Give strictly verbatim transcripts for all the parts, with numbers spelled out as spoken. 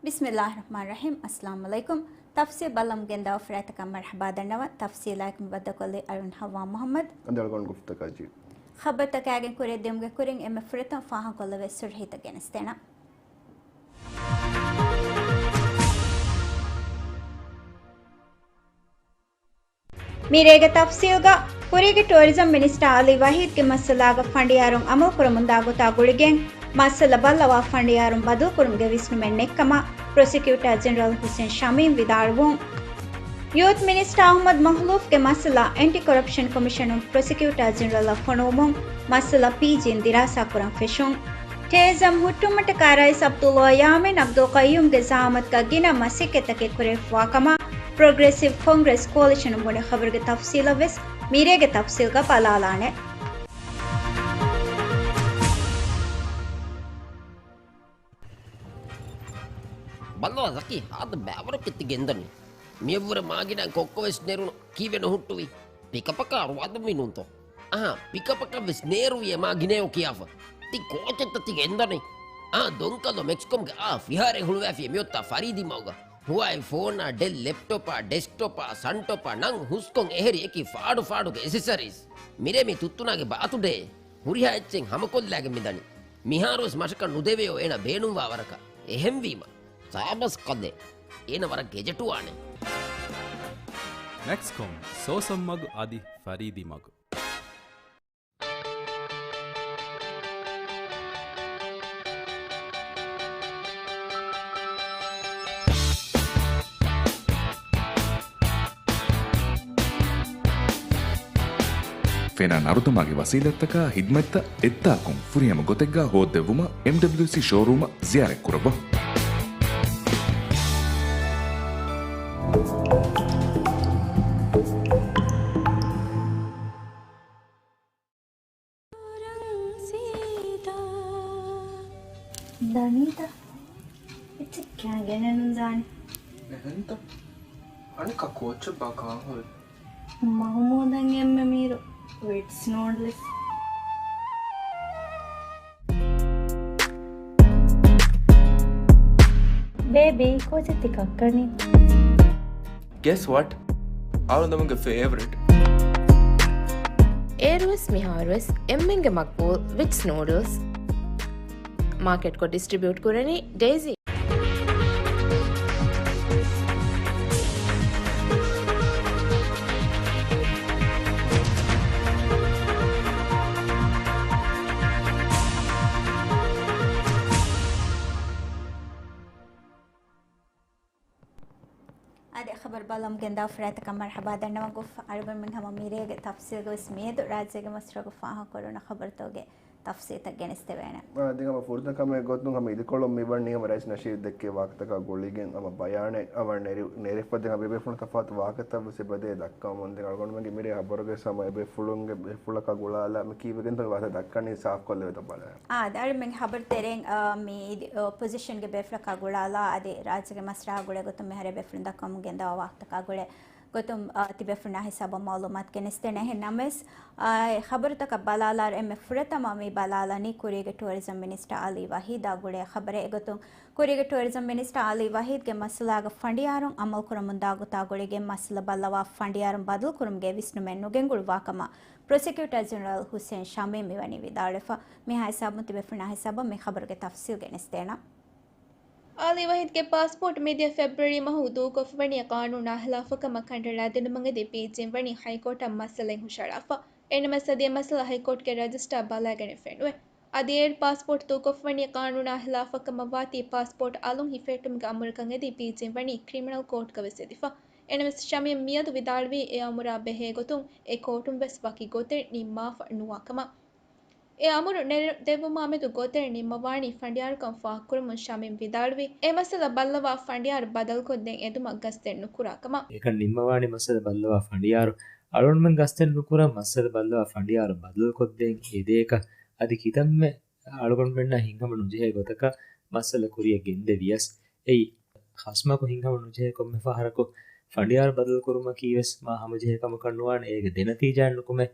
ބިސްމިއްލާހި ރަޙްމާނި ރަޙީމް. އައްސަލާމު ޢަލައިކުމް. ތަފްސީލް ބަލަމުން ގެންދަވާ ފަރާތްތަކަށް މަރްޙަބާ ދަންނަވަން. ތަފްސީލާއެކު މި ބައްދަލުކޮށްލީ އަޅުން ޙައްވާ މުޙައްމަދު. އަދި އަޅުގަނޑު ގުފްތަ ކާޖީ. ޚަބަރުތަކާގެން ކުރިއަށް ދިޔުމުގެ ކުރިން އެންމެ ފުރަތަމަ ފާހަގަކޮށްލެވޭ ސުރުޚީތައް ގެނެސްދޭނަން. މިރޭގެ ތަފްސީލްގަ، ކުރީގެ ޓޫރިޒަމް މިނިސްޓަރ އަލީ ވަހީދްގެ މައްސަލާގަ ފަނޑިޔާރުން އަމަލުކުރަމުންދާ ގޮތާ ގުޅިގެން، މައްސަލަ ބައްލަވާ ފަނޑިޔާރުން ބަދަލުކުރުމުގެ ވިސްނުމެއް ނެތްކަމަށް ޕްރޮސިކިއުޓާ ޖެނެރަލް ހުސެން ޝަމީމް ވިދާޅުވުން. ޔޫތް މިނިސްޓަރ އަޙްމަދު މަހްލޫފްގެ މައްސަލަ އެންޓި ކޮރަޕްޝަން ކޮމިޝަނުން ޕްރޮސިކިއުޓާ ޖެނެރަލަށް ފޮނުވުމުން، މައްސަލަ ޕީޖީން ދިރާސާކުރަން ފެށުން. ޓޫރިޒަމް ހުއްޓުވުމަށްޓަކާ ރައީސް ޢަބްދުﷲ ޔާމީން ޢަބްދުލް ޤައްޔޫމްގެ ޒަޢާމަތުގަ ގިނަ މަސައްކަތްތަކެއް ކުރެވިފަވާކަމަށް ޕްރޮގްރެސިވް ކޮންގްރެސް ކޯލިޝަނުން ބުނި ޚަބަރުގެ ތަފްސީލަށްވެސް މިރޭގެ ތަފްސީލްގަ ބަލާލާނެ. ބައްލަވާ ޒަކީ، ހާދަ ބައިވަރަކަށް ތި ގެންދަނީ. މިއަށްވުރެ މާގިނަ ކޮއްކޮވެސް ނެރުނު ކީއްވެ ނުހުއްޓުވީ؟ ޕިކަޕަކާ ރުވާދުންވީ ނޫންތޯ؟ އަހާ، ޕިކަޕަކަށްވެސް ނޭރުވިއޭ މާގިނަޔޯ ކިޔާފަ. ތި ކޯޗެއްތަ ތި ގެންދަނީ؟ އާ، ދޮންކަލޯ މެކްސްކޮމްގެ އާ ފިހާރައެއް ހުޅުވައިފިއޭ މިއޮތާ ފަރީދީ މަގުގަ. ހުވާއި ފޯނާ، ޑެލް ލެޕްޓޮޕާ، ޑެސްކްޓޮޕާ، ސަންޓޮޕާ ނަން ހުސްކޮން އެހެރި އެކި ފާޑު ފާޑުގެ އެސެސަރީސް. މިރޭ މި ތުއްތުނާގެ ބާތުޑޭ ހުރިހާ އެއްޗެއް ހަމަކޮށްލާގެން މިދަނީ. މިހާރުވެސް މަށަކަށް ނުދެވެޔޯ އޭނަ ބޭނުންވާ ވަރަކަށް. އެހެންވީމަ، ސާބަސް ކަލޭ. އޭނަ ވަރަށް ގެޖެޓުވާނެ. މެކްސްކޮމް، ސޯސަން މަގު އަދި ފަރީދީ މަގު. ފެނާ ނަރުދަމާގެ ވަސީލަތްތަކާ ހިދްމަތްތައް އެއްދާކުން ފުރިހަމަ ގޮތެއްގާ ހޯއްދެއްވުމަށް އެމްޑަބްލިއުސީ ޝޯރޫމަށް ޒިޔާރަތްކުރައްވާ. ދަނީތަ؟ އެއްޗެއް ކާން ގެނެއް ނުދާނެ. އެހެންތަ؟ އަނެއްކާ ކޯއްޗެއްބާ ކާން ހުރީ؟ މަހުމޫދަށް އެންމެ މީރު ވިޓްސް ނޫޑްލްސް. ބޭބީ، ކޯޗެއް ތި ކައްކަނީ؟ Guess what? އަޅުގަނޑުގެ ފޭވަރިޓް. އޭރުވެސް މިހާރުވެސް އެންމެންގެ މަގްބޫލް ވިޓްސް ނޫޑްލްސް. މާކެޓްކޮށް ޑިސްޓްރިބިއުޓް ކުރަނީ ޑޭޒީ. އަދި ޚަބަރު ބަލަމުން ގެންދާ ފަރާތްތަކަށް މަރްޙަބާ ދަންނަވަން ގޮފް. އަޅުގަނޑުމެން ހަމަ މިރޭގެ ތަފްސީލްގަވެސް މިއަދު ރާއްޖޭގެ މަސްރަގު ފާހަގަކުރުނަ ޚަބަރުތަކުގެ ތަފްސީލްތައް ގެނެސްދެވޭނެ. އާ، ދެން ހަމަ ފުރުސަތު ކަމެއް ގޮތުން ހަމަ އިދިކޮޅުން މިވަނީ ހަމަ ރައީސް ނަޝީދު ދެއްކޭ ވާހަކަތަކާ ގުޅިގެން ހަމަ ބަޔާނެއް ހަމަ ނެރި-، ނެރެފަ ދެން ހަމަ ބޭފުޅުން ތަފާތު ވާހަކަތައްވެސް އެބަދޭ ދައްކަމުން. ދެން އަޅުގަނޑުމެންގެ މިރޭ ހަބަރުގެ ހަމަ އެބޭފުޅުންގެ ބޭފުޅަކާ ގުޅާލާ މި ކީއްވެގެންތޯ މި ވާހަކަ ދައްކަނީ ސާފުކޮށްލެވޭތޯ ބަލާ. އާ، އަދި އަޅުމެން ހަބަރު ތެރެއިން، އާ، މި އިދި-، އޮޕޮޒިޝަންގެ ބޭފުޅަކާ ގުޅާލާ އަދި ރާއްޖޭގެ މަސްރަހާ ގުޅޭ ގޮތުން މިހާރު އެބޭފުޅުން ދައްކަމުން ގެންދަވާ ވާހަކަތަކާ ގުޅޭ ގޮތުން، އާ، ތިބޭފުޅުންނާ ހިސާބަށް މައުލޫމާތު ގެނެސްދޭނެ. އެހެން ނަމަވެސް، އާ، އެ ޚަބަރުތަކަށް ބަލާލާއިރު އެންމެ ފުރަތަމަ މި ބަލާލަނީ ކުރީގެ ޓޫރިޒަމް މިނިސްޓަރ އަލީ ވަހީދާ ގުޅޭ ޚަބަރެއް. އެގޮތުން ކުރީގެ ޓޫރިޒަމް މިނިސްޓަރ އަލީ ވަހީދްގެ މައްސަލާގަ ފަނޑިޔާރުން އަމަލުކުރަމުންދާ ގޮތާ ގުޅިގެން މައްސަލަ ބައްލަވާ ފަނޑިޔާރުން ބަދަލުކުރުމުގެ ވިސްނުމެއް ނުގެންގުޅުއްވާކަމަށް ޕްރޮސިކިއުޓަރ ޖެނެރަލް ހުސެން ޝަމީމް މިވަނީ ވިދާޅުވެފަ. މިހާ ހިސާބުން ތިބޭފުޅުންނާ ހިސާބަށް މި ޚަބަރުގެ ތަފްސީލް ގެނެސްދޭނަން. އަލީ ވަހީދްގެ ޕާސްޕޯޓް މިދިޔަ ފެބްރުއަރީ މަހު ދޫކޮށްފަވަނީ ޤާނޫނާ ޚިލާފަކަމަށް ކަނޑައަޅާދިނުމަށް އެދި ޕީޖީން ވަނީ ހައިކޯޓަށް މައްސަލައެއް ހުށައަޅާފަ. އެނަމަސް އަދި އެ މައްސަލަ ހައިކޯޓްގެ ރަޖިސްޓާ ބަލައިގަނެފައެއްނުވޭ. އަދި އޭރު ޕާސްޕޯޓް ދޫކޮށްފަވަނީ ޤާނޫނާ ޚިލާފަކަމަށްވާތީ ޕާސްޕޯޓް އަލުން ހިފެހެއްޓުމުގެ އަމުރަކަށް އެދި ޕީޖީން ވަނީ ކްރިމިނަލް ކޯޓްގަވެސް އެދިފަ. އެނަމަސް ޝަމީމް މިއަދު ވިދާޅުވީ އެ އަމުރާ ބެހޭގޮތުން އެ ކޯޓުން ވެސް ވަކި ގޮތެއް ނިންމާފަ ނުވާކަމަށް. އެ އަމުރު ނެރެ-، ދެއްވުމާމެދު ގޮތެއް ނިންމަވާނީ ފަނޑިޔާރުކަން ފާހަގަކުރުމުން ޝަމީމް ވިދާޅުވީ، އެ މައްސަލަ ބައްލަވާ ފަނޑިޔާރު ބަދަލުކޮށްދޭން އެދުމަށް ގަސްދެއް ނުކުރާކަމަށް. އެކަން ނިންމަވާނީ މައްސަލަ ބައްލަވާ ފަނޑިޔާރު އަޅުގަނޑުމެން ގަސްދެއް ނުކުރާ މައްސަލަ ބައްލަވާ ފަނޑިޔާރު ބަދަލުކޮށްދޭން އެދޭކަށް އަދި ކިތަންމެ އަޅުގަނޑުމެންނާ ހިތްހަމަ ނުޖެހޭ ގޮތަކަށް މައްސަލަ ކުރިއަށް ގެންދެވިޔަސް އެއީ ޚަސްމަކު ހިތްހަމަ ނުޖެހޭ ކޮންމެ ފަހަރަކު ފަނޑިޔާރު ބަދަލުކުރުމަކީވެސް މާ ހަމަޖެހޭ ކަމަކަށް ނުވާނެ. އޭގެ ދެ ނަތީޖާއެއް ނުކުމެ.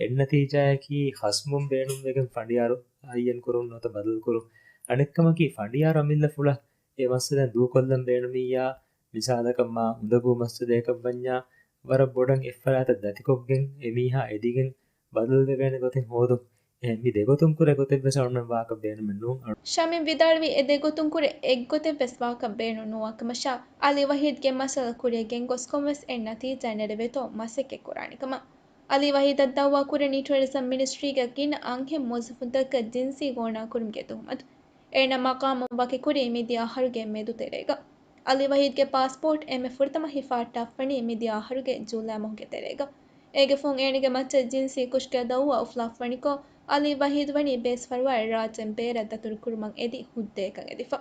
އެއް ނަތީޖާއަކީ ޚަސްމުން ބޭނުންވެގެން ފަނޑިޔާރު އައްޔަން ކުރުން ނުވަތަ ބަދަލުކުރުން. އަނެއްކަމަކީ ފަނޑިޔާރު އަމިއްލަ ފުޅަށް އެ މައްސަލަ ދޫކޮށްލަން ބޭނުމިއްޔާ، މިސާލަކަށް މާ އުނދަގޫ މައްސަލައަކަށް ވަންޏާ، ވަރަށް ބޮޑަށް އެއްފަރާތަށް ދަތިކޮށްގެން އެ މީހާ އެދިގެން ބަދަލުވެވޭނެ ގޮތެއް ހޯދުން. އެހެން މި ދެގޮތުން ކުރެ ގޮތެއްވެސް އަޅުގަނޑުމެން ވާކަށް ބޭނުމެއް ނޫން. ޝަމީމް ވިދާޅުވީ އެ ދެގޮތުން ކުރެ އެއްގޮތެއްވެސް ވާކަށް ބޭނުން ނުވާކަމަށާ، އަލީ ވަހީދްގެ މައްސަލަ ކުރިއަށް ގެންގޮސް ކޮންމެސް އެއް ނަތީޖާ ނެރެވޭތޯ މަސައްކަތް ކުރާނެ ކަމަށް. އަލީ ވަހީދަށް ދައުވާ ކުރަނީ ޓުއަރިޒަމް މިނިސްޓްރީގެ ގިނަ އަންހެން މުވައްޒަފުންތަކަށް ޖިންސީ ގޯނާކުރުމުގެ ތުހުމަތު. އޭނަ މަޤާމުން ވަކިކުރީ މިދިޔަ އަހަރުގެ މެދު ތެރޭގަ. އަލީ ވަހީދްގެ ޕާސްޕޯޓް އެންމެ ފުރަތަމަ ހިފާއްޓާފަނީ މިދިޔަ އަހަރުގެ ޖޫލައި މަހުގެ ތެރޭގަ. އޭގެ ފުން އޭނަގެ މައްޗަށް ޖިންސީ ކުށުގެ ދައުވާ އުފުލާފަނިކޮށް، އަލީ ވަހީދު ވަނީ ބޭސްފަރުވާއެއް ރާއްޖޭން ބޭރަށް ދަތުރުކުރުމަށް އެދި ހުއްދައަކަށް އެދިފަ.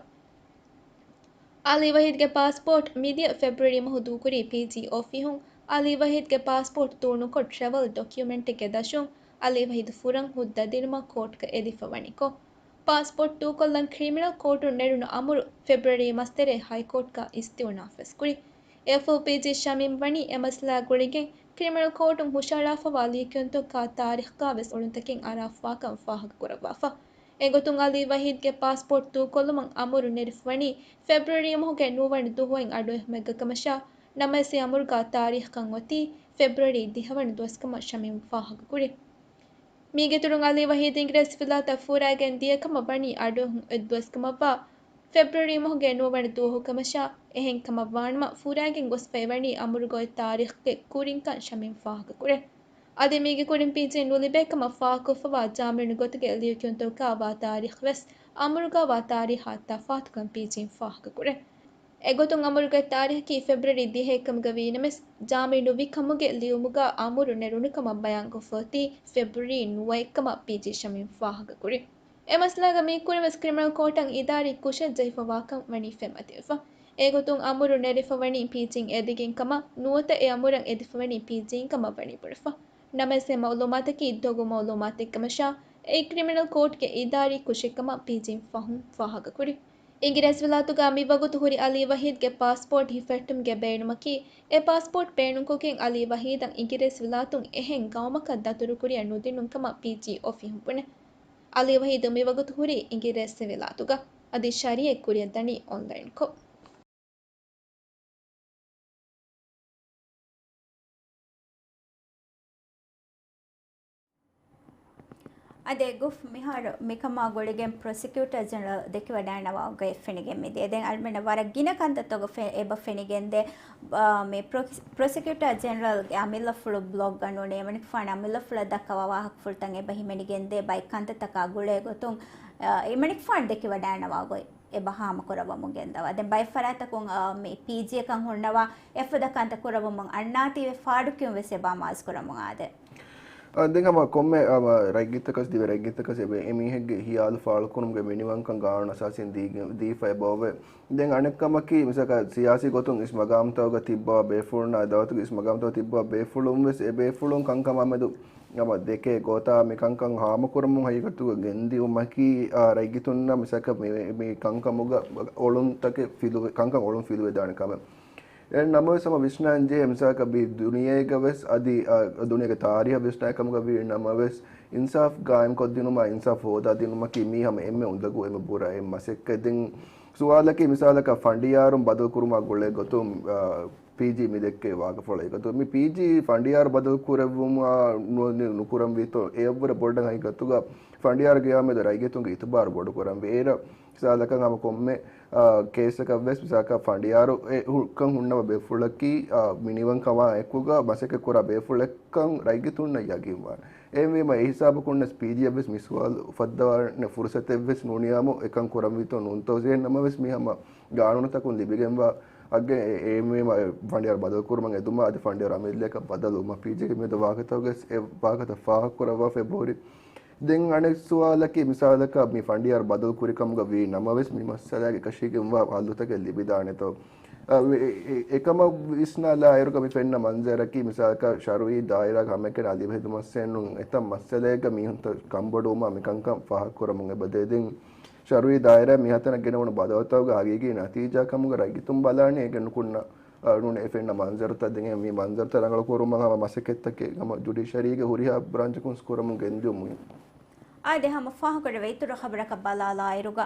އަލީ ވަހީދްގެ ޕާސްޕޯޓް މިދިޔަ ފެބްރުއަރީ މަހު ދޫކުރީ ޕީޖީ އޮފީހުން. އަލީ ވަހީދްގެ ޕާސްޕޯޓް ދޫނުކޮށް، ޓްރެވަލް ޑޮކިއުމެންޓެއްގެ ދަށުން އަލީ ވަހީދު ފުރަން ހުއްދަ ދިނުމަށް ކޯޓްގަ އެދިފަ ވަނިކޮށް، ޕާސްޕޯޓް ދޫކޮށްލަން ކްރިމިނަލް ކޯޓުން ނެރުނު އަމުރު ފެބްރުއަރީ މަސް ތެރޭ ހައިކޯޓްގަ އިސްތިއުނާފްވެސް ކުރި. އެއަށްފަހު ޕީޖީ ޝަމީމް ވަނީ އެ މައްސަލާ ގުޅިގެން ކްރިމިނަލް ކޯޓުން ހުށަހަޅާފަވާ ލިޔެކިޔުންތަކާ ތާރީޚްގަ ވެސް އޮޅުންތަކެއް އަރާފަވާކަން ފާހަގަ ކުރައްވާފަ. އެގޮތުން އަލީ ވަހީދްގެ ޕާސްޕޯޓް ދޫކޮށްލުމަށް އަމުރު ނެރެފަވަނީ ފެބްރުއަރީ މަހުގެ ނުވަވަނަ ދުވަހު އަޑުއެހުމެއްގަ ކަމަށާ، ނަމަވެސް އެ އަމުރުގަ ތާރީޚްކަން އޮތީ ފެބްރުއަރީ ދިހަވަނަ ދުވަސްކަމަށް ޝަމީމް ފާހަގަކުރި. މީގެއިތުރުން އަލީ ވަހީދު އިނގިރޭސިވިލާތަށް ފޫރާގެން ދިޔަކަމަށް ވަނީ އަޑުއެހުން އޮތް ދުވަސްކަމަށްވާ ފެބްރުއަރީ މަހުގެ ނުވަވަނަ ދުވަހު ކަމަށާ، އެހެން ކަމަށްވާނަމަ ފޫރާގެން ގޮސްފައިވަނީ އަމުރުގަ އޮތް ތާރީޚްގެ ކުރިންކަން ޝަމީމް ފާހަގަކުރޭ. އަދި މީގެ ކުރިން ޕީޖީ ނުލިބޭ ކަމަށް ފާހަގަކޮށްފަވާ ޖާމިނު ގޮތުގެ ލިޔެކިޔުންތަކުގަ ވާ ތާރީޚް ވެސް އަމުރުގަ ވާ ތާރީޚާ ތަފާތުކަން ޕީޖީން ފާހަގަކުރޭ. އެގޮތުން އަމުރުގެ ތާރީޚަކީ ފެބްރުއަރީ ދިހައެއްކަމުގަ ވީނަމަވެސް، ޖާމިނު ނުވި ކަމުގެ ލިޔުމުގަ އަމުރު ނެރުނު ކަމަށް ބަޔާންކޮށްފަ އޮތީ ފެބްރުއަރީ ނުވައެއްކަމަށް ޕީޖީ ޝަމީމް ފާހަގަކުރި. އެ މައްސަލާގަ މި ކުރިން ވެސް ކްރިމިނަލް ކޯޓަށް އިދާރީ ކުށެއް ޖެހިފަވާކަން ވަނީ ފެންމަތިވެފަ. އެގޮތުން އަމުރު ނެރެފަވަނީ ޕީޖީން އެދިގެން ކަމަށް ނުވަތަ އެ އަމުރަށް އެދިފަވަނީ ޕީޖީން ކަމަށް ވަނީ ބުނެފަ. ނަމަވެސް އެ މައުލޫމާތަކީ ދޮގު މައުލޫމާތެއްކަމަށާ، އެއީ ކްރިމިނަލް ކޯޓްގެ އިދާރީ ކުށެއްކަމަށް ޕީޖީން ފަހުން ފާހަގަކުރި. އިނގިރޭސިވިލާތުގަ މިވަގުތު ހުރި އަލީ ވަހީދްގެ ޕާސްޕޯޓް ހިފެއްޓުމުގެ ބޭނުމަކީ، އެ ޕާސްޕޯޓް ބޭނުންކޮށްގެން އަލީ ވަހީދަށް އިނގިރޭސިވިލާތުން އެހެން ގައުމަކަށް ދަތުރުކުރިއަށް ނުދިނުން ކަމަށް ޕީޖީ އޮފީހުން ބުނެ. އަލީ ވަހީދު މިވަގުތު ހުރީ އިނގިރޭސިވިލާތުގަ. އަދި ޝަރީއަތް ކުރިއަށް ދަނީ އޮންލައިންކޮށް. އަދި ގުފް މިހާރު މިކަމާ ގުޅިގެން ޕްރޮސިކިއުޓަރ ޖެނެރަލް ދެކިވަޑައިންނަވާ ގޮތް ފެނިގެން މިދިޔަ. ދެން އަޅުމެންނަށް ވަރަށް ގިނަ ކަންތައްތަކުގަ ފެ-، އެބަ ފެނިގެންދޭ، އާ، މި ޕްރޮ-، ޕްރޮސިކިއުޓަރ ޖެނެރަލްގެ އަމިއްލަފުޅު ބްލޮގްގަ ނޫނީ އެމަނިކުފާނު އަމިއްލަފުޅަށް ދައްކަވާ ވާހަކަފުޅުތައް އެބަ ހިމެނިގެންދޭ ބައެއް ކަންތައްތަކާ ގުޅޭ ގޮތުން، އާ، އެމަނިކުފާނު ދެކިވަޑައިންނަވާ ގޮތް އެބަ ހާމަކުރައްވަމުން ގެންދަވާ. ދެން ބައެއް ފަރާތްތަކުން، އާ، މި ޕީޖީއަކަށް ހުންނަވާ އެފަދަ ކަންތައް ކުރައްވަމުން އަންނާތީވެ ފާޑުކިޔުން ވެސް އެބަ އަމާޒުކުރަމުން އާދޭ. އާ، ދެން ހަމަ ކޮންމެ، އާ، ރައްޔިތަކަސް ދިވެ ރައްޔިތަކަސް އެބަ އެމީހެއްގެ ހިޔާލު ފާޅުކުރުމުގެ މިނިވަންކަން ގާނޫނު އަސާސީން ދީގެ-، ދީފަ އެބައޮވޭ. ދެން އަނެއްކަމަކީ، މިސާލަކަށް ސިޔާސީ ގޮތުން އިސް މަގާމްތަކުގަ ތިއްބަވާ ބޭފުޅުންނާ، އެ ދައުލަތުގެ އިސް މަގާމްތަކުގަ ތިއްބަވާ ބޭފުޅުން ވެސް އެ ބޭފުޅުން ކަންކަމާ މެދު ހަމަ ދެކޭ ގޮތާ މި ކަންކަން ހާމަކުރަމުން ހަގީގަތުގަ ގެންދިއުމަކީ، އާ، ރައްޔިތުންނަށް މިސާލަކަށް މި، މި ކަންކަމުގަ އޮޅުންތަކެއް ފިލުވެ-، ކަންކަން އޮޅުން ފިލުވެދާނެ ކަމެއް. އެ ނަމަވެސް ހަމަ ވިސްނާން ޖެހޭ މިސާލަކަށް މި ދުނިޔޭގަ ވެސް އަދި، އާ، ދުނިޔޭގެ ތާރީހަށް ވިސްނާ ކަމުގަ ވީ ނަމަވެސް އިންސާފް ގާއިމްކޮށްދިނުމާ އިންސާފް ހޯދާދިނުމަކީ މީ ހަމަ އެންމެ އުނދަގޫ އެންމެ ބުރަ އެއް މަސައްކަތް. ދެން ސުވާލަކީ މިސާލަކަށް ފަނޑިޔާރުން ބަދަލުކުރުމާ ގުޅޭ ގޮތުން، އާ، ޕީޖީ މި ދެއްކޭ ވާހަކަފުޅު އެގޮތުން މި ޕީޖީ ފަނޑިޔާރު ބަދަލު ކުރެއްވުމާ ނު-، ނު-، ނުކުރަންވީތޯ އެއަށްވުރެ ބޮޑަށް ހަގީގަތުގަ ފަނޑިޔާރު ގެޔާ މެދު ރައްޔިތުންގެ އިތުބާރު ބޮޑު ކުރަންވީ. އޭރަށް މިސާލަކަށް ހަމަ ކޮންމެ، އާ، ކޭސްއަކަށް ވެސް މިސާލަކަށް ފަނޑިޔާރު އެ ހު-، ކަން ހުންނަވާ ބޭފުޅަކީ، އާ، މިނިވަންކަން ވާ އެކުގަ މަސައްކަތް ކުރާ ބޭފުޅެއްކަން ރައްޔިތުންނަށް ޔަގީންވާނެ. އެހެންވީމަ އެ ހިސާބަކުންނަސް ޕީޖީއަށް ވެސް މި ސުވާލު އުފައްދަވާނެ ފުރުސަތެއް ވެސް ނޫނިއްޔާމު އެކަން ކުރަންވީތޯ ނޫންތޯ ޖެހޭ ނަމަވެސް މީ ހަމަ ގާނޫނުތަކުން ލިބިގެންވާ އަގެއް އެ-، އެހެންވީމަ ފަނޑިޔާރު ބަދަލުކުރުމަށް އެދުމާ އަދި ފަނޑިޔާރު އަމިއްލައަކަށް ބަދަލުވުމަށް ޕީޖީގެ މެދު ވާހަކަތަކުގަސް އެ ވާހަކަތައް ފާހަގަކުރައްވާފައި ބޯރި. ދެން އަނެއް ސުވާލަކީ މިސާލަކަށް މި ފަނޑިޔާރު ބަދަލު ކުރިކަމުގަ ވީ ނަމަވެސް މި މައްސަލާގެ އެކަށީގެންވާ ހައްލުތަކެއް ލިބިދާނެތޯ؟ އަ، އެ-، އެ-، އެކަމަށް ވިސްނާލާއިރުގަ މި ފެންނަ މަންޒަރަކީ މިސާލަކަށް ޝަރުއީ ދާއިރާގެ ހަމައެކަނި އަލިބެހެދުމަށްސެންނުން އެތައް މައްސަލައެއްގަ މީހުންތައް ކަންބޮޑުވުމާ މިކަންކަން ފާހަގަކުރަމުން އެބަދޭ. ދެން ޝަރުއީ ދާއިރާ މިހާތަނަށް ގެނެވުނު ބަދަލުތަކުގެ ހަގީގީ ނަތީޖާ ކަމުގަ ރައްޔިތުން ބަލާނީ އޭގެ ނުކުންނަ އަ، ނޫނީ އެ ފެންނަ މަންޒަރުތައް ދެން މި މަންޒަރުތައް ރަނގަޅު ކުރުމަށް ހަމަ މަސައްކަތްތަކެއް ހަމަ ޖުޑިޝަރީގެ ހުރިހާ ބްރާންޗަކުން ކުރަމުން ގެންދިއުމުހި. އާދެ، ހަމަ ފާހަގަކުރެވޭ އިތުރު ޚަބަރަކަށް ބަލާލާއިރުގަ،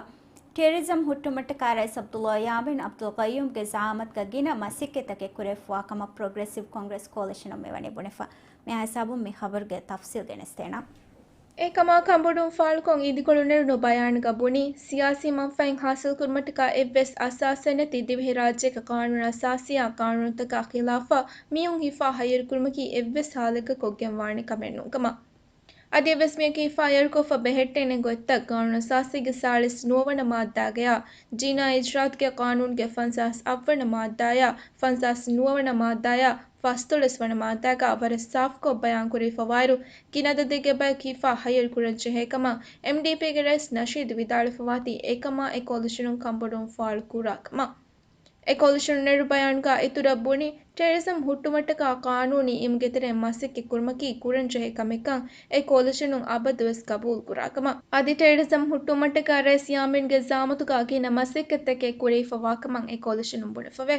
ޓެރަރިޒަމް ހުއްޓުމަށްޓަކާ ރައީސް ޢަބްދުﷲ ޔާމީން ޢަބްދުލް ޤައްޔޫމްގެ ޒަޢާމަތުގަ ގިނަ މަސައްކަތްތަކެއް ކުރެވިފަވާ ކަމަށް ޕްރޮގްރެސިވް ކޮންގްރެސް ކޯލިޝަނުން މިވަނީ ބުނެފަ. މި ހިސާބުން މި ޚަބަރުގެ ތަފްސީލް ގެނެސްދޭނަން. އެކަމާ ކަނބޮޑުވުން ފާޅުކޮށް އިދިކޮޅު ނެރުނު ބަޔާނުގަ ބުނީ، ސިޔާސީ މަންފާއިން ޙާޞިލްކުރުމަށްޓަކާ އެއްވެސް އަސާސެއް ނެތި ދިވެހިރާއްޖޭގެ ޤާނޫނު އަސާސީއާ ޤާނޫނުތަކާ ޚިލާފަށް މީހުން ހިފާ ހައްޔަރުކުރުމަކީ އެއްވެސް ޙާލެއްގަ ކޮށްގެން ވާނެ ކަމެއް ނޫން ކަމަށް. އަދި އެއްވެސް މީހަކު ހިފާ ހައްޔަރުކޮށްފަ ބެހެއްޓޭނެ ގޮތްތައް ޤާނޫނު އަސާސީގެ ސާޅީސް ނުވަވަނަ މާއްދާގަޔާ، ޖިނާއީ އިޖްރާއަތުގެ ޤާނޫނުގެ ފަންސާސް އަށްވަނަ މާއްދާޔާ، ފަންސާސް ނުވަވަނަ މާއްދާޔާ، ފަސްދޮޅަސް ވަނަ މާއްދާގަ ވަރަށް ސާފުކޮށް ބަޔާންކުރެވިފަވާއިރު، ގިނަ އަދަދެއްގެ ބަޔަކު ހިފާ ހައްޔަރު ކުރަން ޖެހޭ ކަމަށް އެމްޑީޕީގެ ރައީސް ނަޝީދު ވިދާޅުވެފަވާތީ، އެކަމާ އެ ކޯލިޝަނުން ކަނބޮޑުވުން ފާޅު ކުރާ ކަމަށް. އެ ކޯލިޝަނުން ނެރު ބަޔާނުގަ އިތުރަށް ބުނީ، ޓެރަރިޒަމް ހުއްޓުމަށްޓަކާ ޤާނޫނީ އިމުގެ ތެރެއިން މަސައްކަތް ކުރުމަކީ ކުރަން ޖެހޭ ކަމެއްކަން އެ ކޯލިޝަނުން އަބަދުވެސް ޤަބޫލު ކުރާ ކަމަށް. އަދި ޓެރަރިޒަމް ހުއްޓުމަށްޓަކާ ރައީސް ޔާމީންގެ ޒަޢާމަތުގަ ގިނަ މަސައްކަތްތަކެއް ކުރެވިފަވާ ކަމަށް އެ ކޯލިޝަނުން ބުނެފަވޭ.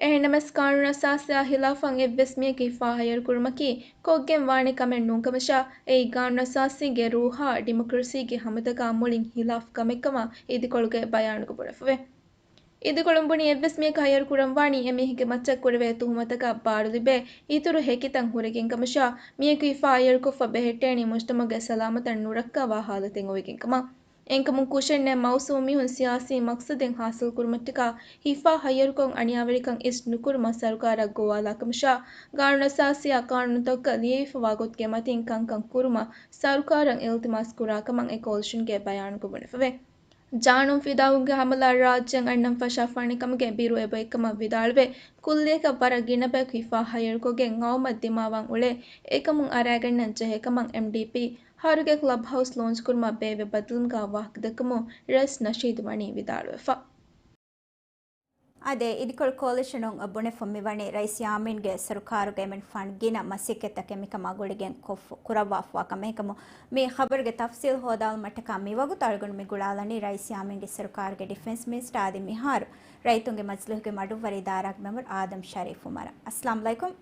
އެހެންނަމަވެސް، ޤާނޫނު އަސާސީއާ ޚިލާފަށް އެއްވެސް މީހަކު ހިފާ ހައްޔަރުކުރުމަކީ ކޮށްގެން ވާނެ ކަމެއް ނޫންކަމަށާ، އެއީ ޤާނޫނު އަސާސީގެ ރޫޙާ ޑިމޮކްރަސީގެ ހަމަތަކާ މުޅިން ޚިލާފު ކަމެއްކަމަށް އިދިކޮޅުގެ ބަޔާނުގަ ބުނެފަވޭ. އިދިކޮޅުން ބުނީ، އެއްވެސް މީހަކު ހައްޔަރު ކުރަންވާނީ އެމީހެއްގެ މައްޗަށް ކުރެވޭ ތުހުމަތަކަށް ބާރުލިބޭ އިތުރު ހެކިތައް ހުރެގެން ކަމަށާ، މީހަކު ހިފާ ހައްޔަރުކޮށްފަ ބެހެއްޓޭނީ މުޖްތަމަޢުގެ ސަލާމަތަށް ނުރައްކާވާ ޙާލަތެއް އޮވެގެން ކަމަށް. އެހެންކަމުން ކުށެއް ނެތް މައުސޫމް މީހުން ސިޔާސީ މަޤްޞަދެއް ޙާޞިލްކުރުމަށްޓަކާ ހިފާ ހައްޔަރުކޮށް އަނިޔާވެރިކަން އިސް ނުކުރުމަށް ސަރުކާރަށް ގޮވާލާ ކަމަށާ، ޤާނޫނު އަސާސީއާ ޤާނޫނުތަކުގަ ލިޔެވިފަވާ ގޮތުގެ މަތިން ކަންކަން ކުރުމަށް ސަރުކާރަށް އިލްތިމާސް ކުރާ ކަމަށް އެ ކޯލިޝަންގެ ބަޔާނުގަ ބުނެފަވޭ. ޖާނޫން ފިދާވުމުގެ ހަމަލާ ރާއްޖެއަށް އަންނަން ފަށާފާނެ ކަމުގެ ބިރު އެބައޮތްކަމަށް ވިދާޅުވެ، ކުއްލިއަކަށް ވަރަށް ގިނަ ބަޔަކު ހިފާ ހައްޔަރުކޮށްގެން ގައުމަށް ދިމާވާން އުޅޭ އެކަމުން އަރައިގަންނަން ޖެހޭ ކަމަށް އެމްޑީޕީ ހަރުގެ ކްލަބް ހައުސް ލޯންޗް ކުރުމަށް ބޭއްވި ބައްދަލުވުމުގަ ވާހަކަދައްކަމުން ރައީސް ނަޝީދު ވަނީ ވިދާޅުވެފަ. އާދެ، އިދިކޮޅު ކޯލިޝަނުން ބުނެފަ މިވަނީ ރައީސް ޔާމީންގެ ސަރުކާރުގަ އެމަނިކުފާނު ގިނަ މަސައްކަތްތަކެއް މިކަމާ ގުޅިގެން ކޮށްފަ، ކުރައްވާފަވާ ކަމެއް ކަމުން. މި ޚަބަރުގެ ތަފްސީލް ހޯދާލުމަށްޓަކާ މިވަގުތު އަޅުގަނޑު މި ގުޅާލަނީ ރައީސް ޔާމީންގެ ސަރުކާރުގެ ޑިފެންސް މިނިސްޓަރ އަދި މިހާރު ރައްޔިތުންގެ މަޖިލީހުގެ މަޑުއްވަރު އިދާރާގެ މެމްބަރު އާދަމް ޝަރީފް އުމަރަށް. އައްސަލާމް ޢަލައިކުމް.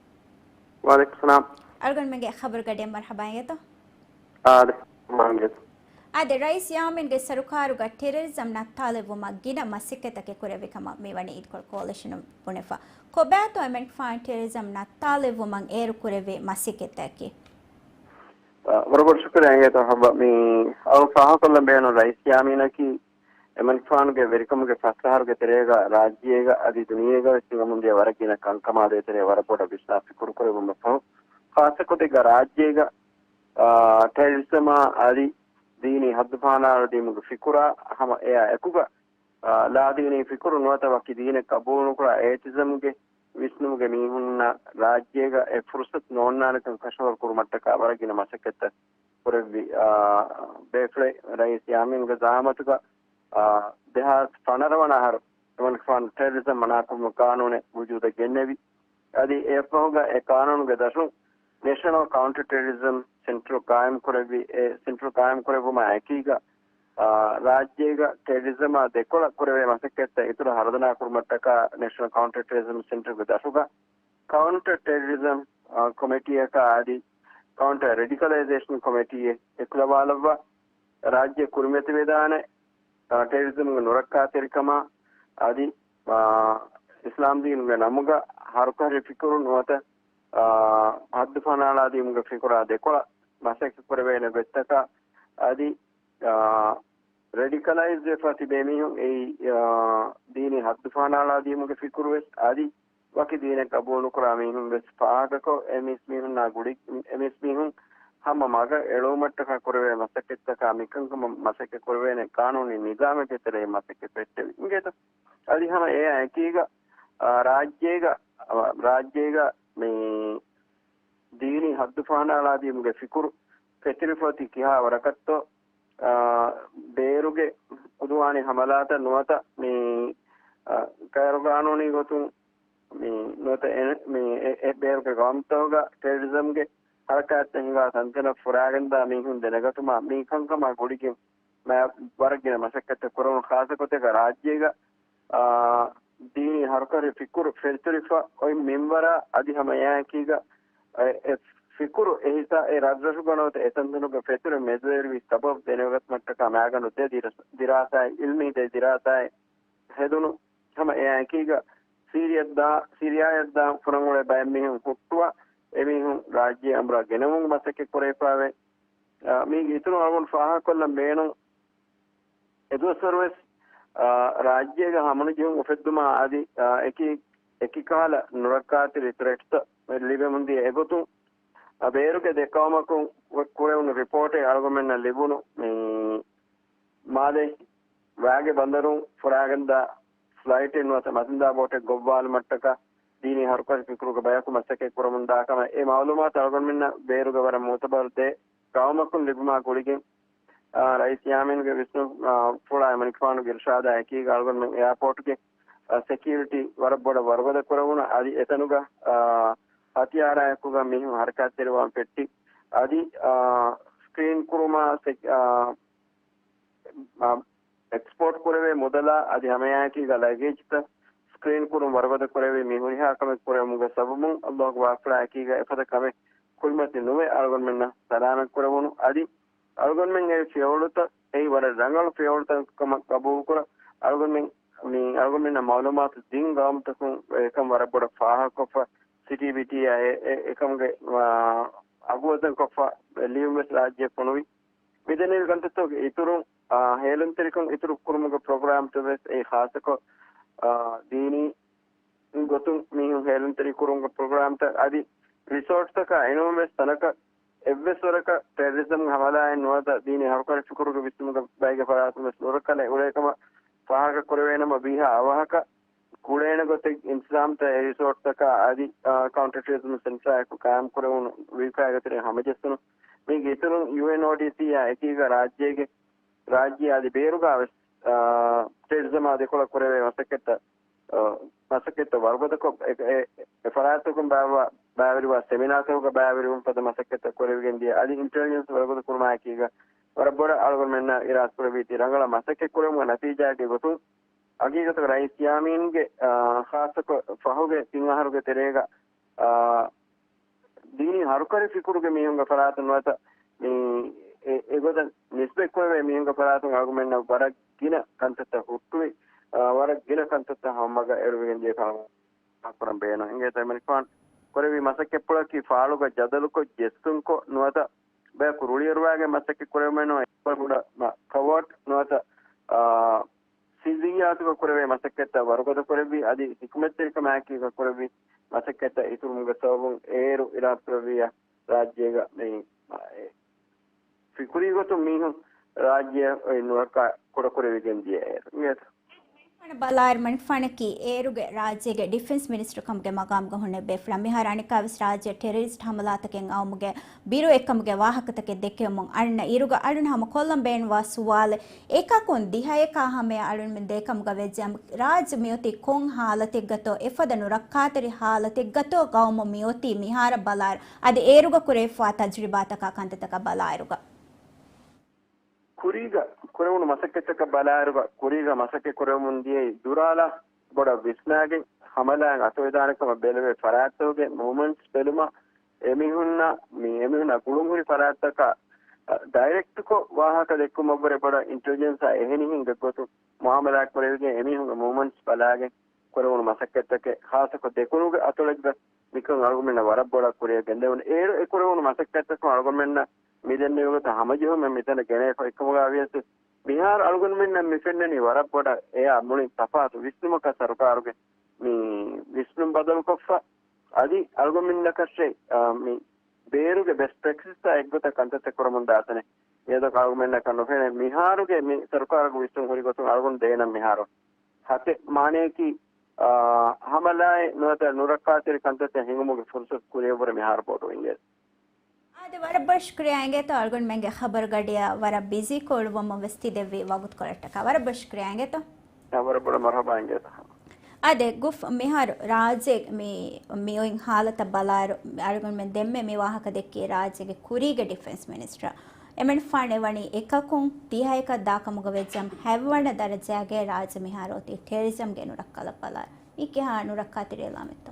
ވަޢަލައިކުމް ސަލާމް. އަޅުގަނޑުމެންގެ ޚަބަރުގަޑިއަށް މަރުޙަބާ އިނގޭތޯ. އާދެ، މާ އިނގޭތޯ. އާދެ، ރައީސް ޔާމީންގެ ސަރުކާރުގަ ޓެރަރިޒަމް ނައްތާލެއްވުމަށް ގިނަ މަސައްކަތްތަކެއް ކުރެއްވި ކަމަށް މިވަނީ އިދިކޮޅު ކޯލިޝަނުން ބުނެފަ. ކޮބާތޯ އެމަނިކުފާނު ޓެރަރިޒަމް ނައްތާލެއްވުމަށް އޭރު ކުރެއްވި މަސައްކަތްތަކަކީ؟ އަ، ވަރަށް ބޮޑު ޝުކުރިއްޔާ އިނގޭތޯ ޙައްވާ. މި އަޅު ފާހަގަކޮށްލަން ބޭނުން ރައީސް ޔާމީނަކީ އެމަނިކުފާނުގެ ވެރިކަމުގެ ފަސް އަހަރުގެ ތެރޭގަ ރާއްޖޭގަ އަދި ދުނިޔޭގަ ވެސް ހިނގަމުންދިޔަ ވަރަށް ގިނަ ކަންކަމާ ދޭތެރޭ ވަރަށް ބޮޑަށް ވިސްނާ ފިކުރު ކުރެއްވުމަށް ފަހު، ޚާއްޞަ ކޮށްދީގަ ރާއްޖޭގަ، އާ، ޓެރަރިޒަމާ އަދި ދީނީ ހައްދުފަހަނާޅަދީމުގެ ފިކުރާ ހަމަ އެއާ އެކުގަ، އާ، ލާދީނީ ފިކުރު ނުވަތަ ވަކި ދީނެއް ޤަބޫލުނުކުރާ އޭތިޒަމްގެ ވިސްނުމުގެ މީހުންނަށް ރާއްޖޭގަ އެ ފުރުޞަތު ނޯންނާނެކަން ކަށަވަރު ކުރުމަށްޓަކާ ވަރަށް ގިނަ މަސައްކަތްތައް ކުރެއްވި، އާ، ބޭފުޅެއް ރައީސް ޔާމީންގެ ޒަޢާމަތުގަ، އާ، ދެހާސް ފަނަރަ ވަނަ އަހަރު އެމަނިކުފާނު ޓެރަރިޒަމް މަނާކުރުމުގެ ޤާނޫނެއް ވުޖޫދަށް ގެންނެވި. އަދި އެއަށްފަހުގަ އެ ޤާނޫނުގެ ދަށުން ނޭޝަނަލް ކައުންޓަރ ޓެރަރިޒަމް ސެންޓަރު ޤާއިމް ކުރެއްވި. އެ ސެންޓަރު ޤާއިމް ކުރެއްވުމާ އެކީގަ، އާ، ރާއްޖޭގަ ޓެރަރިޒަމާ ދެކޮޅަށް ކުރެވޭ މަސައްކަތްތައް އިތުރަށް ހަރުދަނާ ކުރުމަށްޓަކާ ނޭޝަނަލް ކައުންޓަރ ޓެރަރިޒަމް ސެންޓަރުގެ ދަށުގަ ކައުންޓަރ ޓެރަރިޒަމް، އާ، ކޮމިޓީއަކާ އަދި ކައުންޓަރ ރެޑިކަލައިޒޭޝަން ކޮމިޓީއެއް އެކުލަވާލައްވާ، ރާއްޖެ ކުރިމަތިވެދާނެ، އާ، ޓެރަރިޒަމްގެ ނުރައްކާތެރިކަމާ އަދި، އާ، އިސްލާމްދީނުގެ ނަމުގަ ހަރުކަށި ފިކުރު ނުވަތަ، އާ، ހައްދުފަހަނާޅާދީމުގެ ފިކުރާ ދެކޮޅަށް މަސައްކަތް ކުރެވޭނެ ގޮތްތަކާ އަދި، އާ، ރެޑިކަލައިޒް ވެފަ ތިބޭ މީހުން އެއީ، އާ، ދީނީ ހައްދުފަހަނާޅާދީމުގެ ފިކުރުވެސް އަދި ވަކި ދީނެއް ޤަބޫލުނުކުރާ މީހުން ވެސް ފާހަގަކޮށް، އެ މީސްމީހުންނާ ގުޅި، އެ މީސްމީހުން ހަމަ މަގަށް އެޅުވުމަށްޓަކާ ކުރެވޭ މަސައްކަތްތަކާ މިކަންކަމަށް މަސައްކަތް ކުރެވޭނެ ޤާނޫނީ ނިޒާމެއްގެ ތެރެއިން މަސައްކަތް ވެއްޓެވި. އިނގޭތަ؟ އަދި ހަމަ އެއާ އެކީގަ، އާ، ރާއްޖޭގަ، އާ، ރާއްޖޭގަ މި ދީނީ ހައްދުފަހަނާޅާދީމުގެ ފިކުރު ފެތުރިފަ އޮތީ ކިހާ ވަރަކަށްތޯ، އާ، ބޭރުގެ އުދުވާނީ ހަމަލާތައް ނުވަތަ މި، އާ، ޣައިރުޤާނޫނީ ގޮތުން މި ނުވަތަ އެ، މި އެ، އެ ބޭރުގެ ގައުމުތަކުގަ ޓެރަރިޒަމްގެ ހަރަކާތްތައް ހިނގާ ތަންތަނަށް ފުރާގެންދާ މީހުން ދެނެގަތުމަށް މި ކަންކަމާ ގުޅިގެން މާ ވަރަށް ގިނަ މަސައްކަތްތައް ކުރެވުނު، ޚާއްޞަ ގޮތެއްގަ ރާއްޖޭގަ، އާ، ދީނީ ހަރުކަށި ފިކުރު ފެތުރިފަ އޮތް މިންވަރާ އަދި ހަމަ އެއާއެކީގަ އެ، އެ ފިކުރު އެހިސާ އެ ރަށްރަށުގަ ނުވަތަ އެތަންތަނުގަ ފެތުރެ މެދުވެރިވި ސަބަބު ދެނެވެގަތުމަށްޓަކާ މައިގަނޑު ދެ ދިރަސް-، ދިރާސާއެއް، އިލްމީ ދެ ދިރާސާއެއް ހެދުނު ހަމަ އެއާ އެކީގަ ސީރިއަށްދާ، ސީރިއާއަށްދާ ފުރަން އުޅޭ ބައެއް މީހުން ހުއްޓުވާ، އެމީހުން ރާއްޖެ އަނބުރާ ގެނެވުން މަސައްކަތް ކުރެވިފައިވޭ. އާ، މީގެ އިތުރު އަޅުގަނޑު ފާހަގަކޮށްލަން ބޭނުން، އެދުވަސްވަރުވެސް، އާ، ރާއްޖޭގަ ހަމަނުޖެހުން އުފެއްދުމާ އަދި، އާ، އެކި، އެކިކަހަލަ ނުރައްކާތެރި ތްރެޓްސްތައް ލިބެމުންދިޔަ އެގޮތުން، އާ، ބޭރުގެ ދެ ޤައުމަކުން ކުރެވުނު ރިޕޯޓެއް އަޅުގަނޑުމެންނަށް ލިބުނު މި މާލެ ވާގެ ބަނދަރުން ފުރާގެންދާ ފްލައިޓެއް ނުވަތަ މަތިންދާ ބޯޓެއް ގޮއްވާލުމަށްޓަކާ ދީނީ ހަރުކަށި ފިކުރުގެ ބަޔަކު މަސައްކަތް ކުރަމުންދާ ކަމަށް އެ މައުލޫމާތު އަޅުގަނޑުމެންނަށް ބޭރުގެ ވަރަށް މުއުތަބަރު ދެ ޤައުމަކުން ލިބުމާ ގުޅިގެން، އާ، ރައީސް ޔާމީންގެ ވިސްނުން، އާ، ފުޅާ އެމަނިކުފާނުގެ އިރުޝާދާ އެކީގަ އަޅުގަނޑުމެން އެއާޕޯޓްގެ، އާ، ސެކިއުރިޓީ ވަރަށް ބޮޑަށް ވަރުގަދަ ކުރެވުނު އަދި އެތަނުގަ، އާ، ހަތިޔާރާއެކުގަ މީހުން ހަރަކާތްތެރިވާން ފެއްޓި އަދި، އާ، ސްކްރީން ކުރުމާ ސެ-، އާ، އާ، އެކްސްޕޯޓް ކުރެވޭ މުދަލާ އަދި ހަމައެއާއެކީގަ ލަގޭޖްތައް ސްކްރީން ކުރުން ވަރުގަދަ ކުރެވީ މި ހުރިހާ ކަމެއް ކުރެވުމުގެ ސަބަބުން އައްލާހުގެ ވާގުފުޅާއެކީގަ އެފަދަ ކަމެއް ކުރިމަތި ނުވެ އަޅުގަނޑުމެންނަށް ސަލާމަތް ކުރެވުނު. އަދި އަޅުގަނޑުމެން އެ ފިޔަވަޅުތައް އެއީ ވަރަށް ރަނގަޅު ފިޔަވަޅުތައް ކަމަށް ގަބޫލުކުރަން އަޅުގަނޑުމެން މި އަޅުގަނޑުމެންނަށް މައުލޫމާތު ދިން ގައުމުތަކުން އެކަން ވަރަށް ބޮޑަށް ފާހަގަކޮށްފަ ސިޓީ ބިޓީއާ އެ، އެ، އެކަމުގެ، އާ، އަގުވަޒަންކޮށްފަ ލިޔުންވެސް ރާއްޖެ ފޮނުވި. މިދެންނެވި ކަންތައްތަކުގެ އިތުރުން، އާ، ހޭލުންތެރިކަން އިތުރު ކުރުމުގެ ޕްރޮގްރާމްތައް ވެސް އެ ޚާއްޞަކޮށް، އާ، ދީނީ ގޮތުން މީހުން ހޭލުންތެރި ކުރުމުގެ ޕްރޮގްރާމްތައް އަދި ރިސޯޓްތަކާ އެނޫންވެސް ތަނަކަށް އެއްވެސް ވަރަކަށް ޓެރަރިޒަމް ހަމަލާއެއް ނުވަތަ ދީނީ ހަރުކަށި ފިކުރުގެ ވިސްނުމުގެ ބައިގެ ފަރާތުން ވެސް ނުރައްކަލެއް އުޅޭ ކަމަށް ފާހަގަ ކުރެވޭނަމަ، ވީހާ އަވަހަކަށް ކުޅޭނެ ގޮތެއް އިންތިޒާމްތައް އެ ރިސޯޓްތަކާ އަދި، އާ، ކައުންޓަރ ޓެރަރިޒަމް ސެންޓަރާއެކު ޤާއިމް ކުރެވުނު ވީފާގެ ތެރެއިން ހަމަޖެއްސުނު. މީގެ އިތުރުން ޔޫއެންއޯޑީސީއާ އެކީގަ ރާއްޖޭގެ، ރާއްޖެ އަދި ބޭރުގާ ވެސް، އާ، ޓެރަރިޒަމާ ދެކޮޅަށް ކުރެވޭ މަސައްކަތްތައް، އާ، މަސައްކަތްތައް ވަރުގަދަކޮށް، އެ، އެ، އެ ފަރާތްތަކުން ބާއްވާ، ބައިވެރިވާ ސެމިނާތަކުގަ ބައިވެރިވުން ފަދަ މަސައްކަތްތައް ކުރެވިގެން ދިޔަ އަދި އިންޓެލިޖެންސް ވަރުގަދަ ކުރުމާއެކީގަ ވަރަށް ބޮޑަށް އަޅުގަނޑުމެންނަށް އިރާދަކުރެއްވީތީ ރަނގަޅަށް މަސައްކަތް ކުރެވުމުގެ ނަތީޖާއެއްގެ ގޮތުން ހަގީގަތުގަ ރައީސް ޔާމީންގެ، އާ، ޚާއްޞަކޮށް ފަހުގެ ތިން އަހަރުގެ ތެރޭގަ، އާ، ދީނީ ހަރުކަށި ފިކުރުގެ މީހުންގެ ފަރާތުން ނުވަތަ މި އެ، އެގޮތަށް ނިސްބަތްކުރެވޭ މީހުންގެ ފަރާތުން އަޅުގަނޑުމެންނަށް ވަރަށް ގިނަ ކަންތައްތައް ހުއްޓުވި، އާ، ވަރަށް ގިނަ ކަންތައްތައް ހަމަމަގަށް އެޅުވިގެން ދިޔަ ކަމަށް ކުރަން ބޭނުން އިނގޭތޯ. އެމަނިކުފާނު ކުރެވި މަސައްކަތްޕުޅަކީ ފާޅުގަ ޖަދަލުކޮށް ޖެއްސުންކޮށް ނުވަތަ ބަޔަކު ރުޅިއެރުވާގެން މަސައްކަތް ކުރެވުމެއް ނޫން، އެއްވަރު ބޮޑަށް މަ-، ކަވާޑް ނުވަތަ، އާ، ސިއްރިއްޔާތުގަ ކުރެވޭ މަސައްކަތްތައް ވަރުގަދަ ކުރެއްވި އަދި ޙިކުމަތްތެރިކަމާއެކީގަ ކުރެއްވި މަސައްކަތްތައް އިތުރުވުމުގެ ސަބަބުން އޭރު އިރާދަކުރެއްވިއްޔާ ރާއްޖޭގަ މި، އެ، ފިކުރީ ގޮތުން މީހުން ރާއްޖެއަށް އޮތް ނުރައްކާ ކުޑަކުރެވިގެން ދިޔަ އޭރު. އިނގޭތަ؟ ބަލާއިރު މަނިކުފާނަކީ އޭރުގެ ރާއްޖޭގެ ޑިފެންސް މިނިސްޓަރ ކަމުގެ މަގާމުގަ ހުންނެވި ބޭފުޅާ. މިހާރު އަނެއްކާވެސް ރާއްޖެ ޓެރަރިސްޓް ހަމަލާތަކެއް އައުމުގެ ބިރު އެއްކަމުގެ ވާހަކަތަކެއް ދެކެވުމުން އަންނަ އިރުގަ އަޅުން ހަމަ ކޮށްލަން ބޭނުންވާ ސުވާލެއް، އެކަކުން ދިހައެކާ ހަމަޔަށް އަޅުންމެން ދޭކަމުގަ ވެއްޖެއަމަ ރާއްޖެ މިއޮތީ ކޮން ހާލަތެއްގަތޯ، އެފަދަ ނުރައްކާތެރި ހާލަތެއްގަތޯ ގައުމު މިއޮތީ މިހާރަށް ބަލާއިރު. އަދި އޭރުގަ ކުރެވިފައިވާ ތަޖުރިބާތަކާ ކަންތައްތަކަށް ބަލާއިރުގަ. ކުރީގަ ކުރެވުނު މަސައްކަތްތަކަށް ބަލާއިރުގަ، ކުރީގަ މަސައްކަތް ކުރެވެމުން ދިޔައީ ދުރާލާ ބޮޑަށް ވިސްނާގެން، ހަމަލާއިން އަތޮޅުދާނެ ކަމަށް ބެލެވޭ ފަރާތްތަކުގެ މޫވްމަންޓްސް ބެލުމަށް، އެމީހުންނަށް، މި އެމީހުންނާ ގުޅުންހުރި ފަރާތްތަކަށް، އަ، ޑައިރެކްޓްކޮށް ވާހަކަ ދެއްކުމަށްވުރެ ބޮޑަށް އިންޓެލިޖެންސާ އެހެނިހެން ގޮތުން މުއާމަލާތް ކުރެވިގެން، އެމީހުންގެ މޫވްމަންޓްސް ބަލާގެން ކުރެވުނު މަސައްކަތްތަކެއް، ޚާއްޞަކޮށް ދެކުނުގެ އަތޮޅެއްގަ މިކަން އަޅުގަނޑުމެންނަށް ވަރަށް ބޮޑަށް ކުރިއަށް ގެންދެވުނު. އޭރު އެ ކުރެވުނު މަސައްކަތްތަކުން އަޅުގަނޑުމެންނަށް މިދެންނެވި ގޮތަށް ހަމަޖެހުމެއް މިތަނަށް ގެނައިފަ އެކަމުގަ ވިޔަސް، މިހާރު އަޅުގަނޑުމެންނަށް މި ފެންނަނީ ވަރަށް ބޮޑަށް އެއާ މުޅިން ތަފާތު ވިސްނުމަކަށް ސަރުކާރުގެ މި ވިސްނުން ބަދަލުކޮށްފަ، އަދި އަޅުގަނޑުމެންނަކަށެއް، އާ، މި ބޭރުގެ ބެސްޓް ޕްރެކްޓިސްތައް އެއްގޮތަށް ކަންތައްތައް ކުރަމުން ދާތަނެއް. މިއަދަކު އަޅުގަނޑުމެންނަކަށް ނުފެނޭ މިހާރުގެ މި ސަރުކާރުގެ ވިސްނުން ހުރި ގޮތުން އަޅުގަނޑު ދޭނަން މިހާރު ހަތެއް މާނަޔަކީ، އާ، ހަމަލާއެއް ނުވަތަ ނުރައްކާތެރި ކަންތައްތައް ހިނގުމުގެ ފުރުސަތު ކުރިއަށްވުރެ މިހާރު ބޮޑު އިނގޭ. އާދެ، ވަރަށް ބޮޑަށް ޝުކުރިއްޔާ އިނގޭތޯ އަޅުގަނޑުމެންގެ ޚަބަރުގަޑިއަށް ވަރަށް ބިޒީ ކޮޅުވަމުން ވެސް ތި ދެއްވި ވަގުތުކޮޅަށްޓަކާ. ވަރަށް ބޮޑަށް ޝުކުރިއްޔާ އިނގޭތޯ. އާ، ވަރަށް ބޮޑަށް މަރުޙަބާ އިނގޭތޯ. އާދެ، ގުފް، މިހާރު ރާއްޖޭ މި، މި އޮތް ހާލަތަށް ބަލާއިރު، އަޅުގަނޑުމެން ދެންމެ މި ވާހަކަ ދެއްކީ ރާއްޖޭގެ ކުރީގެ ޑިފެންސް މިނިސްޓަރ. އެމަނިކުފާނެ ވަނީ އެކަކުން ދިހައެކަށް ދާކަމުގަ ވެއްޖަމް ހަތްވަނަ ދަރަޖައިގެ ރާއްޖެ މިހާރު އޮތީ ޓެރަރިޒަމްގެ ނުރައްކަލަށް ބަލާއިރު. މީ ކިހާ ނުރައްކާތެރި އިލާމެއްތޯ؟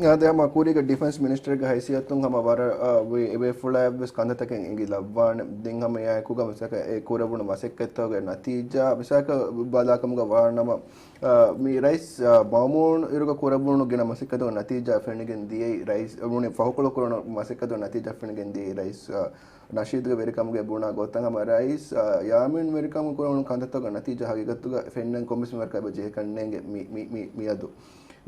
އާދެ، ހަމަ ކުރީގެ ޑިފެންސް މިނިސްޓަރގެ ހައިސިއްޔަތުން ހަމަ ވަރަށް، އާ، އެބޭފުޅާއެއްވެސް ކަންތައްތަކެއް އެނގިލައްވާނެ. ދެން ހަމަ އެއާއެކުގަ މިސާލަކަށް އެ ކުރެވުނު މަސައްކަތްތަކުގެ ނަތީޖާ، މިސާލަކަށް ބަލާކަމުގަ ވާނަމަ، އާ، މި ރައީސް، އާ، މައުމޫން އިރުގަ ކުރެވުނު ގިނަ މަސައްކަތުގެ ނަތީޖާ ފެނިގެން ދިޔައީ ރައީސް، މުޅި ފަހުކޮޅު ކުރުނު މަސައްކަތުގެ ނަތީޖާ ފެނިގެން ދިޔައީ ރައީސް، އާ، ނަޝީދުގެ ވެރިކަމުގެ ބުނާ ގޮތަށް ހަމަ ރައީސް، އާ، ޔާމީން ވެރިކަމުން ކުރެވުނު ކަންތައްތަކުގެ ނަތީޖާ ހަގީގަތުގަ ފެންނަން ކޮންމެސް މިވަރަކަށް އެބަ ޖެހިކަންނޭނގެ މި، މި، މި، މިއަދު.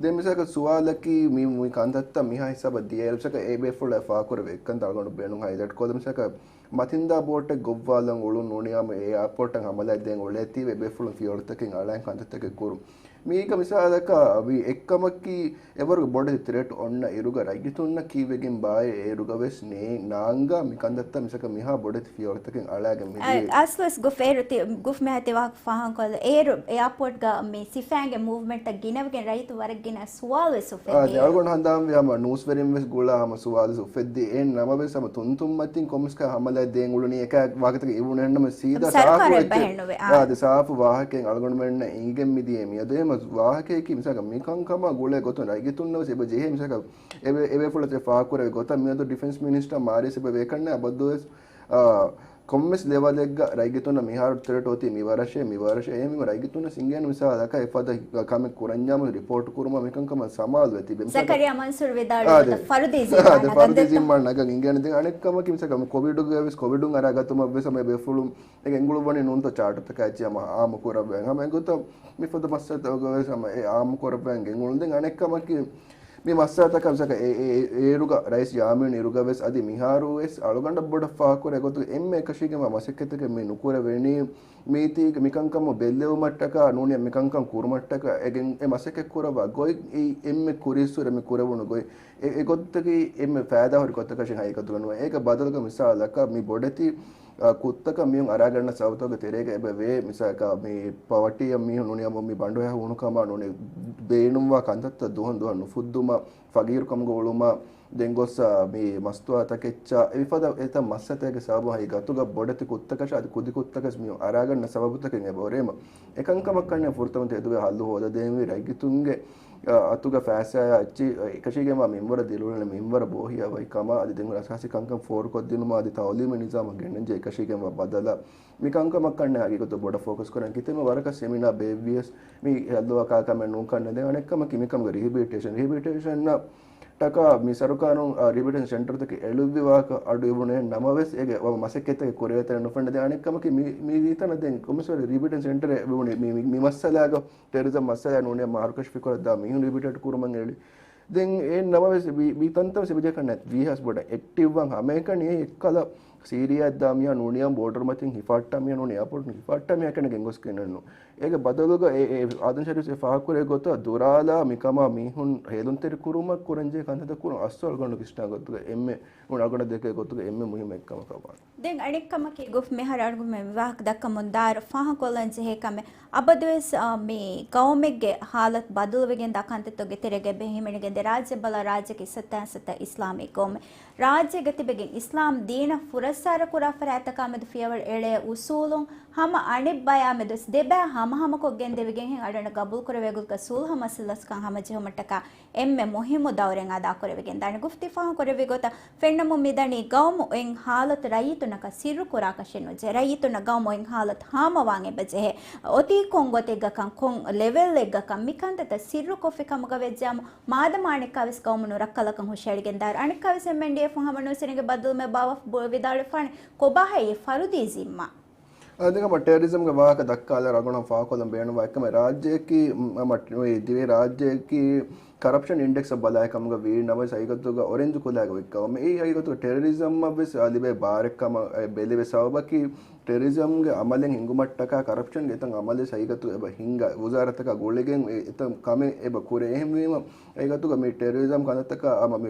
ދެން މިސާލަކަށް ސުވާލަކީ މި، މި ކަންތައްތައް މިހާ ހިސާބަށް ދިޔައިރު މިސާލަކަށް އެ ބޭފުޅާ ފާކުރެވޭ އެއްކަންތައް އަޅުގަނޑު ބޭނުން ހައިލައިޓް ކޮށްލަން. މިސާލަކަށް މަތިންދާ ބޯޓެއް ގޮއްވާލަން އުޅުން ނޫނީ ހަމަ އެއާޕޯޓަށް ހަމަލާ ދޭން އުޅޭތީވެ އެ ބޭފުޅުން ފިޔަވަޅުތަކެއް އަޅާން ކަންތައްތަކެއް ކުރުން. މީގަ މިސާލަކަށް މި އެއްކަމަކީ އެވަރުގެ ބޮޑެތި ތްރެޓް އޮންނަ އިރުގަ ރައްޔިތުންނަށް ކީއްވެގެން ބާއޭ އޭރުގަ ވެސް ނޭ ނާންގާ މި ކަންތައްތައް މިސާލަކަށް މިހާ ބޮޑެތި ފިޔަވަޅުތަކެއް އަޅާގެން މިދިޔައީ. އަސްލުވެސް ގުފް އޭރު ތި-، ގުފް މިހާތި ވާހަކަ ފާހަގަކޮށްލަ އޭރު އެއާޕޯޓްގަ މި ސިފައިންގެ މޫވްމެންޓްތައް ގިނަވެގެން ރައްޔިތު ވަރަށް ގިނަ ސުވާލުވެސް އުފެއްދި. އާދެ، އަޅުގަނޑު ހަމަ ނޫސްވެރިން ވެސް ގުޅާ ހަމަ ސުވާލު އުފެއްދި. އެހެން ނަމަވެސް ހަމަ ތުންތުން މަތިން ކޮންމެސް ކަހަލަ ދޭން އުޅުނީ އެކަ ވާހަކަތަކެއް އިވުނު އެހެންނަމަ ސީދާ ސާފު ސަރުކާރެއް އެއްޗެއް. ބަހެއް ނުވޭ. އާ. އާދެ، ސާފު ވާހަކައެއް އަޅުގަނޑުމެންނަށް އެނގިގެން މިދިޔައީ. މިއަދު އެހެން ވާހަކައަކީ މިސާލަކަށް މިކަންކަމާ ގުޅޭ ގޮތުން ރައްޔިތުންނަށް ވެސް އެބަ ޖެހޭ. މިސާލަކަށް އެބޭ، އެބޭފުޅަށް ފާކުރެވޭ ގޮތަށް މިއަދު ޑިފެންސް މިނިސްޓަރ މާރިޔަސް އެބަ ވޭކަންނޭ އަބަދުވެސް، އާ، ކޮންމެސް ލެވަލެއްގަ ރައްޔިތުންނަށް މިހާރު ތްރެޓް އޮތީ މި ވަރަށޭ، މި ވަރަށޭ. އެހެންވީމަ ރައްޔިތުންނަށް ސިނގޭނު މިސާލަކަށް އެފަދަ ކަމެއް ކުރަންޏާމު ރިޕޯޓް ކުރުމަށް މިކަންކަމަށް ސަމާލުވެ ތިބެ. ޒަކަރިޔާ މަންސޫރު ވިދާޅުވި އާދެ. ގޮތަށް ފަރުދީ ޒިންމާ އާދެ، ނަގަން ފަރުދީ ދެއްތޯ؟ ޒިންމާ ނަގަން އިނގޭނެ. ދެން އަނެއް ކަމަކީ މިސާލަކަށް ކޮވިޑުގަ ވެސް ކޮވިޑުން އަރާ ގަތުމަށް ވެސް ހަމަ އެބޭފުޅުން އެ ގެންގުޅުއްވަނީ ނޫންތޯ ޗާޓަރތަކާ އެއްޗެއް ހަމަ އާއްމު ކުރައްވައި. ހަމަ އެގޮތަށް މިފަދަ މައްސަލަތަކުގަ ވެސް ހަމަ އެ އާއްމު ކުރައްވައި ގެންގުޅުން. ދެން އަނެއް ކަމަކީ މި މައްސަލަތަކަށް މިސާލަކަށް އެ، އެ، އޭރުގަ ރައީސް ޔާމީން އިރުގަ ވެސް އަދި މިހާރު ވެސް އަޅުގަނޑަށް ބޮޑަށް ފާހަގަކުރޭ ގޮތުގަ އެންމެ އެކަށީގެންވާ މަސައްކަތަކެއް މި ނުކުރެވެނީ. މީތީގެ މިކަންކަމު ބެއްލެވުމަށްޓަކާ ނޫނީ މިކަންކަން ކުރުމަށްޓަކާ އެ ގެން އެ މަސައްކަތް ކުރައްވާ ގޮތް އެ އެންމެ ކުރީއްސުރެ މި ކުރެވުނު ގޮތް. އެ، އެ ގޮތަކީ އެންމެ ފައިދާހުރި ގޮތަކަށެއް ހަގީގަތުގަ ނުވޭ. އޭގެ ބަދަލުގަ މިސާލަކަށް މި ބޮޑެތި، އާ، ކުށްތަކަށް މީހުން އަރާގަންނަ ސަބަބުތަކުގެ ތެރޭގަ އެބަ ވޭ. މިސާލަކަށް މި ޕަވަޓީއަށް މީހުން ނޫނީ ހަމަ މި ބަނޑުހައި ހޫނުކަމާ ނޫނީ ބޭނުންވާ ކަންތައްތައް ދުހަން ދުހަށް ނުފުއްދުމަށް، ފަގީރުކަމުގަ އުޅުމަށް، ދެން ގޮސް، އާ، މި މަސްތުވާތަކެއްޗާ އެފަދަ އެތައް މައްސަތަކެއްގެ ސަބަބުން ހަގީގަތުގަ ބޮޑެތި ކުށްތަކަށާ އަދި ކުދި ކުށްތަކަށް މީހުން އަރާގަންނަ ސަބަބުތަކެއް އެބަ ހުރީމަ، އެކަންކަމަށް ކަންނޭނގެ ފުރަތަމަ ތެދުވެ ހައްލު ހޯދަދޭންވީ ރައްޔިތުންގެ އަތުގަ ފައިސާއާ އެއްޗި، އެކަށީގެންވާ މިންވަރަށް ދިރިއުޅެން މިންވަރަށް ބޯހިޔާވައި ކަމާ، އަދި ދެން އަސާސީ ކަންކަން ފޯރުކޮށްދިނުމާ، އަދި ތައުލީމީ ނިޒާމަށް ގެންނަންޖެހޭ އެކަށީގެންވާ ބަދަލާ، މިކަންކަމަށް ކަންނޭނގެ ހަގީގަތު ބޮޑަށް ފޯކަސް ކުރަން. ކިތަންމެ ވަރަކަށް ސެމިނާ ބޭއްވިޔަސް މި ހައްލުވާ ކާކަމެއް ނޫން ކަންނޭނގެ. ދެން އަނެއްކަމަކީ މިކަމުގެ ރީހެބިލިޓޭޝަން، ރީހެބިލިޓޭޝަން ޓަކާ މި ސަރުކާރުން، އާ، ރީހެބިލިޓޭޝަން ސެންޓަރުތަކެއް އެޅުއްވި ވާހަކަ އަޑު އިވުނޭ ނަމަވެސް، އޭގެ ވަ މަސައްކަތްތަކެއް ކުރެވޭތަނެއް ނުފެންނަ. ދެން އަނެއްކަމަކީ މި، މި ވީތަނަށް ދެން ކޮމިސަރ ރީހެބިލިޓޭޝަން ސެންޓަރެއް އެބަ ވުނީ މި، މި، މި މައްސަލާގަ ޓެރަރިޒަމް މައްސަލައާ ނޫނީ މަ ހަރުކަށި ފިކުރަށްދާ މީހުން ރީހެބިލިޓޭޓް ކުރުމަށް އެޅި. ދެން އެ ނަމަވެސް ވީ، ވީ ތަންތަން ސިބިޖެކަން ވީހާސް ބޮޑަށް އެކްޓިވް ވާން ހަމައެކަނި އެ އެއްކަލަ ސީރިއާއަށްދާ މިޔާ ނޫނީ ބޯޑަރު މަތިން ހިފަހައްޓާ މިޔާ ނޫނީ އެއާޕޯޓުން ހިފަހައްޓާ މިޔާ ކަނެ ގެންގޮސް ކިނެއްނު. އޭގެ ބަދަލުގަ އެ، އެ އާދަމް ޝަރީފް އެ ފާހަގަކުރޭ ގޮތަށް ދުރާލާ މިކަމާ މީހުން ހޭލުންތެރި ކުރުމަށް ކުރަންޖެހޭ ކަންތައްތައް ކުރުން އަސްލު އަޅުގަނޑު ކިސްނާ ގޮތުގަ އެންމެ ނޫން އަޅުގަނޑަށް ދެކޭ ގޮތުގަ އެންމެ މުހިއްމު އެއްކަމަކަށް ވާނެ. ދެން އަނެއްކަމަކީ ގުފް މިހާރު އަޅުގަނޑުމެން މި ވާހަކަ ދައްކަމުން ދާއިރު ފާހަގަކޮށްލަން ޖެހޭ ކަމެއް. އަބަދުވެސް، އާ، މި ގައުމެއްގެ ހާލަތު ބަދަލުވެގެން ދާ ކަންތައްތަކުގެ ތެރޭގަ އެބަ ހިމެނިގެންދޭ ރާއްޖެ ބަލާ ރާއްޖެއަކީ ސަތާސަތަ އިސްލާމީ ގައުމެއް. ރާއްޖޭގަ ތިބެގެން އިސްލާމް ދީނަށް ފުރައްސާރަ ކުރާ ފަރާތްތަކާމެދު ފިޔަވަޅު އެޅޭ އުސޫލުން ހަމަ އަނެއްބަޔާމެދުވެސް ދެބައި ހަމަހަމަކޮށް ގެންދެވިގެންހެން އަޅުގަނޑަށް ގަބޫލުކުރެވޭ ގޮތުގަ ސުލްހަ މައްސަލަސްކަން ހަމަޖެހުމަށްޓަކާ އެންމެ މުހިއްމު ދައުރެއް އަދާކުރެވިގެންދާނެ. ގުފްތި ފާހަގަކުރެއްވި ގޮތަށް ފެންނަމުން މިދަނީ ގައުމު އޮތް ހާލަތު ރައްޔިތުންނަކަށް ސިއްރު ކުރާކަށެއް ނުޖެހޭ. ރައްޔިތުންނަށް ގައުމު އޮތް ހާލަތު ހާމަވާން އެބަޖެހޭ. އޮތީ ކޮން ގޮތެއްގަކަން، ކޮން ލެވެލްއެއްގަކަން މިކަންތައްތައް ސިއްރުކޮށްފި ކަމުގަ ވެއްޖާމު، މާދަމާ އަނެއްކާވެސް ގައުމު ނުރައްކަލަކަށް ހުށައެޅިގެންދާއިރު، އަނެއްކާވެސް އެމްއެންޑީއެފުން ހަމަނުވެސް އޭނަގެ ބައްދަލުމެ ބާވަފް ވިދާޅުވެފާނެ ކޮބާހޭ އެ ފަރުދީ ޒިންމާ؟ އާ، ދެން ހަމަ ޓެރަރިޒަމްގެ ވާހަކަ ދައްކާލާ އަޅުގަނޑު ފާހަގަކޮށްލަން ބޭނުންވާ އެއްކަމެއް ރާއްޖެއަކީ، މަ، މަ، މި ދިވެހި ރާއްޖެއަކީ ކަރަޕްޝަން އިންޑެކްސްއަށް ބަލާ ކަމުގަ ވީ ނަމަވެސް ހަގީގަތުގަ އޮރެންޖް ކުލައިގަ އޮތް ކަމަށް. އެއީ ހަގީގަތުގަ ޓެރަރިޒަމްއަށްވެސް ލިބޭ ބާރެއް ކަމަށް ބެލެވޭ. ސަބަބަކީ ޓެރަރިޒަމްގެ އަމަލެއް ހިނގުމަށްޓަކާ ކަރަޕްޝަންގެ އެތައް އަމަލެއް ހަގީގަތުގަ އެބަ ހިންގާ ވުޒާރަތަކާ ގުޅިގެން އެ އެތައް ކަމެއް އެބަ ކުރޭ. އެހެންވީމަ ހަގީގަތުގަ މި ޓެރަރިޒަމް ކަންތައްތަކާ ހަމަ މި،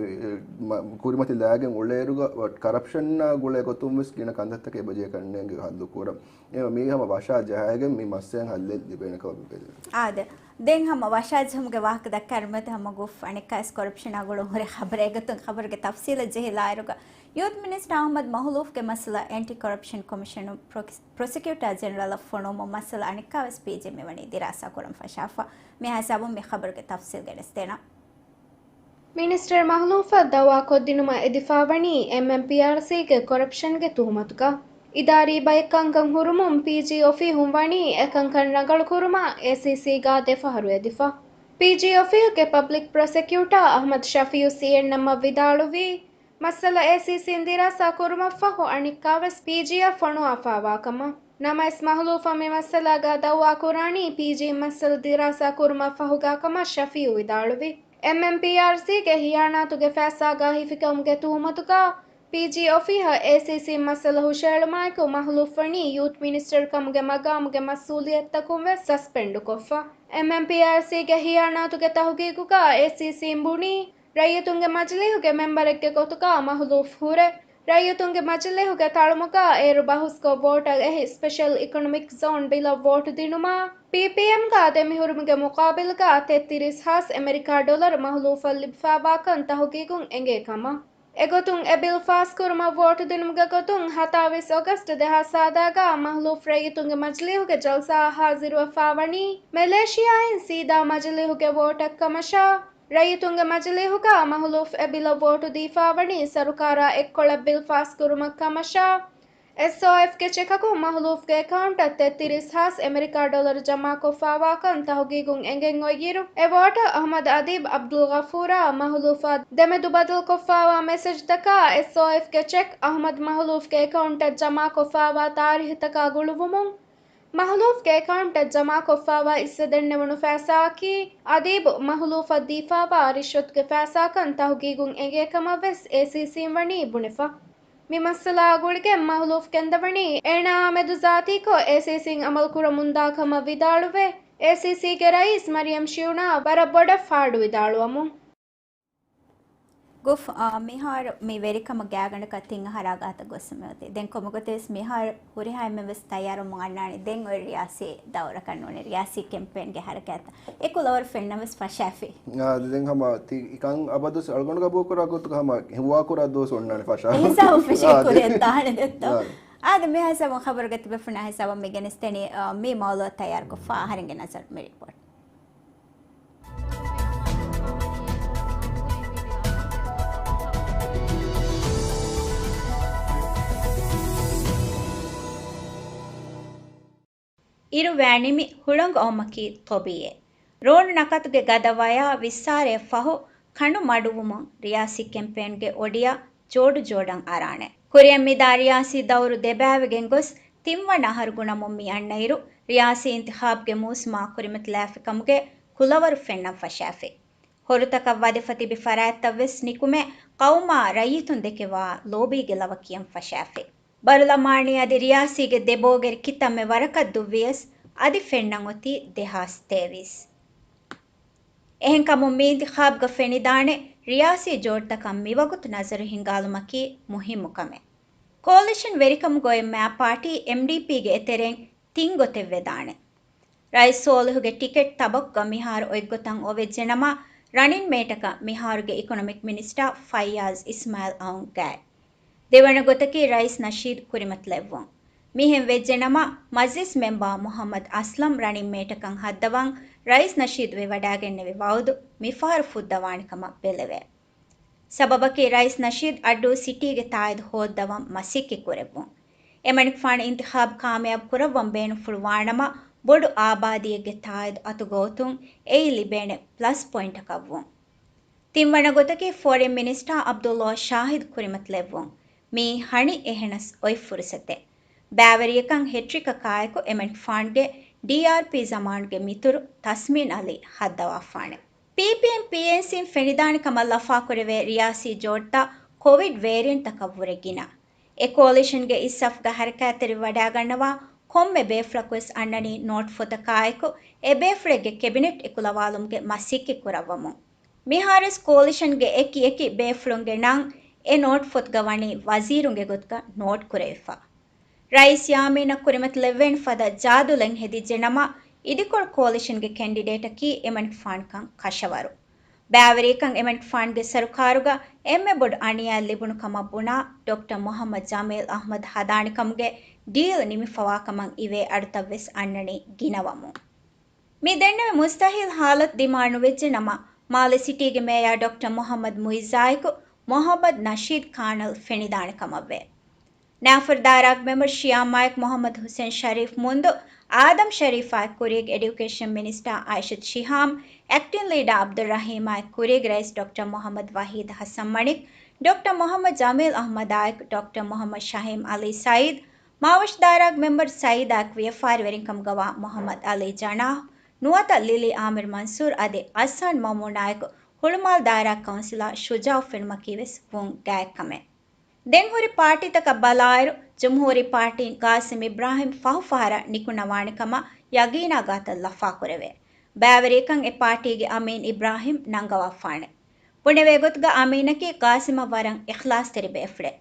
މަ، ކުރިމަތި ލާގެން އުޅޭއިރުގަ ކަރަޕްޝަންއާ ގުޅޭ ގޮތުން ވެސް ގިނަ ކަންތައްތަކެއް އެބަޖެހޭ ކަންނޭނގެ ހައްލު ކުރަން. އެ މީ ހަމަ ވަށާ ޖަހައިގެން މި މައްސަލައިން ހައްލެއް ލިބޭނެ ކަމަށް ބެލެވޭ. އާދެ، ދެން ހަމަ ވަށާޖެހުމުގެ ވާހަކަ ދައްކާއިރު މަތި ހަމަ ގުފް އަނެއްކާވެސް ކޮރަޕްޝަނާ ގުޅުން ހުރި ޚަބަރެއްގަތުން ޚަބަރުގެ ތަފްސީލަށް ޖެހިލާއިރުގަ، ޔޫތު މިނިސްޓަރ އަޙްމަދު މަހުލޫފްގެ މައްސަލަ އެންޓި ކޮރަޕްޝަން ކޮމިޝަނުން ޕްރޮކި-، ޕްރޮސިކިއުޓާ ޖެނެރަލަށް ފޮނުވުމުން މައްސަލަ އަނެއްކާވެސް ޕީޖީ މިވަނީ ދިރާސާ ކުރަން ފަށާފަ. މިހާ ހިސާބުން މި ޚަބަރުގެ ތަފްސީލް ގެނެސްދޭނަން. މިނިސްޓަރ މަހުލޫފަށް ދައުވާކޮށްދިނުމަށް އެދިފާވަނީ އެމްއެމްޕީއާރްސީގެ ކޮރަޕްޝަންގެ ތުހުމަތުގަ. އިދާރީ ބައެއް ކަންކަން ހުރުމުން ޕީޖީ އޮފީހުން ވަނީ އެކަންކަން ރަނގަޅުކުރުމަށް އޭސީސީގަ ދެފަހަރު އެދިފަ. ޕީޖީ އޮފީހުގެ ޕަބްލިކް ޕްރޮސެކިއުޓާ އަހްމަދު ޝަފީއު ސީއެންއެމްއަށް ވިދާޅުވީ، މައްސަލަ އޭސީސީން ދިރާސާ ކުރުމަށްފަހު އަނެއްކާވެސް ޕީޖީއަށް ފޮނުވާފާވާކަމަށް. ނަމަވެސް މަހުލޫފަށް މި މައްސަލާގަ ދައުވާ ކުރާނީ ޕީޖީ މައްސަލަ ދިރާސާ ކުރުމަށްފަހުގަ ކަމަށް ޝަފީއު ވިދާޅުވި. އެމްއެމްޕީއާރްސީގެ ހިޔާނާތުގެ ފައިސާގަ ހިފިކަމުގެ ތުހުމަތުގަ ޕީޖީ އޮފީހަށް އޭސީސީން މައްސަލަ ހުށައެޅުމާއެކު މަހުލޫފް ވަނީ ޔޫތު މިނިސްޓަރު ކަމުގެ މަގާމުގެ މަސްއޫލިއްޔަތުތަކުން ވެސް ސަސްޕެންޑުކޮށްފަ. އެމްއެމްޕީއާރްސީގެ ހިޔާނާތުގެ ތަހުގީގުގަ އޭސީސީން ބުނީ، ރައްޔިތުންގެ މަޖިލީހުގެ މެމްބަރެއްގެ ގޮތުގަ މަހުލޫފް ހުރެ، ރައްޔިތުންގެ މަޖިލީހުގެ ތަޅުމުގަ އޭރު ބަހުސްކޮށް ވޯޓަށް އެހި ސްޕެޝަލް އިކޮނޮމިކް ޒޯން ބިލަށް ވޯޓު ދިނުމަށް ޕީޕީއެމްގަ ދެމިހުރުމުގެ މުޤާބިލުގަ ތެއްތިރީސް ހާސް އެމެރިކާ ޑޮލަރު މަހުލޫފަށް ލިބިފާވާކަން ތަހުގީގުން އެނގޭ ކަމަށް. އެގޮތުން އެ ބިލް ފާސްކުރުމަށް ވޯޓު ދިނުމުގެ ގޮތުން ހަތާވީސް އޮގަސްޓް ދެހާސް ސާދާގަ މަހުލޫފް ރައްޔިތުންގެ މަޖިލީހުގެ ޖަލްސާއަށް ހާޒިރުވެފާވަނީ މެލޭޝިޔާއިން ސީދާ މަޖިލީހުގެ ވޯޓަށް ކަމަށާ، ރައްޔިތުންގެ މަޖިލީހުގަ މަހުލޫފް އެ ބިލަށް ވޯޓު ދީފާވަނީ ސަރުކާރާ އެއްކޮޅަށް ބިލް ފާސްކުރުމަށް ކަމަށާ، އެސްއޯއެފްގެ ޗެކަކުން މަހުލޫފްގެ އެކައުންޓަށް ތެއްތިރީސް ހާސް އެމެރިކާ ޑޮލަރު ޖަމާކޮށްފާވާކަން ތަހުގީގުން އެނގެން އޮތްއިރު، އެ ވޯޓަށް އަހްމަދު އަދީބް އަބްދުލްޣަފޫރާ މަހުލޫފާ ދެމެދު ބަދަލުކޮށްފާވާ މެސެޖްތަކާ އެސްއޯއެފްގެ ޗެކް އަހްމަދު މަހުލޫފްގެ އެކައުންޓަށް ޖަމާކޮށްފާވާ ތާރީހުތަކާ ގުޅުވުމުން، މަހުލޫފްގެ އެކައުންޓަށް ޖަމާކޮށްފާވާ އިއްސަ ދެންނެވުނު ފައިސާއަކީ، އަދީބު މަހުލޫފަށް ދީފާވާ ރިޝްވަތުގެ ފައިސާކަން ތަހުގީގުން އެނގޭ ކަމަށް ވެސް އޭސީސީން ވަނީ ބުނެފަ. މި މައްސަލާއާ ގުޅިގެން މަހުލޫފް ގެންދަވަނީ އޭނާއާ މެދު ޒާތީކޮށް އޭސީސީން އަމަލު ކުރަމުންދާ ކަމަށް ވިދާޅުވެ، އޭސީސީގެ ރައީސް މަރިޔަމް ޝިޔުނާއަށް ވަރަށް ބޮޑަށް ފާޑު ވިދާޅުވަމުން. ގުފް، އާ، މިހާރު މި ވެރިކަމަށް ގާތްގަނޑަކަށް ތިން އަހަރާ ގާތަށް ގޮސްފަ މިއޮތީ. ދެން ކޮންމެގޮތެއް ވެސް މިހާރު ހުރިހާ އެންމެން ވެސް ތައްޔާރުވަމުން އަންނާނީ. ދެން އޮތް ރިޔާސީ ދައުރަކަށް ނޫނޭ، ރިޔާސީ ކެމްޕޭންގެ ހަރަކާތްތައް އެ ކުލަވަރު ފެންނަން ވެސް ފަށާފި. އާ، ދެން ހަމަ ތި އިކަން އަބަދުވެސް އަޅުގަނޑު ގަބޫލުކުރާ ގޮތުގަ ހަމަ ހުވާކުރާ ދުވަސް އޮންނާނެ ފަށާ. އެހިސާބު ފެށީ އާ، ދެ-، ކުރިއަށް ދާނެ ދެއްތޯ؟ އާ. އާދެ، މިހާ ހިސާބުން ޚަބަރުގަ ތިބޭފުޅުންނާ ހިސާބަށް މި ގެނެސްދެނީ، އާ، މި މައުލޫއަށް ތައްޔާރުކޮށްފަ އަހަރެންގެ ނަޒަރު މި ރިޕޯޓް. އިރު ވައިނިމި ހުޅަނގު އައުމަކީ ޠަބީޢީ. ރޯނު ނަކަތުގެ ގަދަ ވަޔާ ވިއްސާރައެއް ފަހު ކަނޑު މަޑުވުމުން ރިޔާސީ ކެމްޕޭންގެ އޮޑިއަށް ޖޯޑު ޖޯޑަށް އަރާނެ. ކުރިއަށް މިދާ ރިޔާސީ ދައުރު ދެބައިވެގެން ގޮސް ތިންވަނަ އަހަރު ގުނަމުން މި އަންނައިރު، ރިޔާސީ އިންތިޚާބްގެ މޫސުމާ ކުރިމަތިލާފިކަމުގެ ކުލަވަރު ފެންނަން ފަށާފި. ހުރުތަކަށް ވަދެފަ ތިބި ފަރާތްތައް ވެސް ނިކުމެ، ޤައުމާ ރައްޔިތުން ދެކެވާ ލޯބީގެ ލަވަ ކިޔަން ފަށާފި. ބަރުލަމާނީ އަދި ރިޔާސީގެ ދެބޯގެ ކިތަންމެ ވަރަކަށް ދުއްވިޔަސް، އަދި ފެންނަން އޮތީ ދެހާސް ތޭވީސް. އެހެންކަމުން މި އިންތިޚާބްގަ ފެނިދާނެ ރިޔާސީ ޖޯޑުތަކަށް މިވަގުތު ނަޒަރު ހިންގާލުމަކީ މުހިއްމު ކަމެއް. ކޯލިޝަން ވެރިކަމުގަ އޮތް މާ ޕާޓީ އެމްޑީޕީގެ އެތެރެއިން ތިން ގޮތެއް ވެދާނެ. ރައީސް ސޯލިހުގެ ޓިކެޓް ތަބަކުގަ މިހާރު އޮތްގޮތަށް އޮވެއްޖެނަމަ، ރަނިން މޭޓަކަށް މިހާރުގެ އިކޮނޮމިކް މިނިސްޓާ ފައްޔާޒް އިސްމާއިލް އައުން ގާތް. ދެވަނަ ގޮތަކީ ރައީސް ނަޝީދު ކުރިމަތިލެއްވުން. މިހެން ވެއްޖެނަމަ، މަޖްލިސް މެމްބާ މުޙައްމަދު އަސްލަމް ރަނިން މޭޓަކަށް ހައްދަވަން ރައީސް ނަޝީދު ވެވަޑައިގެންނެވި ވައުދު މިފަހަރު ފުއްދަވާނެ ކަމަށް ބެލެވޭ. ސަބަބަކީ ރައީސް ނަޝީދު އައްޑޫ ސިޓީގެ ތާއީދު ހޯއްދަވަން މަސައްކަތް ކުރެއްވުން. އެމަނިކުފާނު އިންތިޚާބު ކާމިޔާބު ކުރައްވަން ބޭނުންފުޅު ވާނަމަ، ބޮޑު އާބާދީއެއްގެ ތާއީދު އަތުގަ އޮތުން އެއީ ލިބޭނެ ޕްލަސް ޕޮއިންޓަކަށްވުން. ތިންވަނަ ގޮތަކީ ފޮރިން މިނިސްޓާ ޢަބްދުﷲ ޝާހިދު ކުރިމަތިލެއްވުން. މިއީ ހަނި އެހެނަސް އޮތް ފުރުސަތެއް. ބައިވެރިޔަކަށް ހެޓްރިކަކާއެކު އެމަނިކުފާނުގެ ޑީއާރްޕީ ޒަމާނުގެ މިތުރު ތަސްމީން ޢަލީ ހައްދަވާފާނެ. ޕީޕީއެމް ޕީއެންސީން ފެނިދާނެ ކަމަށް ލަފާކުރެވޭ ރިޔާސީ ޖޯޑުތައް ކޮވިޑް ވޭރިއަންޓްތަކަށްވުރެ ގިނަ. އެ ކޯލިޝަންގެ އިސް ސަފުގަ ހަރަކާތްތެރިވެވަޑައިގަންނަވާ ކޮންމެ ބޭފުޅަކުވެސް އަންނަނީ ނޯޓް ފޮތަކާއެކު، އެ ބޭފުޅެއްގެ ކެބިނެޓް އެކުލަވާލުމުގެ މަސައްކަތް ކުރައްވަމުން. މިހާރުވެސް ކޯލިޝަންގެ އެކި އެކި ބޭފުޅުންގެ ނަން އެ ނޯޓް ފޮތުގަ ވަނީ ވަޒީރުންގެ ގޮތުގަ ނޯޓް ކުރެވިފަ. ރައީސް ޔާމީނަށް ކުރިމަތިލެއްވޭނެ ފަދަ ޖާދުލެން ހެދިއްޖެނަމަ، އިދިކޮޅު ކޯލިޝަންގެ ކެންޑިޑޭޓަކީ އެމަނިކުފާނުކަން ކަށަވަރު. ބައިވެރިޔަކަށް އެމަނިކުފާނުގެ ސަރުކާރުގަ އެންމެ ބޮޑު އަނިޔާއެއް ލިބުނު ކަމަށް ބުނާ ޑޮކްޓަރ މުޙައްމަދު ޖަމީލް އަޙްމަދު ހަދާނެ ކަމުގެ ޑީލް ނިމިފަވާ ކަމަށް އިވޭ އަޑުތައްވެސް އަންނަނީ ގިނަވަމުން. މި ދެންނެވި މުސްތަޙީލް ހާލަތު ދިމާ ނުވެއްޖެ ނަމަ، މާލެ ސިޓީގެ މޭޔާ ޑޮކްޓަރ މުޙައްމަދު މުޢިއްޒާއެކު މުޙައްމަދު ނަޝީދު ކާނަލް ފެނިދާނެ ކަމަށްވޭ. ނާފަރު ދާއިރާގެ މެމްބަރު ޝިޔާމްއާއެކު މުޙައްމަދު ޙުސެން ޝަރީފް މުންދު، އާދަމް ޝަރީފްއާއެކު ކުރީގެ އެޑިއުކޭޝަން މިނިސްޓާ އައިޝަތު ޝިހާމް، އެކްޓިން ލީޑާ ޢަބްދުއްރަޙީމާއެކު ކުރީގެ ރައީސް ޑޮކްޓަރ މުޙައްމަދު ވަޙީދު ޙަސަން މަނިކް، ޑޮކްޓަރ މުޙައްމަދު ޖަމީލް އަޙްމަދާއެކު ޑޮކްޓަރ މުޙައްމަދު ޝަހީމް ޢަލީ ސަޢީދު، މާވަށު ދާއިރާގެ މެމްބަރު ސަޢީދާއެކު ވިޔަފާރިވެރިންކަމުގަވާ މުޙައްމަދު ޢަލީ ޖަނާޙް، ނުވަތަ ލިލީ ޢާމިރު މަންސޫރު އަދި އައްސާން މައުމޫނާއެކު ހުޅުމާލު ދާއިރާ ކައުންސިލާ ޝުޖާޢު ފެނުމަކީވެސް ވުން ގާތް ކަމެއް. ދެން ހުރި ޕާޓީތަކަށް ބަލާއިރު، ޖުމްހޫރީ ޕާޓީން ގާސިމް އިބްރާހިމް ފަހު ފަހަރަށް ނިކުންނަވާނެ ކަމަށް ޔަގީނާ ގާތަށް ލަފާކުރެވޭ. ބައިވެރިއަކަށް އެ ޕާޓީގެ އަމީން އިބްރާހިމް ނަންގަވާފާނެ. ބުނެވޭ ގޮތުގަ އަމީނަކީ ގާސިމަށް ވަރަށް އިޚްލާޞްތެރި ބޭފުޅެއް.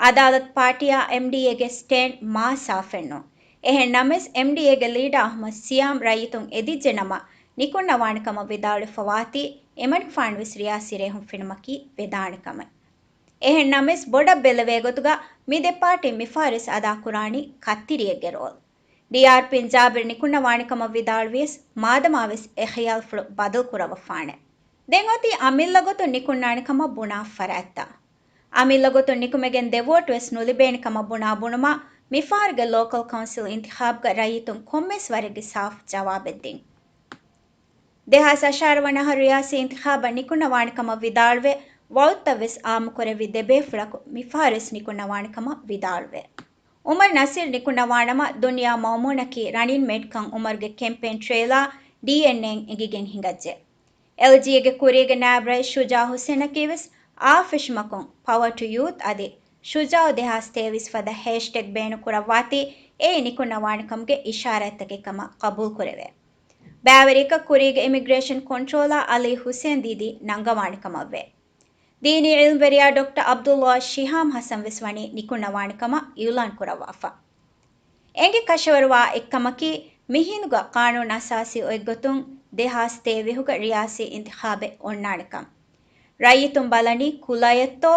އަދާލަތު ޕާޓީއާ އެމްޑީއޭގެ ސްޓޭންޑް މާ ސާފެއްނޫން. އެހެން ނަމަވެސް، އެމްޑީއޭގެ ލީޑާ އަޙްމަދު ސިޔާމް ރައްޔިތުން އެދިއްޖެ ނަމަ، ނިކުންނަވާނެ ކަމަށް ވިދާޅުވެފަ ވާތީ، އެމަނިކުފާނުވެސް ރިޔާސީ ރޭހުން ފެނުމަކީ ވެދާނެ ކަމެއް. އެހެން ނަމަވެސް، ބޮޑަށް ބެލެވޭ ގޮތުގަ މި ދެ ޕާޓީން މިފަހަރުވެސް އަދާކުރާނީ ކައްތިރިއެއްގެ ރޯލް. ޑީއާރްޕީން ޖާބިރު ނިކުންނަވާނެ ކަމަށް ވިދާޅުވިޔަސް، މާދަމާވެސް އެ ޚިޔާލުފުޅު ބަދަލު ކުރައްވަފާނެ. ދެން އޮތީ އަމިއްލަ ގޮތުން ނިކުންނާނެ ކަމަށް ބުނާ ފަރާތްތައް. އަމިއްލަ ގޮތުން ނިކުމެގެން ދެ ވޯޓުވެސް ނުލިބޭނެ ކަމަށް ބުނާ ބުނުމަށް، މިފަހަރުގެ ލޯކަލް ކައުންސިލް އިންތިޚާބުގަ ރައްޔިތުން ކޮންމެސް ވަރެއްގެ ސާފު ޖަވާބެއް ދިން. ދެހާސް އަށާރަ ވަނަ އަހަރު ރިޔާސީ އިންތިޚާބަށް ނިކުންނަވާނެ ކަމަށް ވިދާޅުވެ، ވައުދުތައްވެސް އާއްމުކުރެއްވި ދެ ބޭފުޅަކު މިފަހަރުވެސް ނިކުންނަވާނެ ކަމަށް ވިދާޅުވޭ. އުމަރު ނަސީރު ނިކުންނަވާނަމަ، ދުނިޔާ މައުމޫނަކީ ރަނިން މޭޓްކަން އުމަރުގެ ކެމްޕޭން ޓްރެއިލާ ޑީއެންއޭން އެނގިގެން ހިނގައްޖެ. އެލްޖީއޭގެ ކުރީގެ ނާއިބު ރައީސް ޝުޖާ ޙުސެނަކީވެސް އާފިށުމަކުން ޕަވަރ ޓު ޔޫތް އަދި ޝުޖާޢު ދެހާސް ތޭވީސް ފަދަ ހޭޝްޓެގް ބޭނުންކުރައްވާތީ، އެއީ ނިކުންނަވާނެ ކަމުގެ އިޝާރާތްތަކެއް ކަމަށް ޤަބޫލުކުރެވޭ. ބައިވެރިޔަކަށް ކުރީގެ އިމިގްރޭޝަން ކޮންޓްރޯލާ އަލީ ޙުސެން ދީދީ ނަންގަވާނެ ކަމަށްވޭ. ދީނީ ޢިލްމުވެރިޔާ ޑޮކްޓަރ ޢަބްދުﷲ ޝިހާމް ޙަސަން ވެސް ވަނީ ނިކުންނަވާނެ ކަމަށް އިޢުލާން ކުރައްވާފަ. އެނގި ކަށަވަރުވާ އެއްކަމަކީ، މިހިނދުގަ ޤާނޫނު އަސާސީ އޮތްގޮތުން ދެހާސް ތޭވީހުގަ ރިޔާސީ އިންތިޚާބެއް އޮންނާނެކަން. ރައްޔިތުން ބަލަނީ ކުލައެއްތޯ،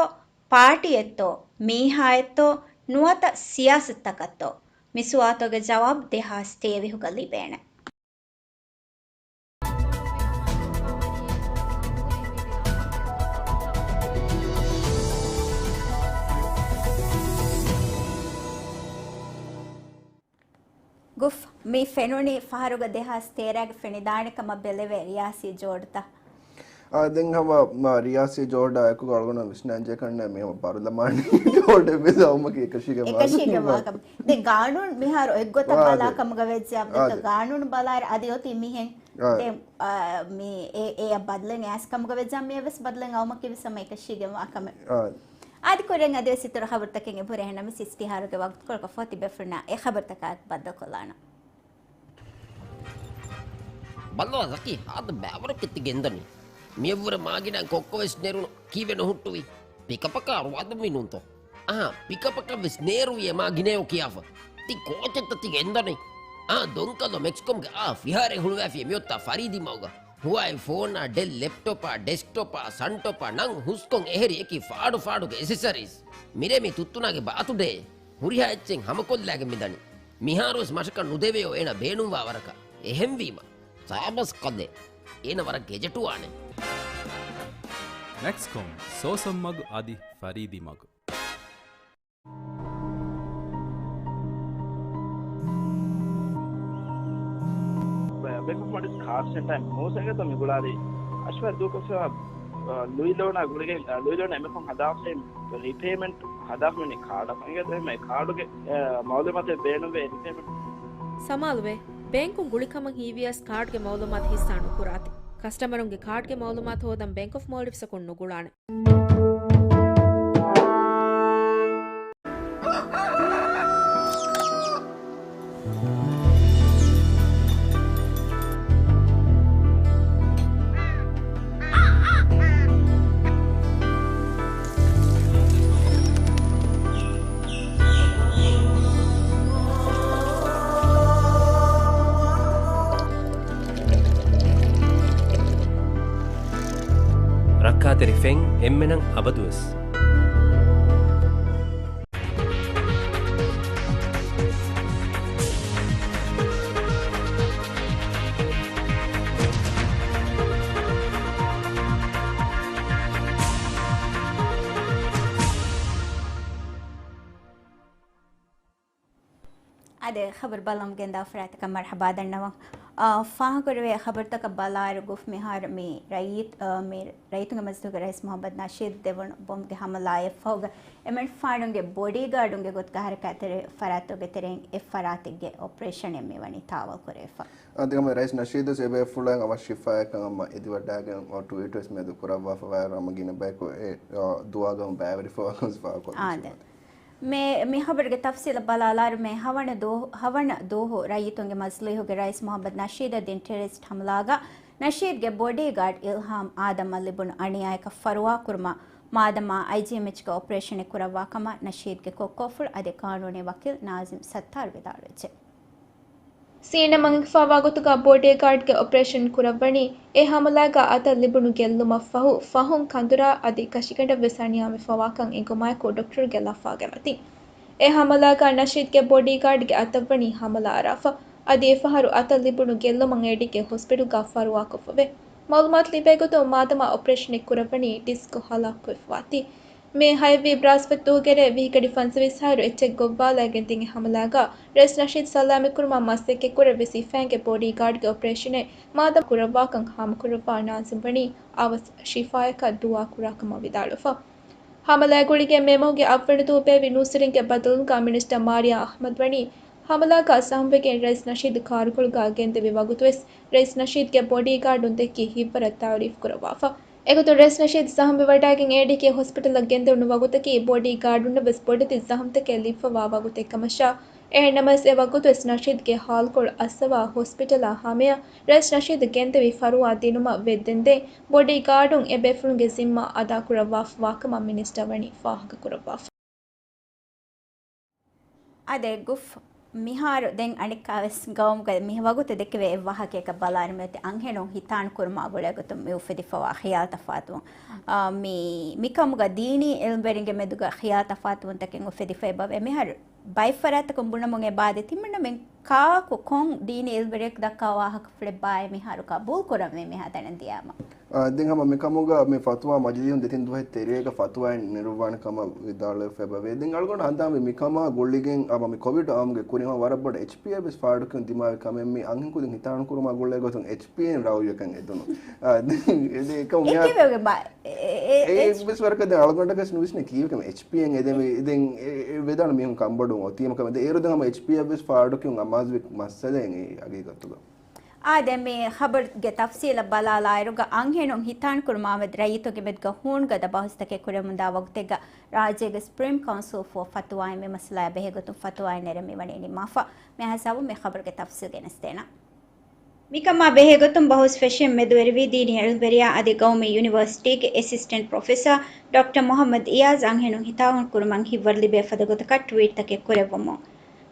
ޕާޓީއެއްތޯ، މީހާއެއްތޯ، ނުވަތަ ސިޔާސަތުތަކަށްތޯ؟ މި ސުވާލުތަކުގެ ޖަވާބު ދެހާސް ތޭވީހުގަ ލިބޭނެ. ގުފް، މި ފެނުނީ ފަހަރުގަ ދެހާސް ތޭރައިގެ ފެނިދާނެ ކަމަށް ބެލެވޭ ރިޔާސީ ޖޯޑުތައް. އާ، ދެން ހަމަ، މާ، ރިޔާސީ ޖޯޑާ އެކުގަ އަޅުގަނޑަށް ވިސްނާންޖެހޭ ކަންނޭ މި ހަމަ ޕާރލަމާނީ ޖޯޑެއް ވެސް އައުމަކީ އެކަށީގެން އެކަށީގެން ވާކަމެއް. ދެން ގާނޫނު މިހާރު އޮތްގޮތަށް އާ، ބަލާ އާދެ. ކަމުގަ ވެއްޖެ އާދެ. ގާނޫނު ބަލާއިރު އަދި އޮތީ މިހެން. އާ. ދެން، އާ، މި އެ، އެއަށް ބަދަލެއް އައިސް ކަމުގަ ވެއްޖާ މިއަށް ވެސް ބަދަލެއް އައުމަކީ ވެސް ހަމަ އެކަށީގެން ވާކަމެއް. އާ. އަދި ކުރިން އަދިވެސް އިތުރު ޚަބަރުތަކެއް އެބަހުރޭ. އެހެންނަމަވެސް އިސްތިހާރުގެ ވަގުތުކޮޅަކަށް ފޮތި ބޭފުޅުންނާ އެ ޚަބަރުތަކާއެކު ބައްދަލުކޮށްލާނަން. ބައްލަވާ ޒަކީ، ހާދަ ބައިވަރަކަށް ތި ގެންދަނީ. މިއަށްވުރެ މާގިނައިން ކޮއްކޮވެސް ނެރުނު ކީއްވެ ނުހުއްޓުވީ؟ ޕިކަޕަކާ އަރުވާލަންވީ ނޫންތޯ؟ އާ، ޕިކަޕަކަށްވެސް ނޭރުވި އެ މާގިނަޔޯ ކިޔާފަ. ތި ކޯޗެއްތަ ތި ގެންދަނީ؟ އާ، ދޮންކަލޯ މެކްސްކޮމްގެ އާ ފިހާރައެއް ހުޅުވައިފި މިއޮތާ ފަރީދީ މަގުގަ. ހުވާއި ފޯނާ، ޑެލް ލެޕްޓޮޕާ، ޑެސްކްޓޮޕާ، ސަންޓޮޕާ، ނަން ހުސްކޮން އެހެރި އެކި ފާޑު ފާޑުގެ އެސެސަރީސް. މިރޭ މި ތުއްތުނާގެ ބާތުޑޭ. ހުރިހާ އެއްޗެއް ހަމަކޮށްލާގެން މިދަނީ. މިހާރުވެސް މަށަކަށް ނުދެވެޔޯ އޭނަ ބޭނުންވާ ވަރަކަށް. އެހެންވީމަ، ސާބަސް ކަލޭ. އޭނަ ވަރަށް ގެޖެޓުވާނެ. މެކްސްކޮމް، ސޯސަން މަގު އަދި ފަރީދީ މަގު. ބޭންކް އޮފް މޯލްޑިވްސް ކާޑް ސެންޓަރ މޫސަގެތަ މި ގުޅާލީ. އަޝްވަރު ދޫކޮށްފައިވާ، އަ، ލުއި ލޯނާ ގުޅިގެން، އަ، ލުއި ލޯނާ އެމެކޮން ހަދާފައި ރީޕޭމަންޓް ހަދާފަ މި ކާޑަށް އިނގޭތޯ އެހެން އެ ކާޑުގެ، އަ، މައުލޫމާތެއް ބޭނުންވޭ ރީޕޭމަންޓް. ސަމާލުވޭ. ބޭންކުން ގުޅިކަމަށް ހީވިޔަސް ކާޑްގެ މައުލޫމާތު ހިއްސާ ނުކުރާތި. ކަސްޓަމަރުންގެ ކާޑްގެ މައުލޫމާތު ހޯދަން ބޭންކް އޮފް މޯލްޑިވްސްއަކުން ނުގުޅާނެ. ރައްކާތެރި ފެން އެންމެނަށް އަބަދުވެސް. އަދި ޚަބަރު ބަލަމުގެން ދާ ފަރާތަކަށް މަރްޙަބާ ދަންނަވަން. އާ، ފާހަގަކުރެވޭ ޚަބަރުތަކަށް ބަލާއިރު، ގުފް މިހާރު މި ރައްޔިތު، އާ، މި ރައްޔިތުންގެ މަޖިލީހުގެ ރައީސް މުޙައްމަދު ނަޝީދު ދެވުނު ބޮމްގެ ހަމަލާއަށްފަހުގަ އެމަނިކުފާނުގެ ބޮޑީގާޑުންގެ ގޮތުގަ ހަރަކާތްތެރި ފަރާތްތަކުގެ ތެރެއިން އެއް ފަރާތެއްގެ އޮޕަރޭޝަނެއް މިވަނީ ތާވަލް ކުރެވިފަ. އަދި ހަމަ ރައީސް ނަޝީދު އެބޭފުޅަށް އަވަށް ޝިފާއަކަށް ހަމަ އެދިވަޑައިގެން ޓްވީޓްވެސް މިއަދު ކުރައްވާފަވާއިރު، ހަމަ ގިނަ ބަޔަކު އެ، އާ، ދުޢާގަ ހަމަ ބައިވެރިފަވާކަން ވެސް ފާހަގަކޮށްލަން އާދެ. ޖެހޭ. މި، މި ޚަބަރުގެ ތަފްސީލަށް ބަލާލާއިރު، މޭ ހަވަނަ ދުވަހު، ހަވަނަ ދުވަހު ރައްޔިތުންގެ މަޖިލީހުގެ ރައީސް މުޙައްމަދު ނަޝީދަށް ދިން ޓެރަރިސްޓް ހަމަލާގަ ނަޝީދްގެ ބޮޑީގާޑް އިލްހާމް އާދަމަށް ލިބުނު އަނިޔާއަކަށް ފަރުވާކުރުމަށް މާދަމާ އައިޖީއެމްއެޗްގެ އޮޕަރޭޝަނެއް ކުރައްވާ ކަމަށް ނަޝީދްގެ ކޮއްކޮފުޅު އަދި ޤާނޫނީ ވަކީލް ނާޒިމް ސައްތާރު ވިދާޅުވެއްޖެ. ސީނަމަން އިންކިފާވާ ގޮތުގަ ބޮޑީގާޑްގެ އޮޕަރޭޝަން ކުރައްވަނީ، އެ ހަމަލާގަ އަތަށް ލިބުނު ގެއްލުމަށްފަހު، ފަހުން ކަނދުރާ އަދި ކަށިގަނޑަށްވެސް އަނިޔާވެފަވާކަން އެނގުމާއެކު ޑޮކްޓަރުގެ ލަފާގަ ވަތިން. އެ ހަމަލާގަ ނަޝީދްގެ ބޮޑީގާޑްގެ އަތަށްވަނީ ހަމަލާ އަރާފަ، އަދި އެފަހަރު އަތަށް ލިބުނު ގެއްލުމަށް އޭޑީގެ ހޮސްޕިޓަލްގަ ފަރުވާކޮށްފަވޭ. މައުލޫމާތު ލިބޭގޮތުން، މާދަމާ އޮޕަރޭޝަނެއް ކުރައްވަނީ ޑިސްކް ހަލާކުވެފަވާތީ. މޭ ހައެއްވީ ބްރާސްފަތި ދުވަހުގެ ރޭ ވިހިގަޑި ފަންސަވީސް އަހަރު އެއްޗެއް ގޮއްވާލައިގެން ދިން އެ ހަމަލާގަ ރައީސް ނަޝީދު ސަލާމަތްކުރުމަށް މަސައްކަތްކުރެއްވި ސިފައިންގެ ބޮޑީގާޑްގެ އޮޕަރޭޝަނެއް މާދަމާ ކުރައްވާކަން ހާމަކުރައްވާ ނާޒިމް ވަނީ އަވަސް ޝިފާއަކަށް ދުޢާ ކުރާކަމަށް ވިދާޅުވެފަ. ހަމަލާގެ ގުޅިގެން މޭ މަހުގެ އަށްވަނަ ދުވަހު ބޭއްވި ނޫސްރިންގެ ބަދަލުގަ މިނިސްޓަރ މާރިޔާ އަޙްމަދު ވަނީ ހަމަލާގަ ސަހަމްވެގެން ރައީސް ނަޝީދު ކާރުކޮޅުގަ ގެންދެވި ވަގުތުވެސް ރައީސް ނަޝީދުގެ ބޮޑީގާޑުން ދެއްކި ހިތްވަރަށް ތަޢުރީފު ކުރައްވާފަ. އެގޮތުން ރައީސް ނަޝީދު ސަހަމްވެވަޑައިގެން އޭޑީގެ ހޮސްޕިޓަލަށް ގެންދެވުނު ވަގުތަކީ ބޮޑީގާޑުންނަށްވެސް ބޮޑެތި ޒަހަމްތަކެއް ލިބިފަވާ ވަގުތެއް ކަމަށާ، އެހެންނަމަވެސް އެ ވަގުތުވެސް ނަޝީދުގެ ހާލުކޮޅު އައްސަވާ ހޮސްޕިޓަލާ ހަމަޔަށް ރައީސް ނަޝީދު ގެންދެވި ފަރުވާ ދިނުމަށް ވެއްދެންދެން ބޮޑީގާޑުން އެ ބޭފުޅުންގެ ޒިންމާ އަދާކުރައްވާފަވާކަމަށް މިނިސްޓަރ ވަނީ ފާހަގަކުރައްވާފަ. އާދެ، ގުފް މިހާރު ދެން އަނެއްކާވެސް ގައުމުގަ މި ވަގުތު ދެކެވޭ އެއް ވާހަކަޔަކަށް ބަލާއިރު މިއޮތީ އަންހެނުން ހިތާން ކުރުމާ ގުޅޭގޮތުން މި އުފެދިފަވާ ޚިޔާލު ތަފާތުވުން. އާ، މި، މިކަމުގަ ދީނީ އިލްމުވެރިންގެ މެދުގަ ޚިޔާލު ތަފާތުވުންތަކެއް އުފެދިފައި ބަވޭ. މިހާރު ބައެއް ފަރާތްތަކުން ބުނަމުން އެބައާދޭ ތިމަންނަމެން ކާކު ކޮން ދީނީ އިލްމުވެރިޔަކު ދައްކާ ވާހަކަފުޅެއް ބާއޭ މިހާރު ޤަބޫލު ކުރަންވީ މިހާ ތަނަށް ދިޔާމަ. އާ، ދެން ހަމަ މިކަމުގަ މި ފަތުވާ މަޖިލީހުން ދެތިން ދުވަހެއް ތެރޭގަ ފަތުވާއެއް ނެރުއްވާނެ ކަމަށް ވިދާޅުވެފައި ބަވޭ. ދެން އަޅުގަނޑު ހަނދާންވީ މިކަމާ ގުޅިގެން އަ، މި ކޮވިޑް އާއްމުގެ ކުރިން ހަމަ ވަރަށް ބޮޑަށް އެޗްޕީއެއް ވެސް ފާޑުކިޔުން ދިމާވި ކަމެއް މި އަންހެން ކުދިން ހިތާން ކުރުމާ ގުޅޭ ގޮތުން އެޗްޕީއެން ރާއުޔަކަށް އެދުނު. އާ، ދެން އެ، އެކަމު މިހާ އެކެވެގެ ބާ، އެ، އެ، އެ، އެ، އެ، ވެސް ވަރަކަށް ދެން އަޅުގަނޑަކަސް ނުވިސްނޭ ކީއްވެކަމެއް އެޗްޕީއެން އެދެމެ، ދެން އެ، އެ، ވެދާނެ މީހުން ކަންބޮޑުވުން އޮތީމަ ކަމެއް. ދެން އޭރު ދެން ހަމަ އެޗްޕީއެއް ވެސް ފާޑުކިޔުން އަމާޒުވި މައްސަލައެއް ހަގީގަތުގަ. އާ، ދެން މި ޚަބަރުގެ ތަފްސީލަށް ބަލާލާއިރުގަ، އަންހެނުން ހިތާން ކުރުމާމެދު ރައްޔިތުންގެ މެދުގަ ހޫނުގަދަ ބަހުސްތަކެއް ކުރެވެމުންދާ ވަގުތެއްގަ، ރާއްޖޭގެ ސްޕްރީމް ކައުންސިލް ފޯ ފަތުވާއިން މި މައްސަލައާ ބެހޭގޮތުން ފަތުވާއެއް ނެރެ މިވަނީ ނިންމާފަ. މިހާ ހިސާބުން މި ޚަބަރުގެ ތަފްސީލް ގެނެސްދޭނަން. މިކަމާ ބެހޭގޮތުން ބަހުސް ފެށެން މެދުވެރިވީ ދީނީ އިލްމުވެރިޔާ އަދި ގައުމީ ޔުނިވަރސިޓީގެ އެސިސްޓެންޓް ޕްރޮފެސަރ ޑޮކްޓަރ މުޙައްމަދު އިޔާޒް އަންހެނުން ހިތާހުން ކުރުމަށް ހިތްވަރު ލިބޭ ފަދަ ގޮތަކަށް ޓްވީޓްތަކެއް ކުރެއްވުމުން.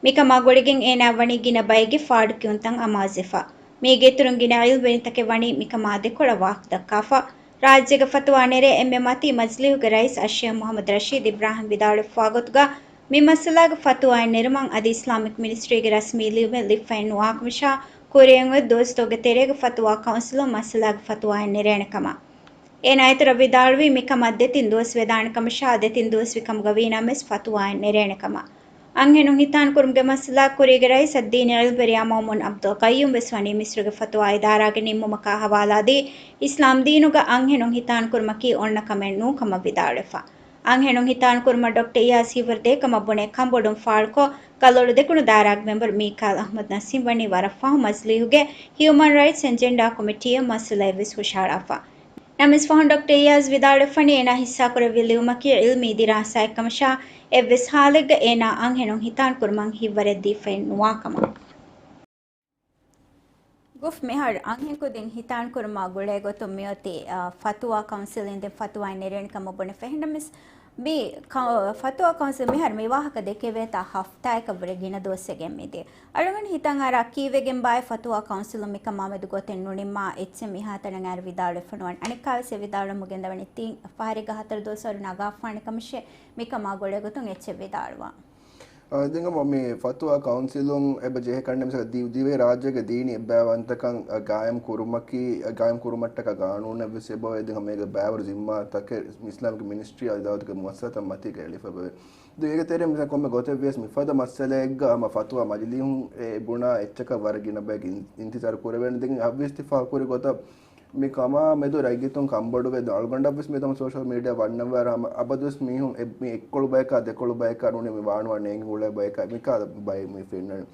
މިކަމާ ގުޅިގެން އޭނާ ވަނީ ގިނަ ބައެއްގެ ފާޑުކިޔުންތައް އަމާޒުވެފަ. މީގެ އިތުރުން ގިނަ އިލްމުވެރިންތަކެއް ވަނީ މިކަމާ ދެކޮޅަށް ވާހަކަ ދައްކާފަ. ރާއްޖޭގެ ފަތުވާ ނެރޭ އެންމެ މަތީ މަޖިލީހުގެ ރައީސް އައްޝޭހް މުޙައްމަދު ރަޝީދު އިބްރާހިމް ވިދާޅުވެފަވާ ގޮތުގަ، މި މައްސަލާގެ ފަތުވާއެއް ނެރުމަށް އަދި އިސްލާމިކް މިނިސްޓްރީގެ ރަސްމީ ލިޔުމެއް ލިބިފައެއް ނުވާކަމަށާ، ކުރިއަށް އޮތް ދުވަސްތަކުގެ ތެރޭގަ ފަތުވާ ކައުންސިލުން މައްސަލާގެ ފަތުވާއެއް ނެރޭނެ ކަމަށް. އޭނާ އިތުރަށް ވިދާޅުވީ، މިކަމަށް ދެތިން ދުވަސް ވެދާނެ ކަމަށާ، ދެތިން ދުވަސް ވިކަމުގަ ވީނަމަވެސް ފަތުވާއެއް ނެރޭނެ ކަމަށް. އަންހެނުން ހިތާން ކުރުމުގެ މައްސަލާ ކުރީގެ ރައީސް އައްދީނީ އިލްމުވެރިޔާ މައުމޫން އަބްދުލް ޤައްޔޫމް ވެސް ވަނީ މިސްރުގެ ފަތުވާ އިދާރާގެ ނިންމުމަކާ ހަވާލާދީ، އިސްލާމް ދީނުގަ އަންހެނުން ހިތާން ކުރުމަކީ އޮންނަ ކަމެއް ނޫން ކަމަށް ވިދާޅުވެފަ. އަންހެނުން ހިތާން ކުރުމަށް ޑޮކްޓަރ އިޔާޒް ހިތްވަރު ދޭ ކަމަށް ބުނެ ކަންބޮޑުން ފާޅުކޮށް، ކަލޯޅު ދެކުނު ދާއިރާގެ މެމްބަރު މީކާލް އަޙްމަދު ނަސީމް ވަނީ ވަރަށް ފަހު މަޖިލީހުގެ ހިއުމަން ރައިޓްސް އެންޑް ޖެންޑާ ކޮމިޓީއަށް މައްސަލައެއް ވެސް ހުށަހަޅާފަ. ނަމަވެސް ފަހުން ޑޮކްޓަރ އިޔާޒް ވިދާޅުވެފަނީ، އޭނާ ހިއްސާކުރެއްވި ލިޔުމަކީ ޢިލްމީ ދިރާސާއެއް ކަމަށާ، އެއްވެސް ހާލެއްގަ އޭނާ އަންހެނުން ހިތާން ކުރުމަށް ހިތްވަރެއް ދީފައެއް ނުވާ ކަމަށް. ގުފް މިހާރު އަންހެންކުދިން ހިތާން ކުރުމާ ގުޅޭ ގޮތުން މިއޮތީ، އާ، ފަތުވާ ކައުންސިލް އިންދެން ފަތުވާއެއް ނެރޭނެ ކަމަށް ބުނެފަ. އެހެންނަމަވެސް މި ކަ-، ފަތުވާ ކައުންސިލް މިހާރު މި ވާހަކަ ދެކެވޭތާ ހަފްތާއަކަށްވުރެ ގިނަ ދުވަސްވެގެން މިދިޔަ. އަޅުގަނޑު ހިތަށް އަރާ ކީއްވެގެންބާއޭ ފަތުވާ ކައުންސިލުން މިކަމާމެދު ގޮތެއް ނުނިންމާ އެއްޗެއް މިހާތަނަށް އައިރު ވިދާޅުވެފަ ނުވަން. އަނެއްކާވެސް އެ ވިދާޅުވަމުން ގެންދަވަނީ ތިން ފަހަރެއްގަ ހަތަރު ދުވަސްވަރު ނަގާފާނެ ކަމަށޭ މިކަމާ ގުޅޭ ގޮތުން އެއްޗެއް ވިދާޅުވާ. އާ، ދެން ހަމަ މި ފަތުވާ ކައުންސިލުން އެބަ ޖެހޭ ކަންނެ މިސާލަށް ދި-، ދިވެހި ރާއްޖޭގެ ދީނީ އެއްބައިވަންތަކަން، އަ، ގާއިމް ކުރުމަކީ، އަ، ގާއިމް ކުރުމަށްޓަކާ ގާނޫނެއް ވެސް އެބައޮތް. ދެން ހަމަ އޭގެ ބައިވަރު ޒިންމާތަކެއް އިސްލާމިކް މިނިސްޓްރީ އަދި ދައުލަތުގެ މުއައްސަސާތައް މަތީގަ އެޅިފަ އެބަވޭ. ދެން އޭގެ ތެރޭ މިސާ ކޮންމެ ގޮތެއް ވިޔަސް މިފަދަ މައްސަލައެއްގަ ހަމަ ފަތުވާ މަޖިލީހުން އެ ބުނާ އެއްޗަކަށް ވަރަށް ގިނަ ބަޔަކު އިން-، އިންތިޒާރު ކުރެވޭނެ. ދެން އަވިސް ތި ފާހަގަކުރި ގޮތަށް މި ކަމާ މެދު ރައްޔިތުން ކަންބޮޑުވެ ދެން އަޅުގަނޑަށްވެސް މި ތަމަ ސޯޝަލް މީޑިއާ ވަންނަންވާ ހަމަ އަބަދުވެސް މީހުން އެ-، މި އެއްކޮޅު ބަޔަކާ ދެކޮޅު ބަޔަކާ ނޫނީ މި ވާނުވާ ނޭނގި އުޅޭ ބަޔަކާ މިކާ ބައެއް މި ފެންނަނީ.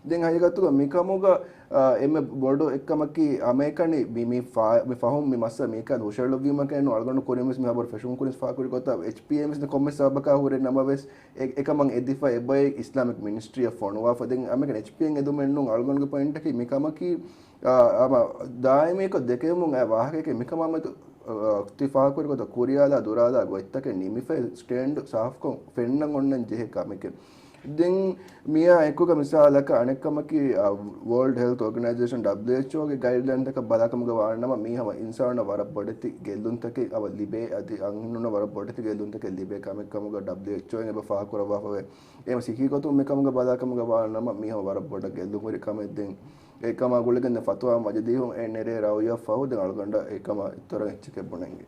ދެން ހަގީގަތުގަ މިކަމުގަ، އާ، އެންމެ ބޮޑު އެއްކަމަކީ ހަމައެކަނި މި، މި ފާ-، މި ފަހުން މި މައްސަލަ މީކަން ހުށަހެޅުއްވީމަކަށް ނޫން. އަޅުގަނޑު ކުރިންވެސް މި ހަބަރު ފެށުން ކުރިން ފާހަގަކުރި ގޮތަށް އެޗްޕީއެމް ވެސް ކޮންމެ ސަބަބަކާ ހުރެ ނަމަވެސް އެ-، އެކަމަށް އެދިފަ އެބައެއް އިސްލާމިކް މިނިސްޓްރީއަށް ފޮނުވާފަ. ދެން އަމެކަނި އެޗްޕީއެމް އެދުމެއް ނޫން. އަޅުގަނޑުގެ ޕޮއިންޓަކީ މިކަމަކީ، އާ، ހަމަ ދާއިމީކޮށް ދެކެވެމުން އައި ވާހަކައެކޭ. މިކަމާ މެދު އަ، ތި ފާހަގަކުރި ގޮތަށް ކުރިޔާލާ ދުރާލާ ގޮތްތަކެއް ނިމިފައި ސްޓޭންޑް ސާފުކޮށް ފެންނަން އޮންނަން ޖެހޭ ކަމެކެވެ. ދެން މިއާ އެކުގަ މިސާލަކަށް އަނެއްކަމަކީ، އަ، ވޯލްޑް ހެލްތް އޯގަނައިޒޭޝަން، ޑަބްލިއުއެޗްއޯގެ ގައިޑްލައިންތަކަށް ބަލާކަމުގަ ވާނަމަ މީ ހަމަ އިންސާނުންނަށް ވަރަށް ބޮޑެތި ގެއްލުންތަކެއް އަވަ ލިބޭ، އަދި އަންހެނުންނަށް ވަރަށް ބޮޑެތި ގެއްލުންތަކެއް ލިބޭ ކަމެއް ކަމުގަ ޑަބްލިއުއެޗްއޯއިން އެބަ ފާހަގަކުރައްވާފަވޭ. އެހެން ސިއްހީ ގޮތުން މިކަމުގަ ބަލާކަމުގަ ވާނަމަ މީ ހަމަ ވަރަށް ބޮޑަށް ގެއްލުން ހުރި ކަމެއް. ދެން އެކަމާ ގުޅިގެން ފަތުވާ މަޖިލީހުން އެ ނެރޭ ރައުޔަށް ފަހު ދެން އަޅުގަނޑަށް އެކަމާ އިތުރަށް އެއްޗެކޭ ބުނަންގެ.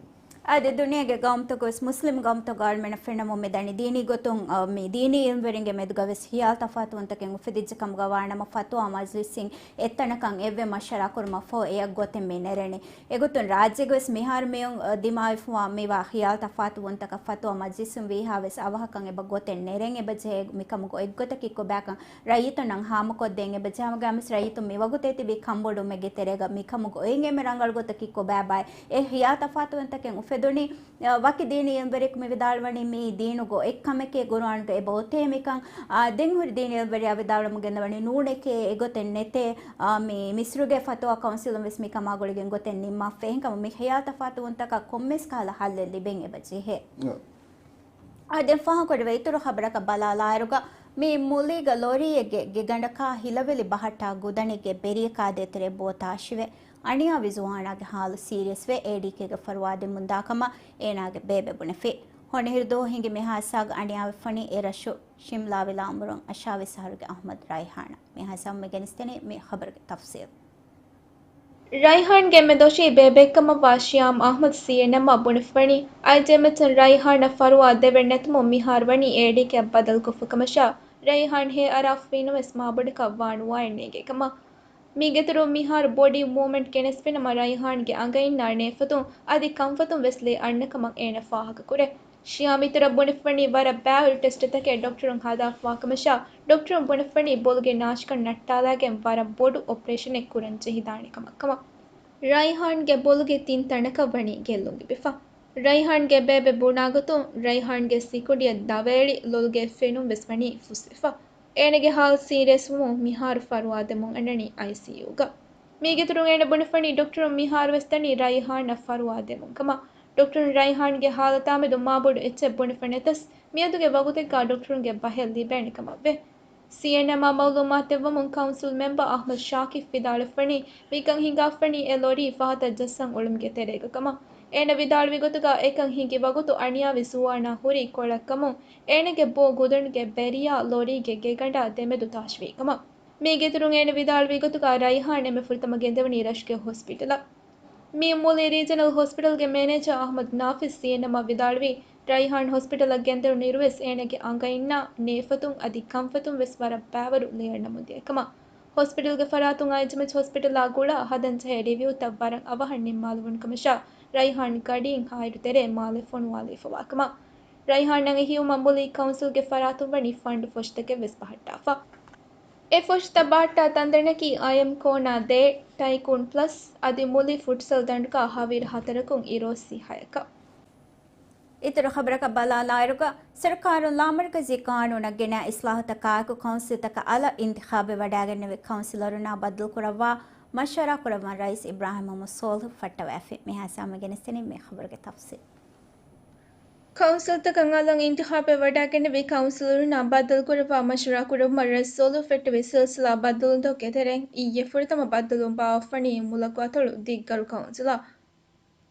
އަދި ދުނިޔޭގެ ގައުމުތަކުވެސް މުސްލިމް ގައުމުތަކުގަ އަޅުމެންނަށް ފެންނަމުން މިދަނީ ދީނީ ގޮތުން، އަ، މި ދީނީ އިލްމުވެރިންގެ މެދުގަވެސް ހިޔާލު ތަފާތުވުންތަކެއް އުފެދިއްޖެ ކަމުގަ ވާނަމަ ފަތުވާ މަޖްލިސްއިން އެއްތަނަކަށް އެއްވެ މަޝްވަރާ ކުރުމަށް ފަހު އެއަށް ގޮތެއް މި ނެރެނީ. އެގޮތުން ރާއްޖޭގަވެސް މިހާރު މިއޮން، އަ، ދިމާވެފަވާ މިވާ ހިޔާލު ތަފާތުވުންތަކަށް ފަތުވާ މަޖްލިސުން ވީހާވެސް އަވަހަކަށް އެބަ ގޮތެއް ނެރެން އެބަ ޖެހޭ. މިކަމުގަ އެއްގޮތަކީ ކޮބާކަން ރައްޔިތުންނަށް ހާމަކޮށްދޭން އެބަ ޖަހާ ގައިމުވެސް ރައްޔިތުން މިވަގުތު އެތިބީ ކަންބޮޑުވުމެއްގެ ތެރޭގަ މިކަމުގަ އޮތް އެންމެ ރަނގަޅު ގޮތަކީ ކޮބާބާއޭ؟ އެ ހިޔާ ތަފާތުވުންތަކެއް އުފެދުނީ، އަ، ވަކި ދީނީ އިލްމުވެރިޔަކު މި ވިދާޅުވަނީ މީ ދީނުގަ އޮތް ކަމެކޭ، ގުރުއާނުގަ އެބަ އޮތޭ މިކަން. އާ، ދެން ހުރި ދީނީ އިލްމުވެރިޔާ ވިދާޅުވަމުން ގެންދަވަނީ ނޫނެކޭ، އެގޮތެއް ނެތޭ. އާ، މި މިސްރުގެ ފަތުވާ ކައުންސިލުން ވެސް މިކަމާ ގުޅިގެން ގޮތެއް ނިންމާފަ. އެހެންކަމުން މި ހިޔާ ތަފާތުވުންތަކަށް ކޮންމެސް ކަހަލަ ހައްލެއް ލިބެން އެބަ ޖެހޭ. އާ. އާ، ދެން ފާހަގަކުރެވޭ އިތުރު ޚަބަރަކަށް ބަލާލާއިރުގަ، މި މުލީގަ ލޯރީއެއްގެ ގެގަނޑަކާ ހިލަވެލި ބަހައްޓާ ގުދަނެއްގެ ބެރިއަކާ ދޭތެރޭ ބޯ ތާށިވެ، އަނިޔާވި ޒުވާނާގެ ހާލު ސީރިއަސްވެ، އޭޑީކޭގެ ފަރުވާ ދެމުންދާކަމަށް އޭނާގެ ބޭބެ ބުނެފި. ހޮނިހިރު ދުވަހު ހިނގި މި ހާދިސާގަ އަނިޔާވެފަނީ އެ ރަށު ޝިމްލާ ވިލާ އުމުރުން އަށާވީސް އަހަރުގެ އަޙްމަދު ރައިހާނާ. މި ހާދިސާ މި ގެނެސްދެނީ މި ޚަބަރުގެ ތަފްސީލް. ރައިހާންގެ އެންމެ ދޮށީ ބޭބެއްކަމަށްވާ ޝިޔާމް އަޙްމަދު ސީއެންއެމްއަށް ބުނެފަވަނީ، އައިޖެމެޗުން ރައިހާނަށް ފަރުވާ ދެވެން ނެތުމުން މިހާރު ވަނީ އޭޑީކޭއަށް ބަދަލުކޮށްފަ ކަމަށާ، ރައިހާން ހޭ އަރާފަވީނަމަވެސް މާބޮޑަކަށް ވާނުވާއެއް ނޭނގޭ ކަމަށް. މީގެއިތުރުން މިހާރު ބޮޑީ މޫވްމަންޓް ގެނެސްފިނަމަ ރައިހާންގެ އަނގައިންނާ ނޭފަތުން އަދި ކަންފަތުން ވެސް ލޭ އަންނަ ކަމަށް އޭނަ ފާހަގަކުރޭ. ޝިޔާމް އިތުރަށް ބުނެފަވަނީ ވަރަށް ބާވަރު ޓެސްޓުތަކެއް ޑޮކްޓަރުން ހަދާފަވާ ކަމަށާ، ޑޮކްޓަރުން ބުނެފަވަނީ ބޮލުގެ ނާށިކަން ނައްޓާލާގެން ވަރަށް ބޮޑު އޮޕަރޭޝަނެއް ކުރަން ޖެހިދާނެ ކަމަށް ކަމަށް. ރައިހާންގެ ބޮލުގެ ތިން ތަނަކަށް ވަނީ ގެއްލުން ލިބިފަ. ރައިހާންގެ ބޭބެ ބުނާގޮތުން، ރައިހާންގެ ސިކުޑިއަށް ދަވައެޅި ލޮލުގެ ފެނުން ވެސް ވަނީ ފުސްވެފަ. އޭނަގެ ހާލު ސީރިއަސްވުމުން މިހާރު ފަރުވާ ދެމުން އަންނަނީ އައިސީޔޫގަ. މީގެއިތުރުން އޭނަ ބުނެފަނީ ޑޮކްޓަރުން މިހާރުވެސް ދަނީ ރައިހާނަށް ފަރުވާ ދެމުން ކަމަށް. ޑޮކްޓަރުން ރައިހާންގެ ހާލަތާމެދު މާބޮޑު އެއްޗެއް ބުނެފަ ނެތަސް، މިއަދުގެ ވަގުތެއްގަ ޑޮކްޓަރުންގެ ބަހެއް ލިބޭނެ ކަމަށްވޭ. ސީއެންއެމްއާ މައުލޫމާތު ދެއްވަމުން، ކައުންސިލް މެމްބަ އަޙްމަދު ޝާކިބް ވިދާޅުވެފަވަނީ، މިކަން ހިނގާފަވަނީ އެ ލޮރީ ފަހަތަށް ޖައްސަން އުޅުމުގެ ތެރޭގަ ކަމަށް. އޭނަ ވިދާޅުވި ގޮތުގަ، އެކަން ހިނގި ވަގުތު އަނިޔާވި ޒުވާނާ ހުރީ ކޮޅަށް ކަމުން، އޭނަގެ ބޯ ގުދަނުގެ ބެރިއާ ލޮރީގެ ގެގަނޑާ ދެމެދު ތާށިވީ ކަމަށް. މީގެއިތުރުން އޭނަ ވިދާޅުވި ގޮތުގަ، ރައިހާން އެންމެ ފުރަތަމަ ގެންދެވުނީ ރަށުގެ ހޮސްޕިޓަލަށް. މިއު މުލި ރީޖަނަލް ހޮސްޕިޓަލްގެ މެނޭޖަރ އަޙްމަދު ނާފިޒް ސީއެންއެމްއަށް ވިދާޅުވީ، ރައިހާން ހޮސްޕިޓަލަށް ގެންދެވުނު އިރުވެސް އޭނަގެ އަނގައިންނާ ނޭފަތުން އަދި ކަންފަތުން ވެސް ވަރަށް ބާވަރު ލޭ އަންނަމުން ދިޔަ ކަމަށް. ހޮސްޕިޓަލްގެ ފަރާތުން އައިޖެމެޗް ހޮސްޕިޓަލާ ގުޅާ ހަދަންޖެހޭ ރިވިއުތައް ވަރަށް އަވަހަށް ނިންމާލެވުނު ކަމަށާ، ރައިހާން ގަޑިއިން ހާއިރު ތެރޭ މާލެ ފޮނުވާލައިފަވާ ކަމަށް. ރައިހާން އަނގަ ހިއްޔުމަށް މުލި ކައުންސިލްގެ ފަރާތުން ވަނީ ފަންޑު ފޮށިތަކެއް ވެސް ބަހައްޓާފަ. އެ ފޮށިތައް ބަހައްޓާ ތަންދަނަކީ އައިއެމް ކޯނާ ދޭ، ޓައިކޫން ޕްލަސް އަދި މުލި ފުޓްސަލް ދަނޑުގަ ހަވީރު ހަތަރަކުން އިރޯއްސި ހަޔަކަށް. އިތުރު ޚަބަރަކަށް ބަލާލާއިރުގަ، ސަރުކާރުން ލާމަރުކަޒީ ޤާނޫނަށް ގެނައި އިސްލާހުތަކާއެކު ކައުންސިލްތަކަށް އަލަށް އިންތިޚާބެއް ވަޑައިގެންނެވި ކައުންސިލަރުންނާ ބައްދަލުކުރައްވާ މަޝްވަރާ ކުރައްވަން ރައީސް އިބްރާހިމް މުހައްމަދު ސޯލިހު ފައްޓަވައިފި. މިހާ ސާމި ގެނެސްދެނީ މި ޚަބަރުގެ ތަފްސީލް. ކައުންސިލްތަކަށް އަލަށް އިންތިޚާބެއް ވަޑައިގެންނެވި ކައުންސިލަރުންނާ ބައްދަލުކުރައްވާ މަޝްވަރާ ކުރައްވަމަށް ރައީސް ސޯލިހު ފެއްޓެވި ސިލްސިލާ ބައްދަލުވުންތަކުގެ ތެރެއިން އިއްޔެ ފުރަތަމަ ބައްދަލުވުން ބާއްވަނީ މުލަކު އަތޮޅު ދިއްގަރު ކައުންސިލަށް.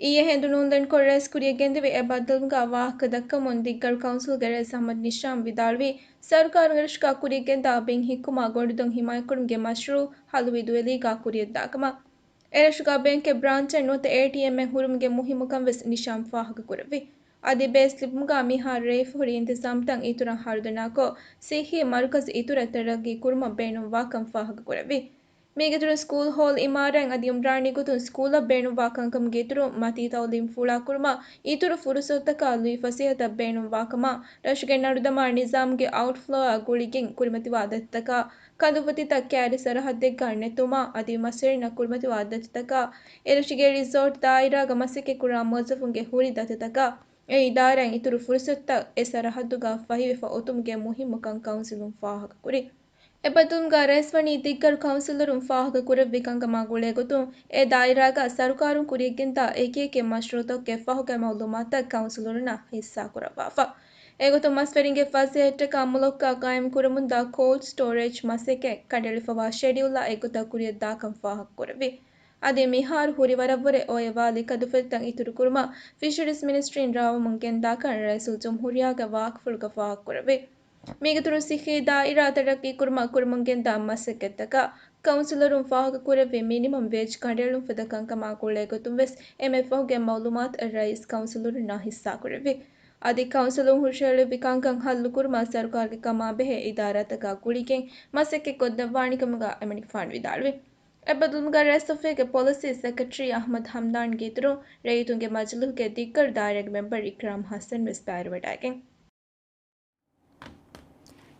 އިއްޔެ ހެނދުނޫން ދެން ކޮށް ރައީސް ކުރިއަށް ގެންދެވި އެ ބައްދަލުވުމުގަ ވާހަކަ ދައްކަމުން ދިއްގަރު ކައުންސިލްގެ ރައީސް އަޙްމަދު ނިޝާމް ވިދާޅުވީ، ސަރުކާރުން އެރަށުގަ ކުރިއަށް ގެންދާ ބިން ހިއްކުމާ ގޮނޑުދޮށް ހިމާޔަތްކުރުމުގެ މަޝްރޫއު ހަލު ވިދުވެލީގަ ކުރިއަށްދާ ކަމަށް. އެރަށުގަ ބޭންކެއް ބްރާންޗެއް ނުވަތަ އޭޓީއެމްއެއް ހުރުމުގެ މުހިއްމުކަން ވެސް ނިޝާމް ފާހަގަކުރެއްވި. އަދި ބޭސް ލިބުމުގަ މިހާރު ރޭވިފަހުރި އިންތިޒާމްތައް އިތުރަށް ހަރުދަނާކޮށް، ސިއްހީ މަރުކަޒު އިތުރަށް ތަރައްގީ ކުރުމަށް ބޭނުންވާކަން ފާހަގަކުރެއްވި. މީގެއިތުރުން ސްކޫލް ހޯލް އިމާރާތް އަދި އުމްރާނީ ގޮތުން ސްކޫލަށް ބޭނުންވާ ކަންކަމުގެ އިތުރުން މަތީ ތައުލީމް ފުޅާކުރުމަށް އިތުރު ފުރުސަތުތަކާ ލުއި ފަސޭހަތައް ބޭނުންވާކަމަށް ރަށުގެ ނަރުދަމާ ނިޒާމްގެ އައުޓްފްލޯއާ ގުޅިގެން ކުރިމަތިވާ ދަތިތަކާ، ކަނދުފަތިތައް ކައިރި ސަރަހައްދެއްގަ ނެތުމާ އަދި މަސްވެރިންނަށް ކުރިމަތިވާ ދަތިތަކާ، އެރަށުގެ ރިސޯޓް ދާއިރާގަ މަސައްކަތްކުރާ މުވައްޒަފުންގެ ހުރި ދަތިތަކާ، އެ އިދާރާއިން އިތުރު ފުރުސަތުތައް އެ ސަރަހައްދުގަ ފަހިވެފަ އޮތުމުގެ މުހިއްމުކަން ކައުންސިލުން ފާހަގަކުރި. އެ ބައްދަލުގަ ރައީސްވަނީ ދިއްގަރު ކައުންސިލަރުން ފާހަގަކުރެއްވި ކަންކަމާ ގުޅޭގޮތުން، އެ ދާއިރާގަ ސަރުކާރުން ކުރިޔަށްގެންދާ އެކިއެކި މަޝްރޫއުތަކުގެ ފަހުގެ މައުލޫމާތުތައް ކައުންސިލަރުންނަށް ހިއްސާކުރައްވާފަ. އެގޮތުން މަސްވެރިންގެ ފަސޭހައެއްޓަކާ މުލަކާ ޤާއިމް ކުރަމުންދާ ކޯލްޑް ސްޓޯރޭޖް މަސައްކަތް ކަނޑައެޅިފަވާ ޝެޑިއުލްއާ އެއްގޮތަށް ކުރިޔަށްދާކަން ފާހަގަކުރެއްވި. އަދި މިހާރު ހުރި ވަރަށްވުރެ އޮއެ ވާލި ކަނދުފަތިތައް އިތުރުކުރުމަށް ފިޝަރީޒް މިނިސްޓްރީން ރާވަމުން ގެންދާކަން ރައީސުލްޖުމްހޫރިއްޔާގެ ވާހަކަފުޅުގަ ފާހަގަކުރެއްވި. މީގެއިތުރުން ސިއްހީ ދާއިރާ ތަރައްގީކުރުމަށް ކުރަމުންގެންދާ މަސައްކަތްތަކަށް ކައުންސިލަރުން ފާހަގަކުރެއްވި މިނިމަމް ވޭޖް ކަނޑައެޅުން ފަދަ ކަންކަމާ ގުޅޭގޮތުން ވެސް އެންމެ ފަހުގެ މައުލޫމާތު ރައީސް ކައުންސިލަރުންނާ ހިއްސާކުރެއްވި. އަދި ކައުންސިލުން ހުށަހެޅުއްވި ކަންކަން ހައްލުކުރުމަށް ސަރުކާރުގެ ކަމާބެހޭ އިދާރާތަކާ ގުޅިގެން މަސައްކަތް ކޮށްދެއްވާނެކަމުގަ އެމަނިކުފާނު ވިދާޅުވި. އެބަދަލުގަ ރައީސް އޮފީހުގެ ޕޮލިސީ ސެކްރެޓަރީ އަޙްމަދު ހަމްދާންގެ އިތުރުން ރައްޔިތުންގެ މަޖިލީހުގެ ދިއްގަރު ދާއިރާގެ މެމްބަރު އިކްރާމް ޙަސަން ވެސް ބައިވެރިވެވަޑައިގެން.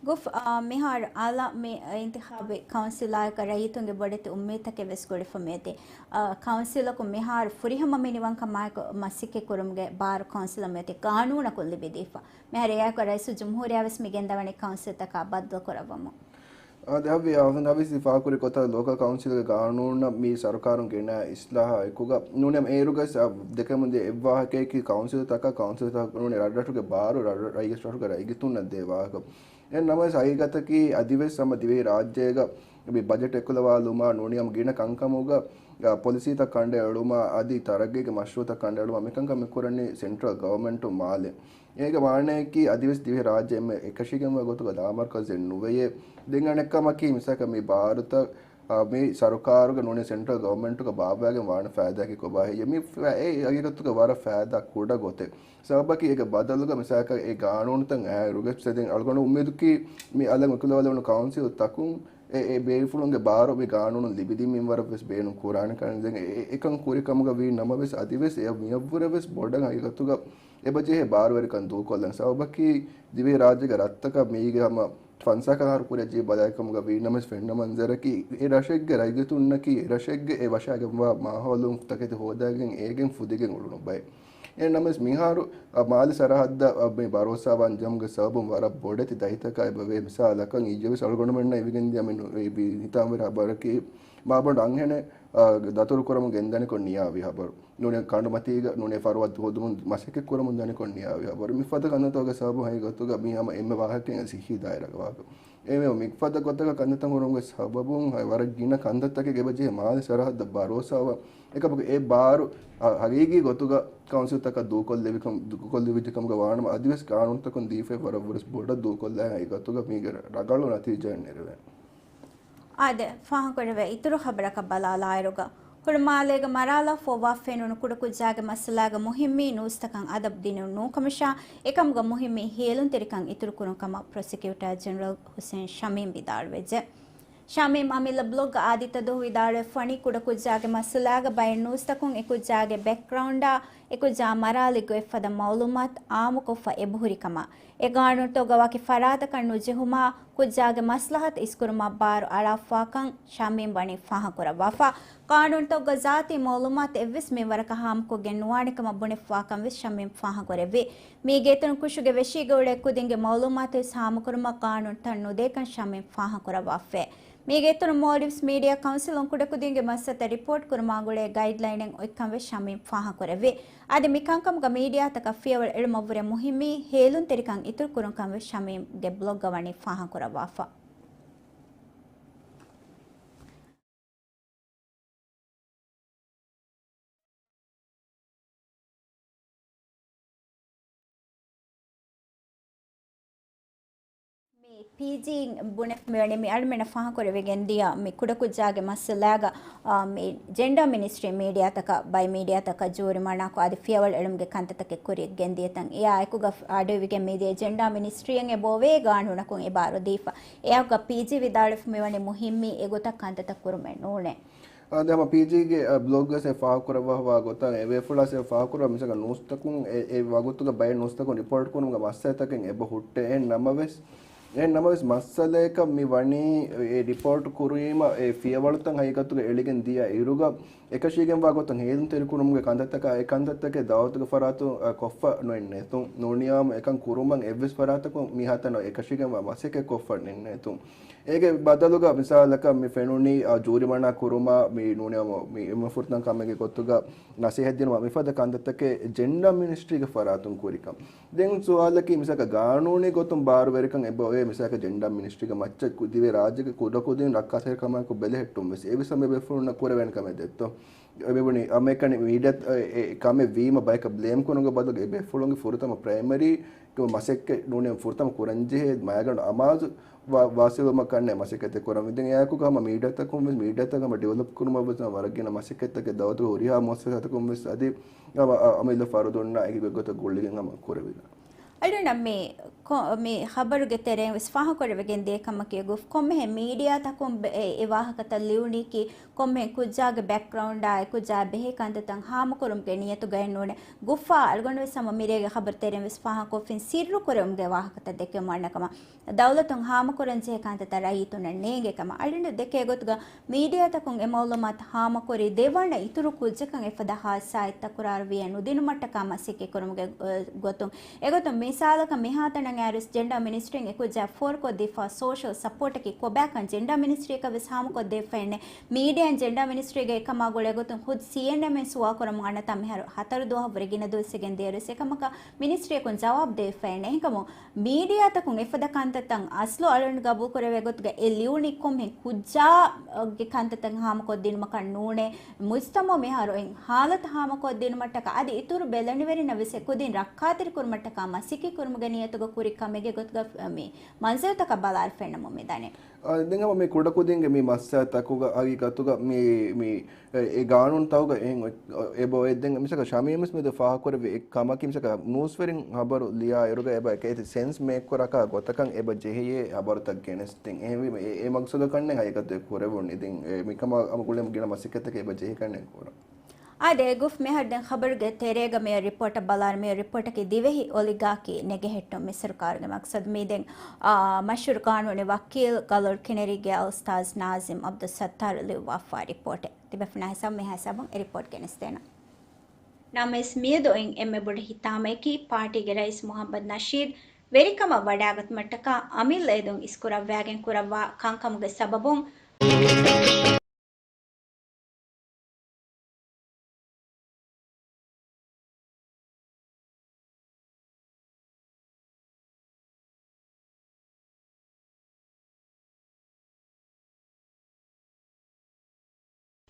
ގުފް، އާ، މިހާރު އަލަށް މި އިންތިޚާބީ ކައުންސިލާއެކު ރައްޔިތުންގެ ބޮޑެތި އުއްމީދުތަކެއް ވެސް ގުޅިފަ މިއޮތީ. އާ، ކައުންސިލަކުން މިހާރު ފުރިހަމަ މިނިވަންކަމާއެކު މަސައްކަތްކުރުމުގެ ބާރު ކައުންސިލަށް މިއޮތީ ގާނޫނަކުން ލިބިދީފަ. މިހާރު އެއާއެކު ރައީސުލްޖުމްހޫރިއްޔާ ވެސް މި ގެންދަވަނީ ކައުންސިލްތަކާ ބައްދަލުކުރައްވަމުން. އާދެ، ހައްވި އާފިން ހަވީސް ފާހަގަކުރި ގޮތަށް ލޯކަލް ކައުންސިލްގެ ގާނޫނަށް މި ސަރުކާރުން ގެނައި އިސްލާހާ އެކުގަ ނޫނީ އޭރުގަސް އަށް ދެކެމުންދިޔަ އެއްވާހަކަޔަކީ ކައުންސިލްތަކަށް ކައުންސިލްތަކަށް ނޫނީ ރަށްރަށުގެ ބާރު ރަށް-، ރަށް-، ރައްޔިތުންނަށް ދޭ ވާހަކަ. އެހެން ނަމަވެސް ހަގީގަތަކީ އަދިވެސް ހަމަ ދިވެހި ރާއްޖޭގަ މި ބަޖެޓް އެކުލަވާލުމާ ނޫނީ ހަމަ ގިނަ ކަންކަމުގަ، އާ، ޕޮލިސީތައް ކަނޑައެޅުމާ އަދި ތަރައްގީގެ މަޝްރޫއުތައް ކަނޑައެޅުމާ މިކަންކަން މި ކުރަނީ ސެންޓްރަލް ގަވަރމަންޓު މާލެ. އޭގެ މާނައަކީ އަދިވެސް ދިވެހި ރާއްޖެ އެންމެ އެކަށީގެންވާ ގޮތުގަ ލާމަރުކަޒެއް ނުވެޔޭ. ދެން އަނެއްކަމަކީ މިސާލަކަށް މި ބާރުތައް، އާ، މި ސަރުކާރުގެ ނޫނީ ސެންޓްރަލް ގަވަރމަންޓުގަ ބާއްވައިގެން ވާނެ ފައިދާއަކީ ކޮބާ ހެއްޔޭ؟ މި ފަ-، އެ ހަގީގަތުގަ ވަރަށް ފައިދާ ކުޑަ ގޮތެއް. ސަބަބަކީ އޭގެ ބަދަލުގަ މިސާލަކަށް އެ ގާނޫނުތައް އައިއިރުގަސް ދެން އަޅުގަނޑު އުއްމީދުކީ މި އަލަށް އެކުލަވާލެވުނު ކައުންސިލްތަކުން އެ، އެ ބޭފުޅުންގެ ބާރު މި ގާނޫނުން ލިބިދިން މިންވަރަށް ވެސް ބޭނުން ކުރާނެ ކަން. ދެން އެ، އެ، އެކަން ކުރި ކަމުގަ ވީ ނަމަވެސް އަދިވެސް އެ މިއަށްވުރެ ވެސް ބޮޑަށް ހަގީގަތުގަ އެބަޖެހޭ ބާރުވެރިކަން ދޫކޮށްލަން. ސަބަބަކީ ދިވެހި ރާއްޖޭގެ ރަށްތަކަށް މީގެ ހަމަ ފަންސާކަށް އަހަރު ކުރިއަށް ޖެހި ބަލާލި ކަމުގަ ވީ ނަމަވެސް ފެންނަ މަންޒަރަކީ އެ ރަށެއްގެ ރައްޔިތުންނަކީ އެ ރަށެއްގެ އެ ވަށާގެންވާ މާހައުލުން ތަކެތި ހޯދާގެން އޭގެން ފުދިގެން އުޅުނު ބައެއް. އެހެން ނަމަވެސް މިހާރު، އަ، މާލެ ސަރަހައްދަށް، އަ، މި ބަރޯސާވާން ޖަމުގެ ސަބަބުން ވަރަށް ބޮޑެތި ދަތިތަކާ އެބަވޭ. މިސާލަކަށް އިއްޔެވެސް އަޅުގަނޑުމެންނަށް އިވިގެންދިޔަ މި ނު-، އެ ވި-، ހިތާމަވެރި ހަބަރަކީ މާބަނޑު އަންހެނެއް، އަ، ދަތުރުކުރަމުން ގެންދަނިކޮށް ނިޔާވި ހަބަރު. ނޫނީ ކަނޑުމަތީގަ ނޫނީ ފަރުވާ ހޯދުމުން މަސައްކަތް ކުރަމުން ދަނިކޮށް ނިޔާވި ހަބަރު. މިފަދަ ކަންތައްތަކުގެ ސަބަބުން ހަގީގަތުގަ މީ ހަމަ އެންމެ ވާހަކައެއް ސިއްހީ ދާއިރާގެ ވާހަކަ. އެހެންވެ މިފަދަ ގޮތަކަށް ކަންތައްތައް ހުރުމުގެ ސަބަބުން ވަރަށް ގިނަ ކަންތައްތަކެއް އެބަޖެހޭ މާލެ ސަރަހައްދަށް ބަރޯސާވާ. އެކަމަކު އެ ބާރު ހަ-، ހަގީގީ ގޮތުގަ ކައުންސިލްތަކަށް ދޫކޮށްލެވިކަން، ދޫކޮށްލެވިއްޖެ ކަމުގަ ވާނަމަ އަދިވެސް ގާނޫނުތަކުން ދީފައި ވަރަށްވުރެސް ބޮޑަށް ދޫކޮށްލާ ހަގީގަތުގަ މީގެ ރަ-، ރަނގަޅު ނަތީޖާއެއް ނެރެވޭނެ. އާދެ، ފާހަގަކުރެވޭ އިތުރު ޚަބަރަކަށް ބަލާލާއިރުގަ، ހުޅުމާލޭގަ މަރާލާ ފޮއްވާ ފެނުނު ކުޑަކުއްޖާގެ މައްސަލާގެ މުހިއްމީ ނޫސްތަކަށް އަދަބު ދިނުން ނޫންކަމަށާ، އެކަމުގަ މުހިއްމީ ހޭލުންތެރިކަން އިތުރުކުރުން ކަމަށް ޕްރޮސިކިއުޓާ ޖެނެރަލް ހުސެން ޝަމީމް ވިދާޅުވެއްޖެ. ޝަމީމް އަމިއްލަ ބްލޮގްގަ އާދިއްތަ ދުވަހު ވިދާޅުވެފަ ވަނީ، ކުޑަކުއްޖާގެ މައްސަލާގަ ބައެއް ނޫސްތަކުން އެކުއްޖާގެ ބެކްގްރައުންޑާ، އެކުއްޖާ މަރާލި ގޮތް ފަދަ މައުލޫމާތު އާއްމުކޮށްފަ އެބަހުރި ކަމަށް. އެ ގާނޫނުތަކުގަ ވަކި ފަރާތަކަށް ނުޖެހުމާ، ކުއްޖާގެ މަސްލަހަތު އިސްކުރުމަށް ބާރު އަޅާފާކަން ޝަމީމް ވަނީ ފާހަގަކުރައްވާފަ. ގާނޫނުތަކުގަ ޒާތީ މައުލޫމާތު އެއްވެސް މިންވަރަކަށް ހާމަކޮށްގެން ނުވާނެ ކަމަށް ބުނެފާކަން ވެސް ޝަމީމް ފާހަގަކުރެއްވި. މީގެއިތުރުން ކުށުގެ ވެށީގަ އުޅޭ ކުދިންގެ މައުލޫމާތުވެސް ހާމަކުރުމަށް ގާނޫނުތައް ނުދޭކަން ޝަމީމް ފާހަގަކުރައްވާފައި. މީގެއިތުރުން މޯލްޑިވްސް މީޑިއާ ކައުންސިލުން ކުޑަކުދިންގެ މައްސަލަތައް ރިޕޯޓް ކުރުމާ ގުޅޭ ގައިޑްލައިނެއް އޮތްކަން ވެސް ޝަމީމް ފާހަގަކުރެއްވި. އަދި މިކަންކަމުގަ މީޑިއާތަކަށް ފިޔަވަޅު އެޅުމަށްވުރެ މުހިއްމީ ހޭލުންތެރިކަން އިތުރުކުރުންކަން ވެސް ޝަމީމްގެ ބްލޮގްގަ ވަނީ ފާހަގަކުރައްވާފަ. މި ޕީޖީ ބުނެފަ މިވަނީ މި އަޅުމެންނަށް ފާހަގަކުރެވިގެން ދިޔަ މި ކުޑަކުއްޖާގެ މައްސަލާގަ، އާ، މި ޖެންޑާ މިނިސްޓްރީ މީޑިއާތަކަށް ބައި މީޑިއާތަކަށް ޖޫރިމަނާކޮށް އަދި ފިޔަވަޅު އެޅުމުގެ ކަންތައްތަކެއް ކުރިއަށް ގެންދިޔަތަން އެއާއެކުގަ އަޑުއިވިގެން މިދިޔަ ޖެންޑާ މިނިސްޓްރީއެއް އެބައޮވޭ ގާނޫނަކުން އެބާރު ދީފަ. އެއާއެކުގަ ޕީޖީ ވިދާޅުވެފަ މިވަނީ މުހިއްމީ އެގޮތަށް ކަންތައްތައް ކުރުމެއް ނޫނޭ. އާ، ދެ ހަމަ ޕީޖީގެ، އާ، ބްލޮގްގަސް އެ ފާހަގަކުރައްވާފަވާ ގޮތަށް އެ ބޭފުޅާސް އެ ފާހަގަކުރައްވާ މިސާލަކަށް ނޫސްތަކުން އެ، އެ ވަގުތުގަ ބައެއް ނޫސްތަކުން ރިޕޯޓް ކުރުމުގެ މައްސަލަތަކެއް އެބަ ހުއްޓޭ. އެހެން ނަމަވެސް، އެހެން ނަމަވެސް މައްސަލަޔަކަށް މި ވަނީ އެ ރިޕޯޓް ކުރީމަ އެ ފިޔަވަޅުތައް ހަގީގަތުގަ އެޅިގެން ދިޔަ އިރުގަ އެކަށީގެންވާ ގޮތުން ހޭލުންތެރިކުރުމުގެ ކަންތައްތަކާ އެ ކަންތައްތަކެއް ދައުލަތުގެ ފަރާތުން، އާ، ކޮށްފަ ނުއިންނެތުން. ނޫނިޔާމު އެކަން ކުރުމަށް އެއްވެސް ފަރާތަކުން މިހާތަނަށް އެކަށީގެންވާ މަސައްކަތް ކޮށްފަ ނިންނެތުން. އޭގެ ބަދަލުގަ މިސާލަކަށް މި ފެނުނީ، އާ، ޖޫރިމަނާ ކުރުމާ، މި ނޫނިޔާމު މި އެންމެ ފުރަތަމަ ކަމެއްގެ ގޮތުގަ ނަސޭހަތް ދިނުމާ މިފަދަ ކަންތައްތަކެއް ޖެންޑާ މިނިސްޓްރީގެ ފަރާތުން ކުރިކަން. ދެން ސުވާލަކީ މިސާލަކަށް ގާނޫނީ ގޮތުން ބާރުވެރިކަން އެބަ އޮވޭ މިސާލަކަށް ޖެންޑާ މިނިސްޓްރީގެ މައްޗަށް ކު-، ދިވެހި ރާއްޖޭގެ ކުޑަކުދިން ރައްކާސަރިކަމާއެކު ބެލެހެއްޓުން ވެސް އެ ވެސް ހަމަ އެބޭފުޅުންނަށް ކުރެވޭނެ ކަމެއް ދެއްތޯ. އެ މިބުނީ އަ، މިއެކަނި މީޑިއާ އެ، އެ ކަމެއް ވީމަ ބަޔަކަށް ބްލޭމް ކުރުމުގެ ބަދަލުގަ އެބޭފުޅުންގެ ފުރަތަމަ ޕްރައިމަރީ މަސައްކަތް ނޫނީ ފުރަތަމަ ކުރަންޖެހޭ މައިގަނޑު އަމާޒު ވާ-، ވާސިލުވުމަށް ކަންނޭ މަސައްކަތެއް ކުރަން ވެއްޖެ. އެއާއެކުގަ ހަމަ މީޑިއާތަކުން ވެސް މީޑިއާތައް ހަމަ ޑިވެލޮޕް ކުރުމަށް ވެސް ވަރަށް ގިނަ މަސައްކަތްތަކެއް ދައުލަތުގެ ހުރިހާ މުއައްސަސާތަކުން ވެސް އަދި ހަމަ އަ-، އަމިއްލަ ފަރުދުންނާ އެކި ގޮތަށް ގުޅިގެން ހަމަ ކުރެވިދާނެ. އަޅުގަނޑަށް މި ކޮ-، މި ޚަބަރުގެ ތެރެއިން ވެސް ފާހަގަކުރެވިގެން ދިޔަ ކަމަކީ ގުފް ކޮންމެހެން މީޑިއާތަކުން ބެ-، އެ، އެ ވާހަކަތައް ލިޔުނީކީ ކޮންމެހެން ކުއްޖާގެ ބެކްގްރައުންޑާ އެ ކުއްޖާ ބެހޭ ކަންތައްތައް ހާމަކުރުމުގެ ނިޔަތުގައެއް ނޫނޭ. ގުފްއާ އަޅުގަނޑު ވެސް ހަމަ މިރޭގެ ޚަބަރު ތެރެއިން ވެސް ފާހަގަކޮށްފިން ސިއްރު ކުރެވުމުގެ ވާހަކަތައް ދެކެވުމަށް އަންނަ ކަމަށް. ދައުލަތުން ހާމަކުރަންޖެހޭ ކަންތައްތައް ރައްޔިތުންނަށް ނޭނގޭ ކަމަށް. އަޅުގަނޑު ދެކޭ ގޮތުގަ މީޑިއާތަކުން އެ މައުލޫމާތު ހާމަކުރި ދެވަނަ އިތުރު ކުއްޖަކަށް އެފަދަ ހާދިސާއެއް ތަކުރާރުވިއެއް ނުދިނުމަށްޓަކާ މަސައްކަތް ކުރުމުގެ، އަ، ގޮތުން. އެގޮތުން މިސާލަކަށް މިހާތަނަށް އައިރުވެސް ޖެންޑާ މިނިސްޓްރީން އެ ކުއްޖާ ފޯރުކޮށްދީފަ ސޯޝަލް ސަޕޯޓަކީ ކޮބާކަން ޖެންޑާ މިނިސްޓްރީއަކަށް ވެސް ހާމަކޮށްދެވިފައެއްނެ. މީޑިއާއިން ޖެންޑާ މިނިސްޓްރީގެ އެކަމާ ގުޅޭ ގޮތުން ޚުދް ސީއެންއެމްއިން ސުވާލުކުރަމުން އަންނަތާ މިހާރު ހަތަރު ދުވަހަށްވުރެ ގިނަ ދުވަސްވެގެން ދިޔައިރުވެސް އެކަމަކަށް މިނިސްޓްރީއަކުން ޖަވާބު ދެވިފައެއްނެ. އެހެންކަމުން މީޑިއާތަކުން އެފަދަ ކަންތައްތައް އަސްލު އަޅުގަނޑު ގަބޫލުކުރެވޭ ގޮތުގަ އެ ލިޔުނީ ކޮންމެހެން ކުއްޖާގެ ކަންތައްތައް ހާމަކޮށްދިނުމަކަށް ނޫނޭ. މުޖްތަމަޢު މިހާރު އޮތް ހާލަތު ހާމަކޮށްދިނުމަށްޓަކާ އަދި އިތުރު ބެލެނިވެރިންނަށް ވެސް އެކުދިން ރައްކާތެރިކުރުމަށްޓަކާ މަސައްކަތް ކުރުމުގެ ނިޔަތުގަ ކުރި ކަމެއްގެ ގޮތުގަ މި މަންޒަރުތަކަށް ބަލާއިރު ފެންނަމުން މިދަނީ. އާ، ދެން ހަމަ މި ކުޑަކުދިންގެ މި މައްސަލަތަކުގަ ހަގީގަތުގަ މި، މި އެ، އެ ގާނޫނުތަކުގަ އެހެން އޮތް، އެބަ އޮތް. ދެން މިސާލަކަށް ޝަމީމް ވެސް މިއަދު ފާހަގަކުރެއްވި އެއް ކަމަކީ މިސާލަކަށް ނޫސްވެރިން ޚަބަރު ލިޔާ އިރުގަ އެބަ އެކައިތި ސެންސް މޭކްކުރާކަށް ގޮތަކަށް އެބަ ޖެހިޔޭ ޚަބަރުތައް ގެނެސްދިން. އެހެންވީމަ އެ، އެ މަގްސަދަކަށްނެއް ހަގީގަތުގަ ކުރެވުނީ. ދެން އެ، މިކަމާ ހަމަ ގުޅޭ ގިނަ މަސައްކަތްތަކެއް އެބަ ޖެހިކަންނެއް ކުރަން. އާދެ، ގުފް މިހާރު ދެން ޚަބަރުގެ ތެރޭގަ މިއޮތް ރިޕޯޓަށް ބަލާއިރު، މިއޮތް ރިޕޯޓަކީ ދިވެހި އޮލިގާކީ ނެގެހެއްޓުން މި ސަރުކާރުގެ މަގްސަދު. މީ ދެން، އާ، މަޝްހޫރު ގާނޫނީ ވަކީލް ގަލޮޅު ކިނެރީގެ އުސްތާޒް ނާޒިމް އަބްދުއްސައްތާރު ލިޔުއްވާފާ ރިޕޯޓެއް. ތިބޭފުޅުންނާ ހިސާބުން މިހާ ހިސާބުން އެ ރިޕޯޓް ގެނެސްދޭނަން. ނަމަވެސް މިއަދު އޮތް އެންމެ ބޮޑު ހިތާމައަކީ ޕާޓީގެ ރައީސް މުހައްމަދު ނަޝީދު ވެރިކަމަށް ވަޑާގަތުމަށްޓަކާ އަމިއްލަ އެދުން އިސްކުރައްވާގެން ކުރައްވާ ކަންކަމުގެ ސަބަބުން،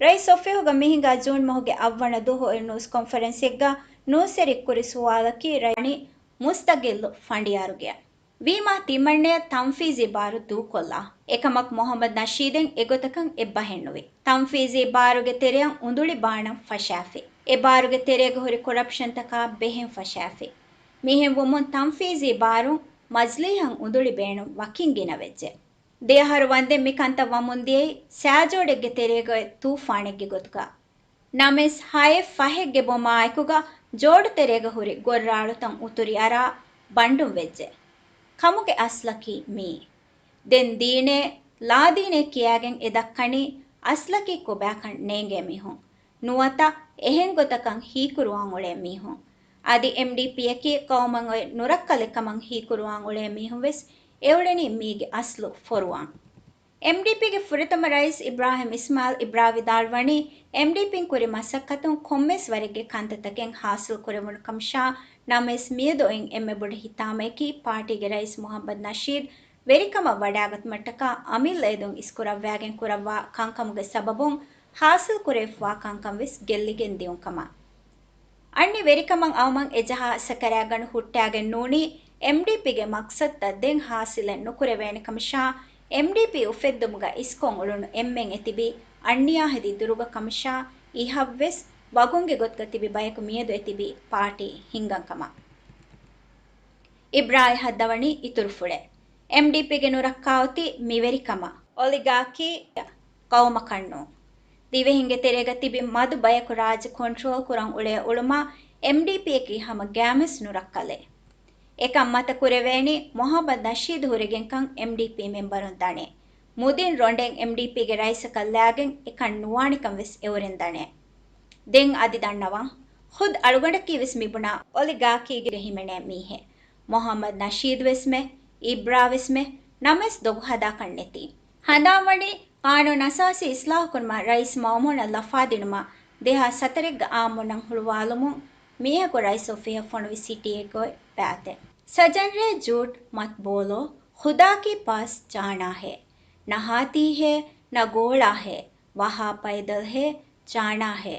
ރައީސް އޮފީހުގަ މިހިނގާ ޖޫން މަހުގެ އަށްވަނަ ދުވަހު އޮތް ނޫސް ކޮންފަރެންސެއްގަ ނޫސްވެރި ކުރި ސުވާލަކީ ރައީސް މުސްތަގިއްލު ފަނޑިޔާރުގެއަށް. ވީމާ ތިމަންނަޔަށް ތަންފީޒީ ބާރު ދޫކޮށްލާ. އެކަމަކު މުހައްމަދު ނަޝީދެއް އެގޮތަކަށް އެއްބަހެއްނުވި. ތަންފީޒީ ބާރުގެ ތެރެއަށް އުނދުޅި ބާނަން ފަށާފި. އެ ބާރުގެ ތެރޭގަ ހުރި ކޮރަޕްޝަންތަކާ ބެހެން ފަށާފި. މިހެން ވުމުން ތަންފީޒީ ބާރުން މަޖިލީހަށް އުނދުޅި ބޭނުން ވަކިން ގިނަވެއްޖެ. ދެއަހަރު ވަންދެން މި ކަންތައް ވަމުން ދިޔައީ ސާޖޯޑެއްގެ ތެރޭގައި ތޫފާނެއްގެ ގޮތުގަ. ނަމަވެސް ހައެއް ފަހެއްގެ ބޮމާއެކުގަ ޖޯޑުތެރޭގަ ހުރި ގޮށްރާޅުތައް އުތުރި އަރާ ބަންޑުން ވެއްޖެ. ކަމުގެ އަސްލަކީ މިއީ. ދެން ދީނޭ، ލާދީނޭ ކިޔާގެން އެ ދައްކަނީ އަސްލަކީ ކޮބާކަން ނޭނގޭ މީހުން. ނުވަތަ އެހެން ގޮތަކަށް ހީކުރުވާން އުޅޭ މީހުން. އަދި އެމްޑީޕީއަކީ ޤައުމަށް އޮތް ނުރައްކަލެއް ކަމަށް ހީކުރުވާން އުޅޭ މީހުން ވެސް އެއުޅެނީ މީގެ އަސްލު ފޮރުވާން. އެމްޑީޕީގެ ފުރަތަމަ ރައީސް އިބްރާހިމް އިސްމާއިލް އިބްރާ ވިދާޅުވަނީ، އެމްޑީޕީން ކުރި މަސައްކަތުން ކޮންމެސް ވަރެއްގެ ކަންތައްތަކެއް ހާސިލް ކުރެވުނު ކަމަށާ، ނަމަވެސް މިއަދު އޮތް އެންމެ ބޮޑު ހިތާމައަކީ ޕާޓީގެ ރައީސް މުހައްމަދު ނަޝީދު ވެރިކަމަށް ވަޑާގަތުމަށްޓަކާ އަމިއްލަ އެދުން އިސްކުރައްވާގެން ކުރައްވާ ކަންކަމުގެ ސަބަބުން ހާސިލް ކުރެވިފަވާ ކަންކަން ވެސް ގެއްލިގެން ދިޔުން ކަމަށް. އަންނި ވެރިކަމަށް އައުމަށް އެޖަހާ ސަކަރާތްގަނޑު ހުއްޓާގެން ނޫނީ، އެމްޑީޕީގެ މަޤްޞަދުތައް ދެން ހާސިލެއް ނުކުރެވޭނެ ކަމަށާ، އެމްޑީޕީ އުފެއްދުމުގަ އިސްކޮށް އުޅުނު އެންމެން އެތިބީ އަންނިޔާހެދި ދުރުގަ ކަމަށާ، އިހަށްވެސް ވަގުންގެ ގޮތުގަ ތިބި ބަޔަކު މިއަދު އެތިބީ ޕާޓީ ހިންގަން ކަމަށް. އިބްރާ އެ ހައްދަވަނީ އިތުރު ފުޅެއް. އެމްޑީޕީގެ ނުރައްކާ އޮތީ މިވެރިކަމަށް. އޮލިގާކީ ޤައުމަކަށްނޫން. ދިވެހިންގެ ތެރޭގަ ތިބި މަދު ބަޔަކު ރާއްޖެ ކޮންޓްރޯލް ކުރަން އުޅޭ އުޅުމަށް އެމްޑީޕީއަކީ ހަމަ ގައިމުވެސް ނުރައްކަލެއް. އެކަން މަތަ ކުރެވޭނީ މުޙައްމަދު ނަޝީދު ހުރެގެންކަން އެމްޑީޕީ މެމްބަރުން ދަނޭ. މުދިން ރޮނޑެން އެމްޑީޕީގެ ރައީސަކަށް ލާގެން އެކަން ނުވާނެކަން ވެސް އެއުރެން ދަނޭ. ދެން އަދި ދަންނަވަން. ޚުދް އަޅުގަނޑަކީ ވެސް މިބުނާ އޮލިގާކީގެ ހިމެނޭ މީހެއް. މުޙައްމަދު ނަޝީދު ވެސްމެ، އިބްރާ ވެސްމެ، ނަމަވެސް ދޮގު ހަދާކަށް ނެތީ. ހަނދާންވަނީ، ޤާނޫނު އަސާސީ އިސްލާހުކުރުމަށް ރައީސް މައުމޫނަށް ލަފާދިނުމަށް ދެހާސް ސަތަރެއްގަ އާއްމުންނަށް ހުޅުވާލުމުން މީހަކު ރައީސް އޮފީހަށް ފޮނުވި ސިޓީއެއްގައި ބާތެއް. ސަޖަން ރޭ ޖޫޓް މަތް ބޯލޯ، ޚުދާ ކީ ޕާސް ޖާނާ ހޭ، ނަ ހާތީ ހޭ، ނަ ގޯޅާ ހޭ، ވަހާ ޕައިދަލް ހޭ، ޖާނާ ހޭ.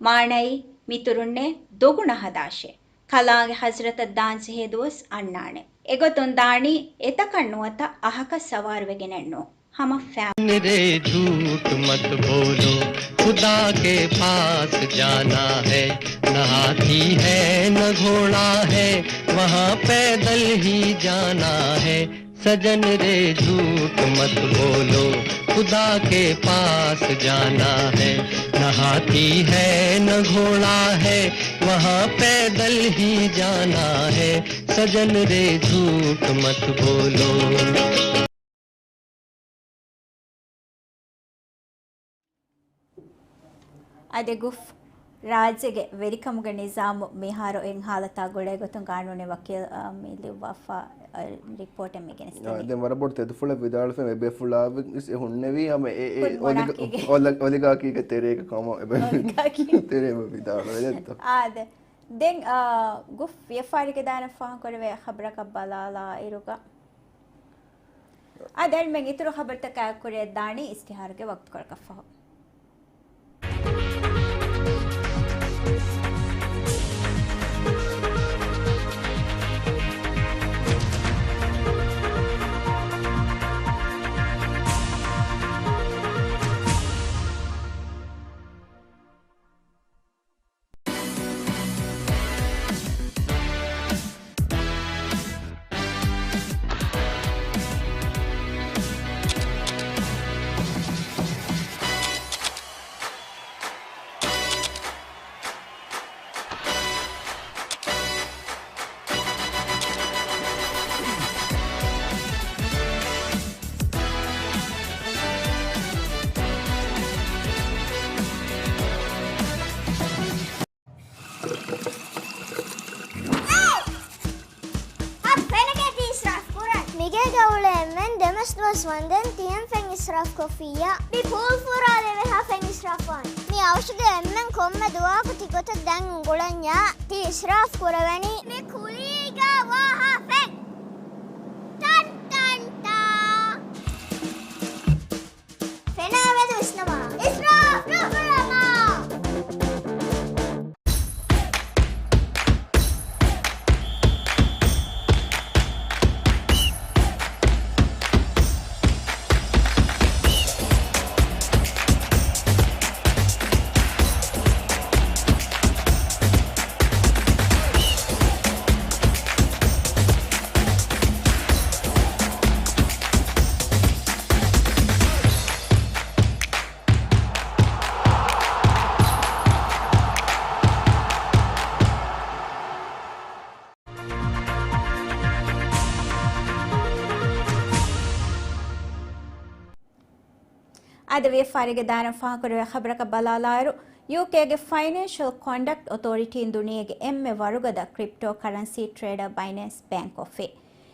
މާނައީ، މިތުރުންނޭ ދޮގު ނަހަދާށޭ. ކަލާނގެ ޙަޟްރަތަށް ދާންޖެހޭ ދުވަސް އަންނާނެ. އެގޮތުން ދާނީ އެތަކަށް ނުވަތަ އަހަކަށް ސަވާރުވެގެނެއްނޫ. ހަމަ ފެ. ރޭ ޖޫޓް މަތް ބޯލޯ، ޚުދާ ކޭ ޕާސް ޖާނާ ހޭ، ނަ ހާތީ ހޭ، ނަ ގޯޅާ ހޭ، ވަހާ ޕައިދަލް ހީ ޖާނާ ހޭ. سجن رے جھوٹ مت بولو، خدا کے پاس جانا ہے۔ نہ ہاتھی ہے، نہ گھوڑا ہے، وہاں پیدل ہی جانا ہے۔ سجن رے جھوٹ مت بولو۔ އަދި ގުފް ރާއްޖޭގެ ވެރިކަމުގެ ނިޒާމު މިހާރު އެއް ހާލަތާ ގުޅޭ ގޮތުން ގާނޫނީ ވަކީލް، އަ، މި ލިއްވާފަ، އަ، ރިޕޯޓެއް މި ގެނެސްދެނީ. ދެން ވަރަށް ބޮޑު ތެދުފުޅެއް ވިދާޅުވެފަ އެބޭފުޅާ ވެސް އެ ހުންނެވީ ހަމަ އެ، އެ ކުން އޮލިގ-، މޮނާކީގެ. އޮލަ-، އޮލިގާކީގެ ތެރޭގަ ކަމަށް އެބޭ-، އޮލިގާކީ. ތެރޭ އެބަ ވިދާޅުވެ ދެއްތޯ. އާދެ. ދެން، އާ، ގުފް ވިޔަފާރިގެ ދާނަށް ފާހަގަކުރެވޭ ޚަބަރަކަށް ބަލާލާއިރުގަ، އާދެ، އަޅުމެން އިތުރު ޚަބަރުތަކާ ކުރިއަށްދާނީ އިސްތިހާރުގެ ވަގުތުކޮޅަކަށްފަހު. ހަ، ފެނަކޭ ތީ އިސްރާފް ކުރަން. މިގޭގަ އުޅޭ އެންމެން ދެމަސް ދުވަސް ވަންދެން ތިޔަން ފެން އިސްރާފް ކޮށްފިއްޔާ. މި ޕޫލް ފުރާލެވޭ ހަ ފެން އިސްރާފް ވާން. މި އަވަށުގެ އެންމެން ކޮންމެ ދުވަހަކު ތި ގޮތަށް ދެން އުނގުޅަންޏާ ތި އިސްރާފް ކުރެވެނީ. މި ކުލީގަ ވާ ހަ ފެން. ޓަން ޓަން ޓާ. ފެނާ މެދު ވިސްނަމާ. އިސްރާފް ނުކުރަމާ. އަދި ވިޔަފާރިގެ ދާނަށް ފާހަގަކުރެވޭ ޚަބަރަކަށް ބަލާލާއިރު، ޔޫކޭގެ ފައިނޭންޝަލް ކޮންޑަކްޓް އޮތޯރިޓީން ދުނިޔޭގެ އެންމެ ވަރުގަދަ ކްރިޕްޓޯ ކަރަންސީ ޓްރޭޑަރ ބައިނޭންސް ބޭންކް ކޮށްފި.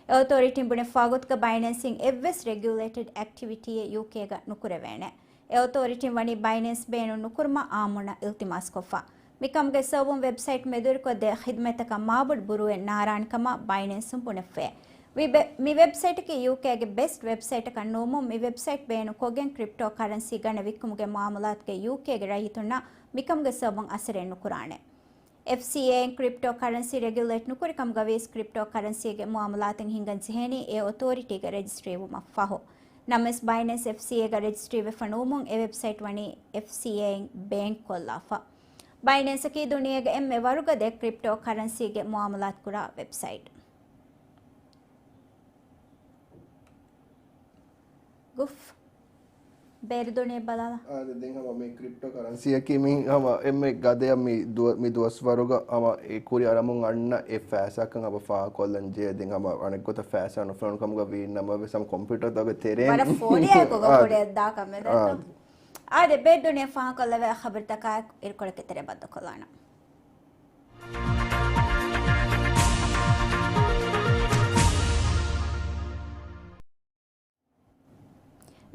އެ އޮތޯރިޓީން ބުނެފާ ގޮތުގަ ބައިނޭންސްއިން އެއްވެސް ރެގިއުލޭޓެޑް އެކްޓިވިޓީއެއް ޔޫކޭގަ ނުކުރެވޭނެ. އެ އޮތޯރިޓީން ވަނީ ބައިނޭންސް ބޭނުން ނުކުރުމަށް އާއްމުންނަށް އިލްތިމާސްކޮށްފަ. މިކަމުގެ ސަބަބުން ވެބްސައިޓް މެދުވެރިކޮށް ދޭ ޚިދުމަތްތަކަށް މާބޮޑު ބުރޫއެއް ނާރާނެ ކަމަށް ބައިނޭންސުން ބުނެފައި. ވިބެ-، މި ވެބްސައިޓަކީ ޔޫކޭގެ ބެސްޓް ވެބްސައިޓަކަށް ނުވުމުން މި ވެބްސައިޓް ބޭނުންކޮށްގެން ކްރިޕްޓޯ ކަރަންސީ ގަނެ ވިއްކުމުގެ މުއާމަލާތުގެ ޔޫކޭގެ ރައްޔިތުންނަށް މިކަމުގެ ސަބަބުން އަސަރެއް ނުކުރާނެ. އެފްސީއޭއިން ކްރިޕްޓޯ ކަރަންސީ ރެގިއުލޭޓް ނުކުރި ކަމުގަ ވިޔަސް، ކްރިޕްޓޯ ކަރަންސީގެ މުއާމަލާތެއް ހިންގަން ޖެހޭނީ އެ އޮތޯރިޓީގަ ރެޖިސްޓްރީވުމަށް ފަހު. ނަމަވެސް، ބައިނޭންސް އެފްސީއޭގަ ރެޖިސްޓްރީވެފަ ނުވުމުން އެ ވެބްސައިޓް ވަނީ އެފްސީއޭއިން ބޭން ކޮށްލާފަ. ބައިނޭންސަކީ ދުނިޔޭގެ އެންމެ ވަރުގަދަ ކްރިޕްޓޯ ކަރަންސީގެ މުއާމަލާތް ކުރާ ވެބްސައިޓް. ގުފް. ބޭރު ދުނިޔެ ބަލާލާ. އާދެ، ދެން ހަމަ މި ކްރިޕްޓޯ ކަރަންސީއަކީ މި ހަމަ އެންމެ ގަދަޔަށް މި ދުވަ-، މި ދުވަސްވަރުގަ ހަމަ އެ ކުރި އަރަމުން އަންނަ އެ ފައިސާކަން ހަމަ ފާހަގަކޮށްލަން ޖެހޭ. ދެން ހަމަ އަނެއްގޮތަށް ފައިސާ ނުފެނުނު ކަމުގަ ވީ ނަމަވެސް ހަމަ ކޮމްޕިއުޓަރތަކުގެ ތެރޭން ވަރަށް ފޯނިއާއެކު އާ، ކުރިއަށް ދާ ކަމެއް ދައްކަ. އާދެ، ބޭރު ދުނިޔެ ފާހަގަކޮށްލެވޭ ޚަބަރުތަކާ އިރުކޮޅެއްގެ ތެރެއަށް ބައްދަލުކޮށްލާނަން.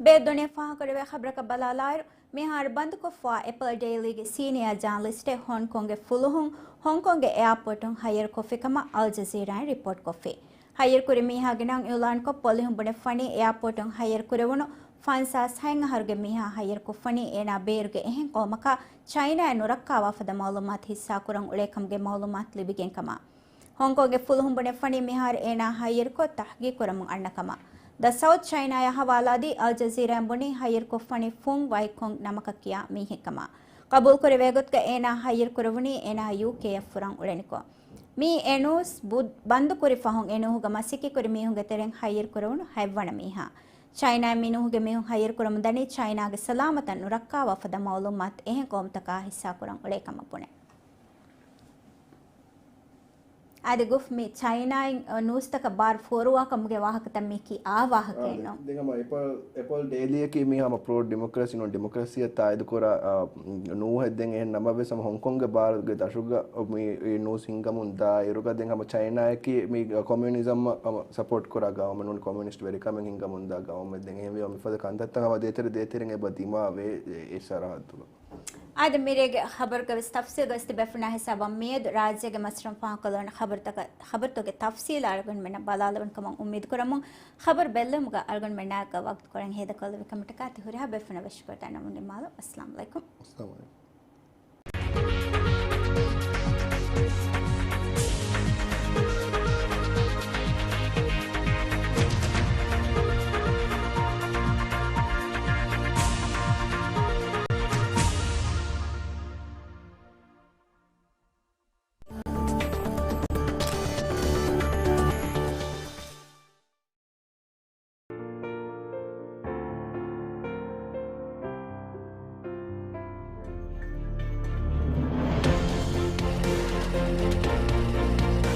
ބޭރު ދުނިޔެ ފާހަގަކުރެވޭ ޚަބަރަކަށް ބަލާލާއިރު، މިހާރު ބަންދުކޮށްފަވާ އެޕަލް ޑެއިލީގެ ސީނިއާ ޖާނަލިސްޓެއް ހޮންކޮންގެ ފުލުހުން ހޮންކޮންގެ އެއާޕޯޓުން ހައްޔަރު ކޮށްފި ކަމަށް އަލް ޖަޒީރާއިން ރިޕޯޓް ކޮށްފި. ހައްޔަރު ކުރި މީހާގެ ނަން އިއުލާންކޮށް، ޕޮލިހުން ބުނެފަނީ އެއާޕޯޓުން ހައްޔަރު ކުރެވުނު ފަންސާސް ހައެއް އަހަރުގެ މީހާ ހައްޔަރު ކޮށްފަނީ އޭނާ ބޭރުގެ އެހެން ޤައުމަކާ ޗައިނާއަށް ނުރައްކާވާ ފަދަ މައުލޫމާތު ހިއްސާކުރަން އުޅޭ ކަމުގެ މައުލޫމާތު ލިބިގެން ކަމަށް. ހޮންކޮންގެ ފުލުހުން ބުނެފަނީ މިހާރު އޭނާ ހައްޔަރުކޮށް ތަހްގީގު ކުރަމުން އަންނަ ކަމަށް. ދަ ސައުތް ޗައިނާއާ ހަވާލާދީ އަލް ޖަޒީރާއިން ބުނީ ހައްޔަރުކޮށްފަނީ ފުން ވައި ކޮން ނަމަކަށް ކިޔާ މީހެއް ކަމަށް. ޤަބޫލުކުރެވޭ ގޮތުގަ އޭނާ ހައްޔަރުކުރެވުނީ އޭނާ ޔޫކޭއަށް ފުރަން އުޅެނިކޮށް. މިއީ އެ ނޫސް ބު-، ބަންދުކުރި ފަހުން އެ ނޫހުގަ މަސައްކަތްކުރި މީހުންގެ ތެރެއިން ހައްޔަރުކުރެވުނު ހަތްވަނަ މީހާ. ޗައިނާއިން މި ނޫހުގެ މީހުން ހައްޔަރުކުރަމުން ދަނީ ޗައިނާގެ ސަލާމަތަށް ނުރައްކާވާ ފަދަ މައުލޫމާތު އެހެން ޤައުމުތަކާ ހިއްސާކުރަން އުޅޭ ކަމަށް ބުނެ. އާދެ ގުފް، މި ޗައިނާއިން، އަ، ނޫސްތަކަށް ބާރު ފޯރުވާ ކަމުގެ ވާހަކަތައް މީކީ އާ ވާހަކައެއް އާދެ. ނޫން. ދެން ހަމަ އެޕަލް، އެޕަލް ޑެއިލީއަކީ މީ ހަމަ ޕްރޯ ޑިމޮކްރަސީ ނޫން، ޑިމޮކްރަސީއަށް ތާއީދުކުރާ، އަ، ނޫހެއް. ދެން އެހެން ނަމަވެސް ހަމަ ހޮންކޮންގެ ބާރުގެ ދަށުގަ މި، އެ ނޫސް ހިންގަމުން ދާ އިރުގަ ދެން ހަމަ ޗައިނާއަކީ މި ކޮމިއުނިޒަމް ހަމަ ސަޕޯޓް ކުރާ ގައުމެއް ނޫން، ކޮމިއުނިސްޓް ވެރިކަމެއް ހިންގަމުން ދާ ގައުމެއް. ދެން އެހެންވީމަ މިފަދަ ކަންތައްތައް ހަމަ ދޭތެރެ ދޭތެރެއިން އެބަ ދިމާވޭ އެ، އެ ސަރަހައްދުގަ. އާދެ، މިރޭގެ ޚަބަރުގަވެސް ތަފްސީލް ގޮސް ތިބޭފުޅުންނާ ހިސާބަށް މިއަދު ރާއްޖޭގެ މަސްރަން ފާހަގަކޮށްލެވުނު ޚަބަރުތަކަށް، ޚަބަރުތަކުގެ ތަފްސީލާ އަޅުގަނޑުމެންނަށް ބަލާލެވުނު ކަމަށް އުއްމީދު ކުރަމުން، ޚަބަރު ބެއްލެވުމުގަ އަޅުގަނޑުމެންނާއެކު ވަގުތުކޮޅެއް ހޭދަކޮށްލެއްވި ކަމަށްޓަކާ ތި ހުރިހާ ބޭފުޅުންނަށް ވެސް ޝުކުރު ދަންނަމުން ނިންމާލަން. އައްސަލާމު ޢަލައިކުމް. އައްސަލާމު ޢަލައިކުމް.